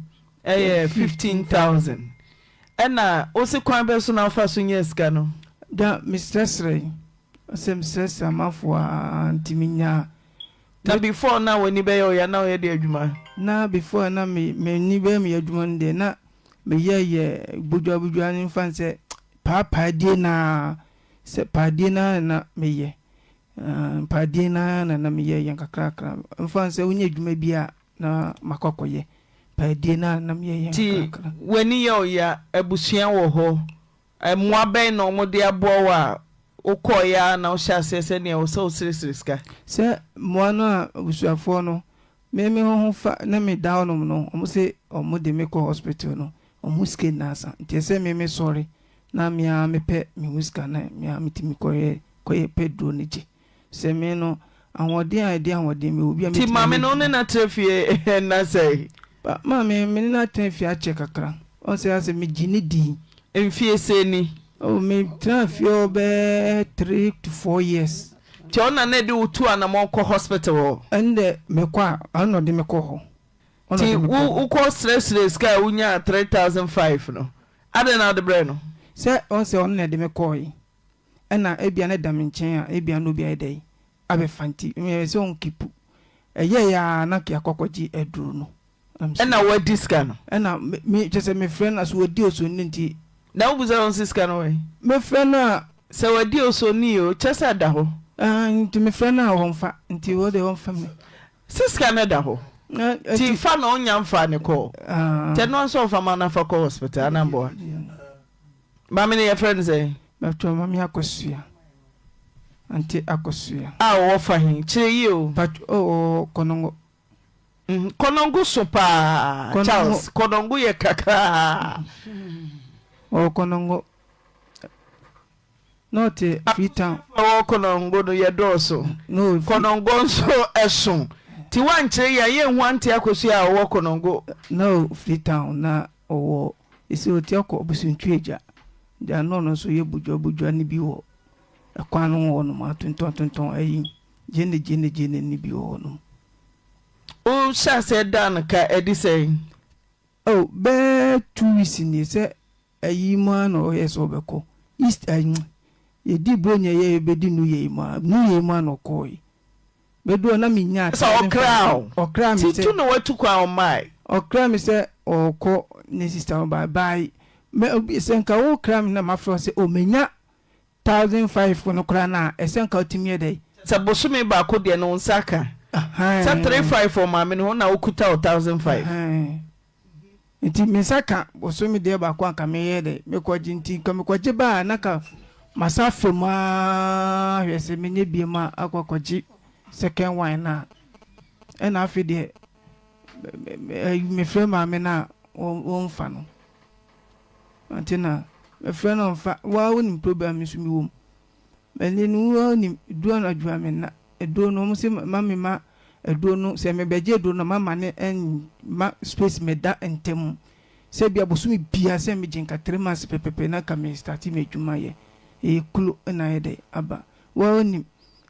ɛyɛ 15,000. Ɛna wose kwan bɛ so na wofa so nyaa sika no? Da mesrɛsrɛ sɛ mesrɛsrɛ amanfoɔ aa nti menyaa. Na before na w'ani bɛyɛ wo ya na woyɛ deɛ adwuma? Na before na m'ani bɛyɛ me adwuma no deɛ na meyɛ yɛ bodua bodua no mfa no sɛ paapaadie no ara sɛ paadie no ara na na meyɛ. Mpaadie no ara na na meyɛ yɛ nkakrakra. Mfa no sɛ wonya adwuma bi a na makɔ akɔyɛ. Mpaadie no ara na na meyɛ yɛ Nti nkakrakra. w'ani yɛ wo ya, abusua wɔ hɔ, mmoa bɛn na wɔde aboa wo a wokɔeɛ ara na wohyɛɛ aseɛ sɛ nea ɛwɔ sɛ wosresre sika? Sɛ mmoa no a abusuafoɔ no, me me ho fa na meda hɔnom no, wɔse wɔde me kɔ hospital no, wɔn sika nyinaa asa. Nti ɛsɛ sɛ me mesɔre na me ara mepɛ me ho sika na me ara metumi kɔyɛ kɔyɛ pɛ duro no gye. Sɛ me no, ahoɔden a ɛde ahoɔden mewɔ bi a Nti mɛtumi maame ayɛ no wo ne adwuma. no atena fie nna sɛn? Pa, maame, me ne no atena fie akyɛ kakra. Ɔhu sɛ asɛ megye no di. Mfie sɛn ni? Oh, metenaa fie hɔ bɛyɛ 3 to 4 years. Nti ɔno na na ɛde wo tu anamɔn kɔ hospital hɔ? Ɛnde mekɔ a, ɔno na ɔde me kɔ hɔ. Ɔno na Nti ɔde me wo kɔ hɔ. wokɔ srɛsrɛɛ sika a wonyaa 3500 no, adɛn na wode brɛɛ no? Sɛ ɔhu sɛ ɔno na ɛde me kɔɔe. Ɛna ebia na ɛda me nkyɛn a ebia na obi ayɛ dɛn abɛfa nti meyɛɛ sɛ ɔnkipu. Ɛyɛeɛ ara na anka yɛakɔ akɔgye aduro no. Na mese Ɛna wadi sika no? Ɛna me me kyerɛ sɛ mefrɛ no a so wadi osonni nti. Na wobisa no sɛ sika no wɔ he? Mefrɛ no a. Sɛ wadi osonni o, kyerɛ sɛ ɛda hɔ. Aane nti mefrɛ no a ɔmfa nti wo deɛ ɔmfa me. Sɛ sika no da hɔ. Na Nti nti. fa na ɔnnya mfaa no kɔɔ. Aane. Nti ɛno ara nso ɔmfa ma no afa kɔ hospital anaa mboa? Maame no yɛfrɛ no sɛn? Mpakyɛw Maame Akosua. Auntie Akosua. A ɔwɔ fa he? Kyerɛ yie o. Mpakyɛw oh ɔwɔ Kɔnɔngo. Mm, Kɔnɔngo so paa. Kɔnɔngo. Charles, Kɔnɔngo yɛ kakraa. Ɔwɔ Kɔnɔngo. Na ɔte Freetown. Abosomfoɔ a ɛwɔ Konongo no yɛ dɔɔso. Konongo nso ɛso. Nti woankyerɛ yɛn a yɛnhu Auntie Akosua a ɔwɔ Konongo. Na ɔwɔ Freetown na ɔwɔ ɛsɛ ɔti akɔ Abosontwi agya. Gya na ɔno nso yɛ bodua bodua no bi wɔ ɛkwan no ho hɔ nom atontɔn tontɔn ayi gyene gyene gyene no bi wɔ hɔ nom. Wo hyɛ aseɛ daa no ka ɛdi sɛn? Oh bɛyɛ 2 weeks nie sɛ Ayi mu ara na ɔyɛɛ sɛ ɔbɛkɔ. East ayi, yɛdii Buronya yi a yɛbɛdi New Year yi mu ara, New Year yi mu ara na ɔkɔɔe. Bɛduru hɔ na mennya Sɛ thousand five. ɔkraa wo. Ɔkraa me Nti sɛ. tu na watu kwan ɔmmae. Ɔkraa me sɛ ɔɔkɔ ne sister hɔ bye bye. Mɛ obi sɛ nka wokra me na mafrɛ wo sɛ oh manya 1005 no koraa no a, ɛsɛ nka wotumi yɛ dɛn? Sɛ bosome baako deɛ no wo nsa aka. Sɛ three five wɔ maame no hɔ na wokuta wo 1005. Nti me nsa ka bosome deɛ baako a nka meyɛ dɛ mekɔgye nti nka mekɔgye ba a na ka masa afɛ mu ara hwɛ sɛ menyɛ biem a akɔ akɔgye second one no a ɛna afei deɛ mefrɛ maame no a wɔmfa no nti na mefrɛ no ɔmfa waa wonim problem nso mewɔ mu M'ani no wo nim duro anadwo a me nna aduro no wɔn se ma me ma aduro no sɛ me bɛgye aduro no ma ma ne ma space me da ntɛm sɛ bia bosome bia sɛ me gye nka 3 months pɛpɛpɛ na nka me start me adwuma yɛ ɛyɛ klo na ayɛ dɛ aba wo nim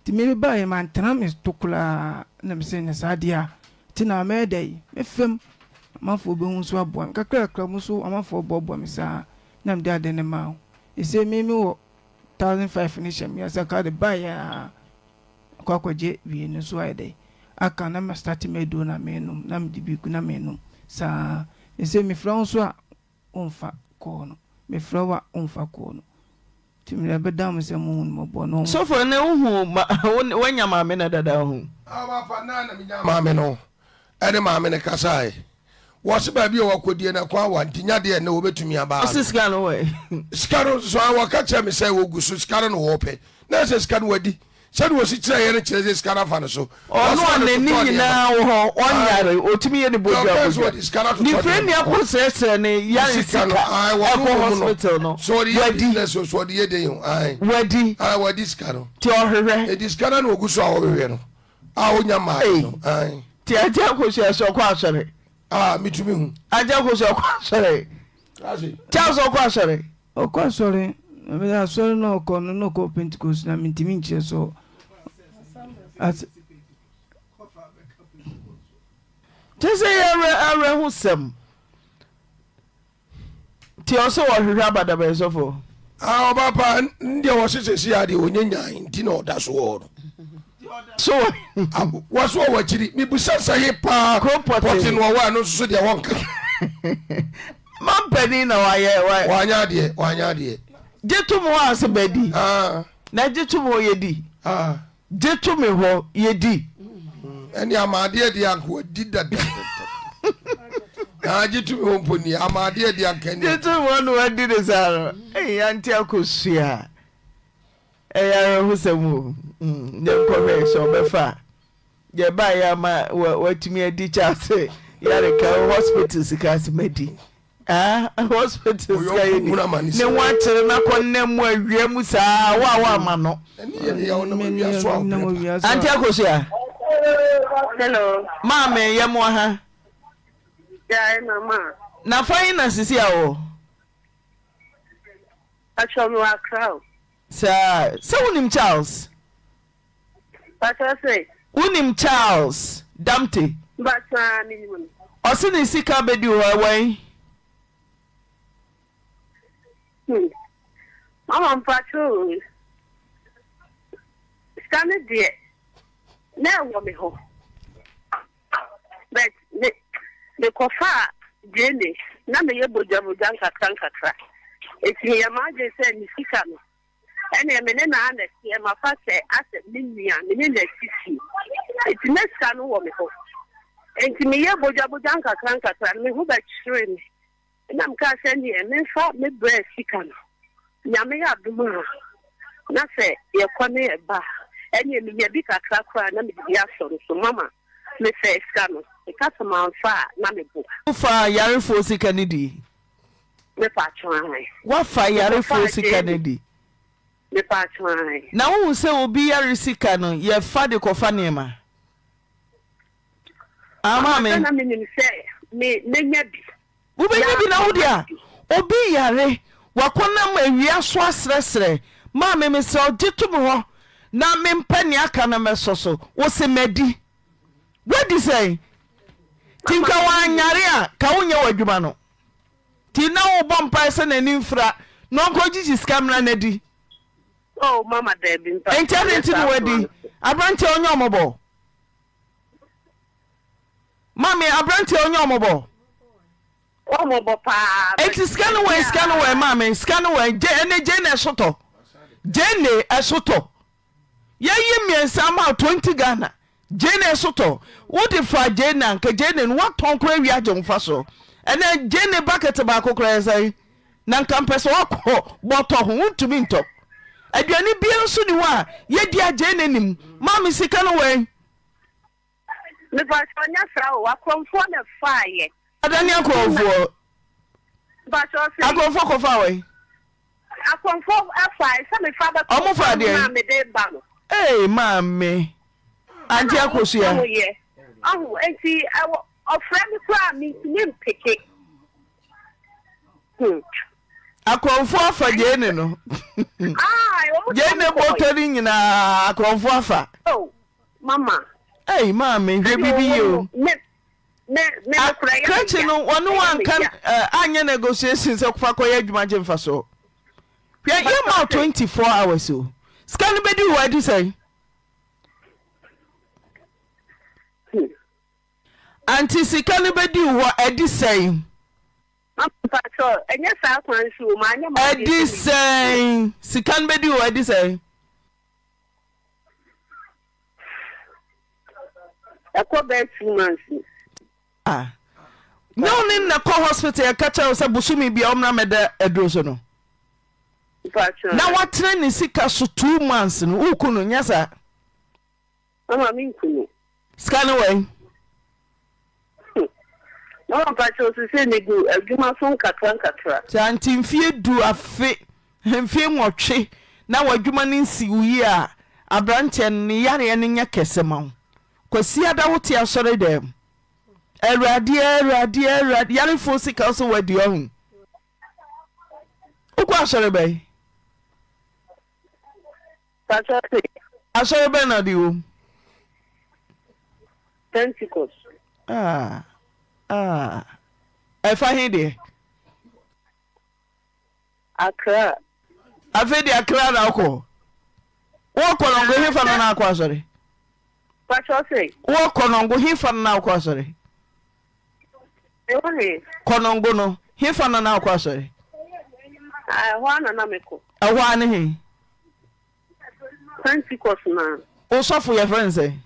nti me ba yɛ ma ntena me to koraa na me sɛ nyɛ saa deɛ a nti na mɛyɛ dɛ me fam amanfoɔ bɛhu nso aboa me kakra kakra mu nso amanfoɔ boaboa me saa na mede ade ne ma wo ɛsɛ me me wɔ 1005 no hyɛ me asa ka de baeɛ a akɔ akɔgye wie no nso ayɛ dɛ aka na ma start m'aduro na menom na mede bi gu na menom saa ɛsɛ mefrɛ wo nso a womfa kɔɔ no mefrɛ wo a womfa kɔɔ no nti mmerɛ bɛda mo sɛ mohu no mɔbɔ no. Sɔfo ɛnɛ wohu ma woanya maame no dada wohu. Amapa na na menya maame no ɛne maame no kasae. Wɔse baabi a wɔakɔdie no ɛkwan wa nti nya deɛ ɛnɛ wɔbɛtumi aba ha Ɔse no. sika no wɔ he? Sika no nso a wɔka kyerɛ me sɛ wɔgu so sika no na wɔpɛ na ɛsɛ sika no wadi sɛdeɛ wɔsi kyerɛ yɛ no kyerɛ sɛ sika no afa no so. Ɔno Wɔse a ɔde n'ani totɔ nneɛma. nyinaa wɔ hɔ Ae ɔnyare ɔtumi yɛ ne deɛ bodua ɔkae sɛ bodua ɔde sika no atotɔ Ne firi nneɛma. nea kɔ srɛsrɛ ne Ne yare sika no sika ae wɔno ɛkɔ mmom no hospital no sɛ ɔde yɛ wadi business o sɛ ɔde yɛ den o ae wadi ae wadi sika no. nti ɔhwehwɛ. Ɛdi sika no na ɔgu so a ɔhwehwɛ no a ɔnya mmaa Ei no ae. nti agya akosua sɛ ɔkɔ asɔre. Ah, metumi hu. Agya Kosi ɔkɔ asɔre. Charles ɔkɔ asɔre. Ɔkɔ asɔre. Asɔre na ɔkɔ no na ɔkɔ Pentecost na mentumi nkyerɛ so. As. Kyɛ sɛ yɛ awerɛhosɛm. Nti ɔse wɔhwehwɛ abadabɛn sɔfo. Ah ɔba pa ndeɛ wɔse sɛsi a deɛ ɔnyɛ nyan nti na ɔda so wɔ hɔ no. So wɔ. Wɔso wɔ akyiri mebusa sɛ he paa pɔte no ɔwɔ ɛno nso so deɛ wɔnka. Mampanin na wayɛ wayɛ. Wanyɛ adeɛ wanyɛ adeɛ. Gye to mu hɔ ase bɛdi. Ah. Na gye to mu hɔ yɛdi. Ah. Gye to me hɔ yɛdi. Ɛne ama adeɛ deɛ anka wadi dada. Na gye to me hɔ mpo nie ama adeɛ deɛ anka ni. Gye to me hɔ na wadi ne saa no. Ɛyi ante akosua. Ɛyɛ awerɛhosɛm o. Yɛnkɔhwɛ sɛ ɔbɛfa a. Deɛ ɛbaeɛ ama watumi adi Charles yareka hospital sika ase madi. Ah, hospital sika yɛ ni. Ne ho akyere na kɔ nnam mu awia mu saa wo a woama no. Auntie Akosua. Hello. Maame yɛ mo ha. Yeah, mama. Na fa yi na sisi a wɔ. Pacho mi wɔ Accra o. Saa, sɛ wonim Charles? Pacho se. Wonim Charles Damte? Mpacho aa menim no. Ɔse ne sika bɛdi hɔ ɛwɔ he? Hmm. Mama mpacho o. Sika no deɛ na ɛwɔ me hɔ. But me mekɔfaa gyeene na meyɛ bogyabogya nkakra nkakra. Enti meyɛ m'adwene sɛ me sika no, ɛneɛ me ne no ara na ɛteɛ, mafa sɛ asɛ me nua, me ne no asi fie. Enti na sika no wɔ me hɔ. Enti meyɛ bogyabogya nkakra nkakra no, me ho bɛkyeree me. Ɛna mekaa sɛ neɛ memfa me brɛ sika no, Nyame yɛ adom a, na sɛ yɛkɔ ne yɛba a, ɛneɛ menya bi kakra koraa na mede bi asɔ no so. Mama, mefɛɛ sika no, meka sɛ mamfa a na meboa. Wofaa yarefoɔ sika no dii? Mepatwo ahe. Woafa yarefoɔ sika no adi? Mepatwo ae. Na wohu sɛ obi yare sika no yɛ fa de kɔfa nneɛma? Ah Mama maame. sɛ na menim sɛ me menya bi. Wobɛnya bi na wo deɛ a obi yare wakɔnam awia so asrɛsrɛ maame mesrɛ wo gye to me hɔ na mempɛ nea aka no mɛsɔ so wo se madi woadi sɛn nti Mama nka menim. wanyare a ka wonyɛ w'adwuma no nti na wobɔ mpae sɛ n'ani mfira na ɔnkɔgyegye sika mmra no adi. Oh mama daabi mpa Enti adɛn nyɛ nti na saa wadi? soa no so. Aberanteɛ ɔnyɛ ɔmɔbɔ. Mame aberanteɛ ɔnyɛ ɔmɔbɔ. Ɔmɔbɔ paa but Enti sika no wɛn sika no wɛn maame sika no wɛn gye ɛnɛ gye na ɛsotɔ gye ne ɛsotɔ yɛyi mmiɛnsa ama wo 20 Ghana gyeene so tɔ wode fa gyeene a nka gyeene no woatɔn koraa awie agye wo mfasoɔ ɛnɛ gyeene bucket baako koraa yɛ sɛn na nka mpɛ sɛ woakɔ bɔtɔ ho wontumi ntɔ aduane biara nso ni hɔ a yɛdi a gyeene nim maame sika no wɛn. Mepakyɛ ɔnyɛ saa o akorɔmfoɔ na ɛfaeɛ. Adane akorɔmfoɔ. Mepakyɛ ɔse. Akorɔmfoɔ kɔfa wɛn. Akorɔmfoɔ fae sɛ mefa bɛto Ɔmo faa fam deɛn? na mede ba no. Ee maame, Auntie Ɛna ɔmo Akosua. ɔmo yɛ. Ɔho, enti ɛwɔ, ɔfrɛ me koraa a mentumi mpeke. Hmm. Akorɔmfoɔ afa gyeene no. Ae, ɔmo de Gyeene ɔmo kɔɔe. bɔtɔ no nyinaa akorɔmfoɔ afa. Oh, mama. Ei maame, hwɛ Ɛna biribi ɔwɔ yie mu, o. me, me, me Ah, nokorɛ ɛyɛ me krakye ya, no wɔne wo ɛyɛ me anka ya. eh, anyɛ negotiation sɛ fa kɔyɛ adwuma gye mfasoɔ. Hwɛ, yɛma wo 24 hours o. Sika no bɛdi wo adi sɛn? Ante sika no bɛdi wo hɔ adi sɛn? Mama mpakyɛ ɛnyɛ saa kwan so o, manyɛ m'adwene Adi sɛ medi. sɛn? Sika no bɛdi wo hɔ adi sɛn? Ɛkɔ bɛyɛ 2 months ni. Ah. Nyɛ wo ne na kɔ hospital yɛka kyerɛ wo sɛ bosome bia ɔmmra mɛda aduro so no. Na watena ne sika so 2 months no woku no nyɛ saa. Mama menku no. Sika no wɛn? Mama mpakyɛw sesei megu adwuma so nkakra nkakra. Saa nti mfie du afe mfie nwɔtwe na w'adwuma no nsi wo yie a aberanteɛ no ne yareɛ no nyɛ kɛse ma wo. Kwasiada wote asɔre dɛm Awurade Awurade Awurade yarefoɔ sika wo sɛ wadi ɔho. Wokɔ asɔre bɛn? Asɔre bɛn na ɔde wom? Pentecost. Ah, ah. Ɛfa he deɛ? Accra. Afei deɛ Accra na wokɔ. Wowɔ Kɔnɔngo hefa no na akɔ asɔre? Wowɔ Kɔnɔngo hefa no na wokɔ asɔre? Mewɔ he? Kɔnɔngo no, hefa no na wokɔ asɔre? Ɛhɔ ara na na mekɔ. Ɛhɔ ara ne he? Pentecost na. Wo sɔfo yɛfrɛ no sɛn?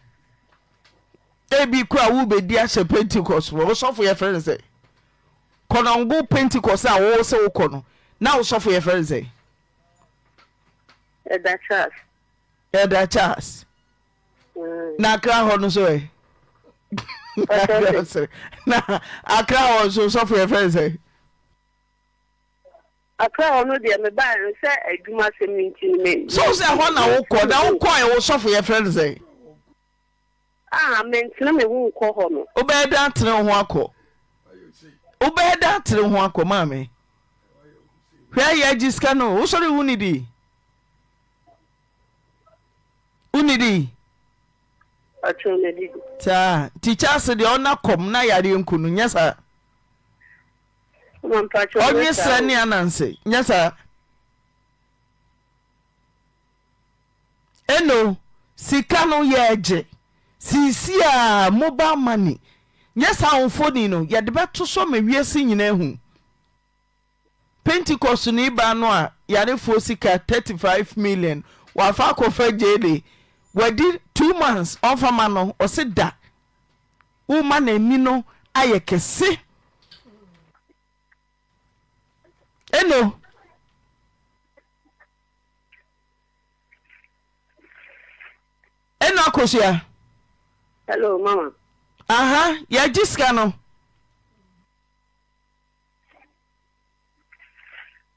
Ebi kura wo bedi ahyɛ Pentecost fo. Wo sɔfo yɛfrɛ no sɛn? Kɔnɔngo Pentecost a wo sɛ wokɔ no, na wo sɔfo yɛfrɛ no sɛn? Elder Charles. Elder Charles. Na Accra hɔ no so ɛ? Na Accra hɔ nso sɔfo yɛfrɛ no sɛn? Accra hɔ no deɛ mebaeɛ no sɛ adwuma asɛm no nti no me. So sɛ hɔ na wokɔ na wokɔɛ wo sɔfo yɛfrɛ no sɛn? Ah, mentene me ho nkɔ hɔ no. Wobɛyɛ dɛn atene wo ho akɔ? Wobɛyɛ dɛn atene wo ho akɔ maame? Hwɛ yɛ agye sika no wosɔre wonidi? Wonidi? Ɔtwe me didi. Saa nti Charles deɛ ɔna kɔm na yareɛ nku no nyɛ saa. Ɔnwe serɛ ne ananse nyɛ saa. Eno sika no yɛgye seesei a mobile money nyɛ saa wo mfoni no yɛde bɛto so ama wiase nyinaa ahu. Pentekostni baa no a yarefoɔ sika 35 million wafa akɔfa gyeene wadi 2 months ɔmfa ma no ɔse da woma n'ani no ayɛ kɛse. Eno. Eno Akosua. Hello mama. Aha, yɛagye sika no.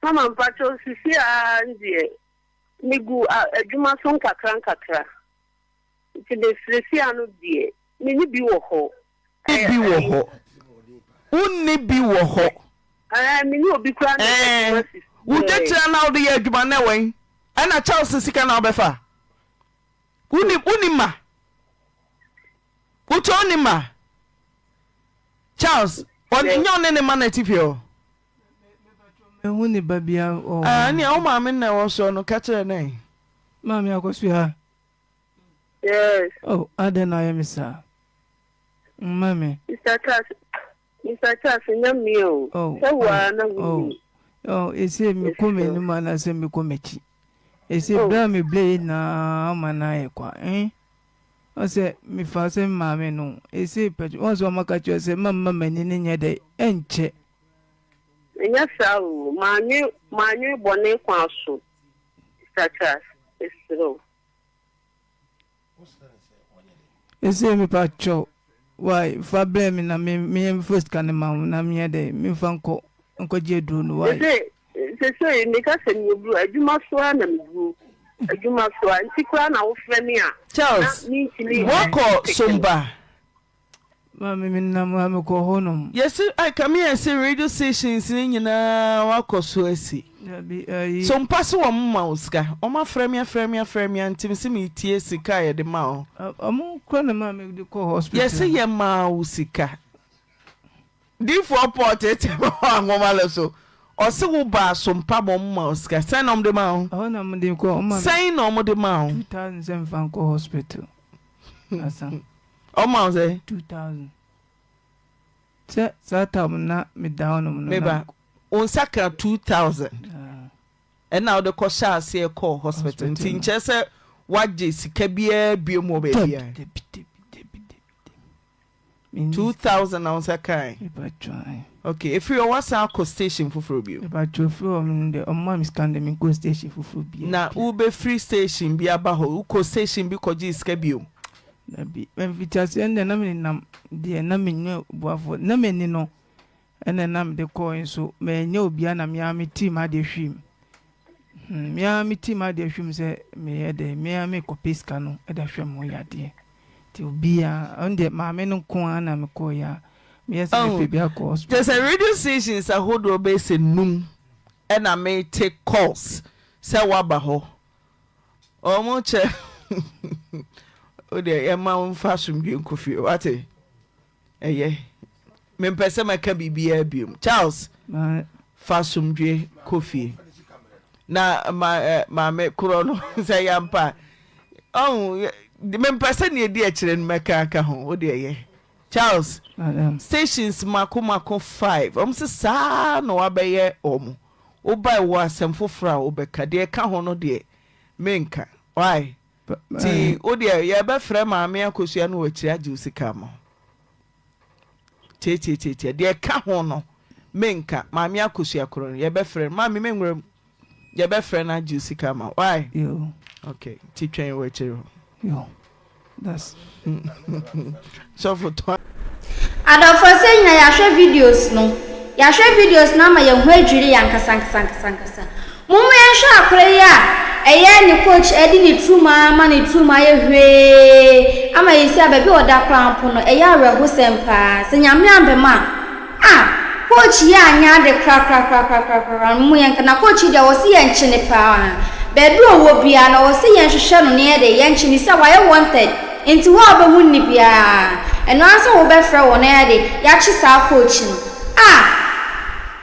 Mama mpakyɛw sisi aa ndeɛ. Megu adwuma so nkakrankakra. Nti me seesei ano deɛ, menni bi wɔ hɔ. Wonni bi wɔ hɔ. Wonni bi wɔ hɔ. Ɛɛ, me ne obi koraa na ɛyɛ adwuma sisi. Wo dwetire na wode yɛ adwuma na ɛwɔ he? Ɛna Charles sika na wobɛfa? Wonni wonni mma? Wotɔ wonni mma? Charles, ɔnyɛ ɔne ne mma na ɛte fie hɔ? Mehu ne ba biara wɔ hɔ. Ɛɛ, nea wo maame na ɛwɔ soɔ no, ka kyerɛ no ɛ. Maame Akosua. Yes. Oh, adɛn na ayɛ me saa? Mma me. Mister Charles, Mister Charles, nyɛ me o. Oh, Sɛ wo ara na oh, wonim. oh, ese mekɔ m'anim anaasɛ mekɔ m'akyi. Ese Oh. berɛ a mebrɛ yɛ nyinaa ama no ayɛ kwa. Eh? Ɔsɛ mefa sɛ me maame no. Ese pɛtɛ, wɔn sɛ wɔn aka kyerɛ sɛ mma mma m'ani no nyɛ dɛ, ɛnkyɛ. Ɛnyɛ saa o, mannwe, mannwe bɔne kwan so, Mister Charles, mesrɛ wo. Ese mepa kyɛw wai fa brɛ me na me me mfa sika no ma wo na menyɛ dɛ memfa nkɔ nkɔgye aduro no wai. Sese sesei meka sɛ mewɔ adwuma so ara na meduru adwuma so a nti koraa na wofrɛ me a na Charles, mentumi woakɔ mpeke no. Somba? Maame me nam ha mekɔ hɔ nom. Yɛse ai kame yɛ se radio stations no nyinaa wakɔ so asi. Dabi ayi. So mpa se wɔn ma wo sika? Wɔn afrɛ me afrɛ me afrɛ me a nti mese metie sika a yɛde ma wo. Wɔn kora na maa me de kɔ hospital. Yɛse yɛ maa wo sika. Difoɔ Paul tete me wɔ anwoma no so ɔse wo baa so mpa ma wɔn ma wo sika sɛn na wɔn de maa wo? Ɛhɔ na wɔn de kɔ wɔn ma me. Sɛn na wɔn de maa wo? 2000 sɛ nfa nkɔ hospital. Asa. Ɔma wo sɛn? 2000. Sɛ saa tam na meda hɔ nom no. Meba, wo nsa ka 2000. Ɛna wode kɔ hyɛ aseɛ kɔɔ hospital. Nti nkyerɛ sɛ woagye sika biara biom wɔ baabi a? Dabi, dabi, dabi, dabi. 2000 na wo nsa kae? Mepakyɛw ae. Ok, efiri hɔ woasan akɔ station foforɔ bio? Mepakyɛw efiri hɔ no deɛ ɔmo maa me sika no deɛ menkɔɔ station foforɔ biara Na bio. wobɛfiri station bi aba hɔ, wokɔ station bi kɔgyee sika bio? Dabi, mfitiaseɛ no deɛ na menenam deɛ na mennya boafoɔ, na m'ani no ɛna na mede kɔɔe nso mannya obiara na me ara metii m'adeɛ hwiim. Hmm, me ara metii m'adeɛ hwiim sɛ meyɛ dɛ, me ara mekɔpɛ sika no de ahwɛ mo yadeɛ. Nti obiara, ɔno deɛ maame no nko ara na mekɔeɛ a, meyɛ sɛ Oh, mepɛ bi akɔ kyerɛ hospital. sɛ radio stations ahodoɔ bɛyɛ sɛ num ɛna mete calls sɛ woaba hɔ. Wɔn kyɛ wo deɛ yɛma wo mfa asomdwe nkɔ fie wate ɛyɛ mempɛ sɛ mɛka biribiara biom Charles fa asomdwe kɔ fie na ma eh, maame korɔ no sɛ yɛmpa ɔhu mempɛ sɛ nea ɛdi akyire no mɛka aka ho wo deɛ yɛ Charles stations mako mako five wɔn sɛ saa na wabɛyɛ wɔn wobae wɔ asɛm foforɔ a wobɛka deɛ ɛka ho no deɛ menka why Nti wo deɛ yɛbɛfrɛ maame akosua no wɔ akyiri agye wo sika ama wo. Tiatiatiatia deɛ ɛka ho no menka maame akosua korɔ no yɛbɛfrɛ no maame menwura mu yɛbɛfrɛ no agye wo sika ama wo why? Yo. Okay nti twɛn wɔ akyiri hɔ. Yo. That's. Sɔfo tɔn. Adɔfoɔ sɛ nyina yɛahwɛ videos no yɛahwɛ videos no ama yɛn ho adwiri yɛn ankasa ankasa ankasa ankasa Momma yɛnhwɛ akora yi a ɛyɛ ne coach de ne turum ara ma ne turum ayɛ hwee ama yɛsi a baabi a ɔda koraa mpo no ɛyɛ awerɛhosɛm paa sɛ Nyame ambɛma a ah coach yi anyɛ ade korakorakorakorakoraa no mo yɛnka na coach yi deɛ ɔwɔ sɛ yɛnkye no paa baabi a ɔwɔ biara no ɔwɔ sɛ yɛnhwehwɛ no na yɛde yɛnkye no sɛ wayɛ wanted nti wo a wobɛhu no biara ɛno ara sɛ wobɛfrɛ wɔ na yɛde yɛakye saa coach no ah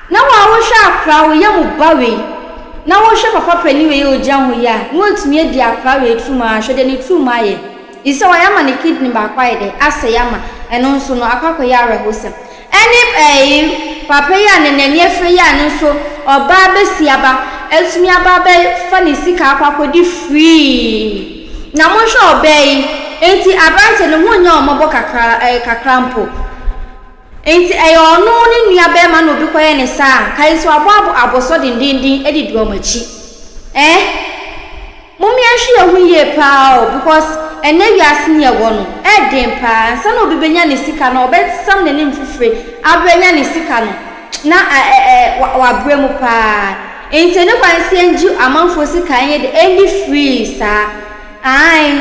Na wo a wohwɛ akora wo yam ba wei, na wohwɛ papa panin wei a ogyina hɔ yi a, na watumi adi akora wei tirim ara, hwɛ deɛ ne tirim ayɛ. Gye sɛ wayɛ ama ne kidney baako ayɛ dɛ, asɛe ama ɛno nso no akɔ akɔyɛ awerɛhosɛm. Ɛne ɛyi, papa yi a ne n'ani afira yi a ɛno nso ɔbaa bɛsiaba atumi aba abɛfa ne sika akɔ akɔdi free. Na monhwɛ ɔbaa yi, enti aberanteɛ no ho nyɛ wo mmɔbɔ kakra, ɛɛ kakra mpo. Enti ɛyɛ ɔno ne nua barima na obi kɔyɛ ne saa a, kae nso abɔ abo abɔsɔ dendeenden didi wɔn akyi. Eh? Mom yɛnhwɛ yɛn ho yie paa o because ɛnnɛ wiase ne yɛwɔ no, ɛɛden paa. Ansa na obi bɛnya ne sika no, ɔbɛsam n'anim fifire abɛnya ne sika no na ɛ ɛ ɛ wabrɛ mu paa. Nti ɛni kwan sɛ yɛngye amanfoɔ sika nyɛ de ɛnni free saa. Aane,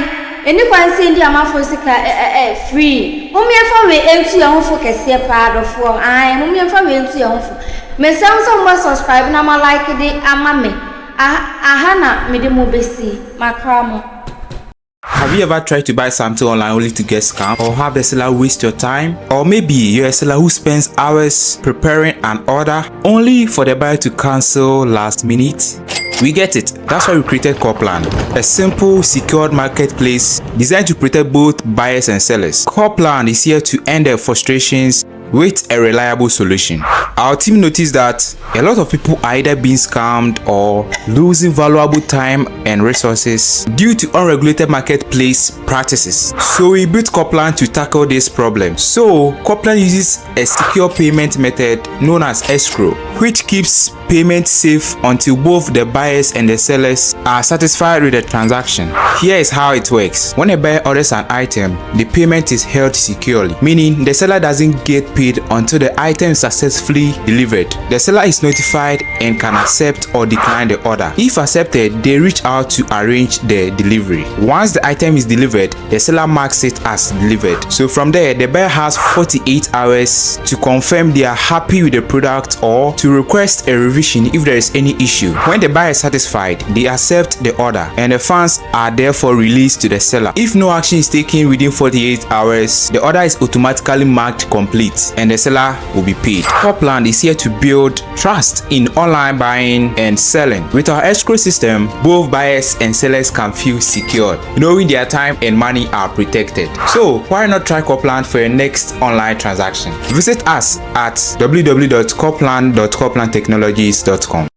ɛnni kwan sɛ yɛndi amanfoɔ sika ɛ ɛ ɛ free. Mom yɛmfa wei ntu yɛn ho fo kɛseɛ paa adɔfoɔ. Aane, mom yɛmfa wei ntu yɛn ho fo. Mesrɛ mo sɛ mobɛ subscribe na mo like de ama me. Aha, aha na mede mo bɛsi. Makra mo. Have you ever tried to buy something online only to get scammed or have the seller waste your time? Or maybe you're a seller who spends hours preparing an order only for the buyer to cancel last minute? We get it. That's why we created Corplan, a simple, secured marketplace designed to protect both buyers and sellers. Corplan is here to end their frustrations with a reliable solution. Our team noticed that a lot of people are either being scammed or losing valuable time and resources due to unregulated marketplace practices. So we built Coplan to tackle this problem. So Coplan uses a secure payment method known as escrow, which keeps payment safe until both the buyers and the sellers are satisfied with the transaction. Here is how it works. When a buyer orders an item, the payment is held securely, meaning the seller doesn't get paid until the item is successfully delivered. The seller is notified and can accept or decline the order. If accepted, they reach out to arrange the delivery. Once the item is delivered, the seller marks it as delivered. So from there, the buyer has 48 hours to confirm they are happy with the product or to request a revision if there is any issue. When the buyer is satisfied, they accept the order and the funds are therefore released to the seller. If no action is taken within 48 hours, the order is automatically marked complete and the seller will be paid. Copland is here to build trust in online buying and selling. With our escrow system, both buyers and sellers can feel secured, knowing their time and money are protected. So why not try Copland for your next online transaction? Visit us at www.copland.coplandtechnologies.com.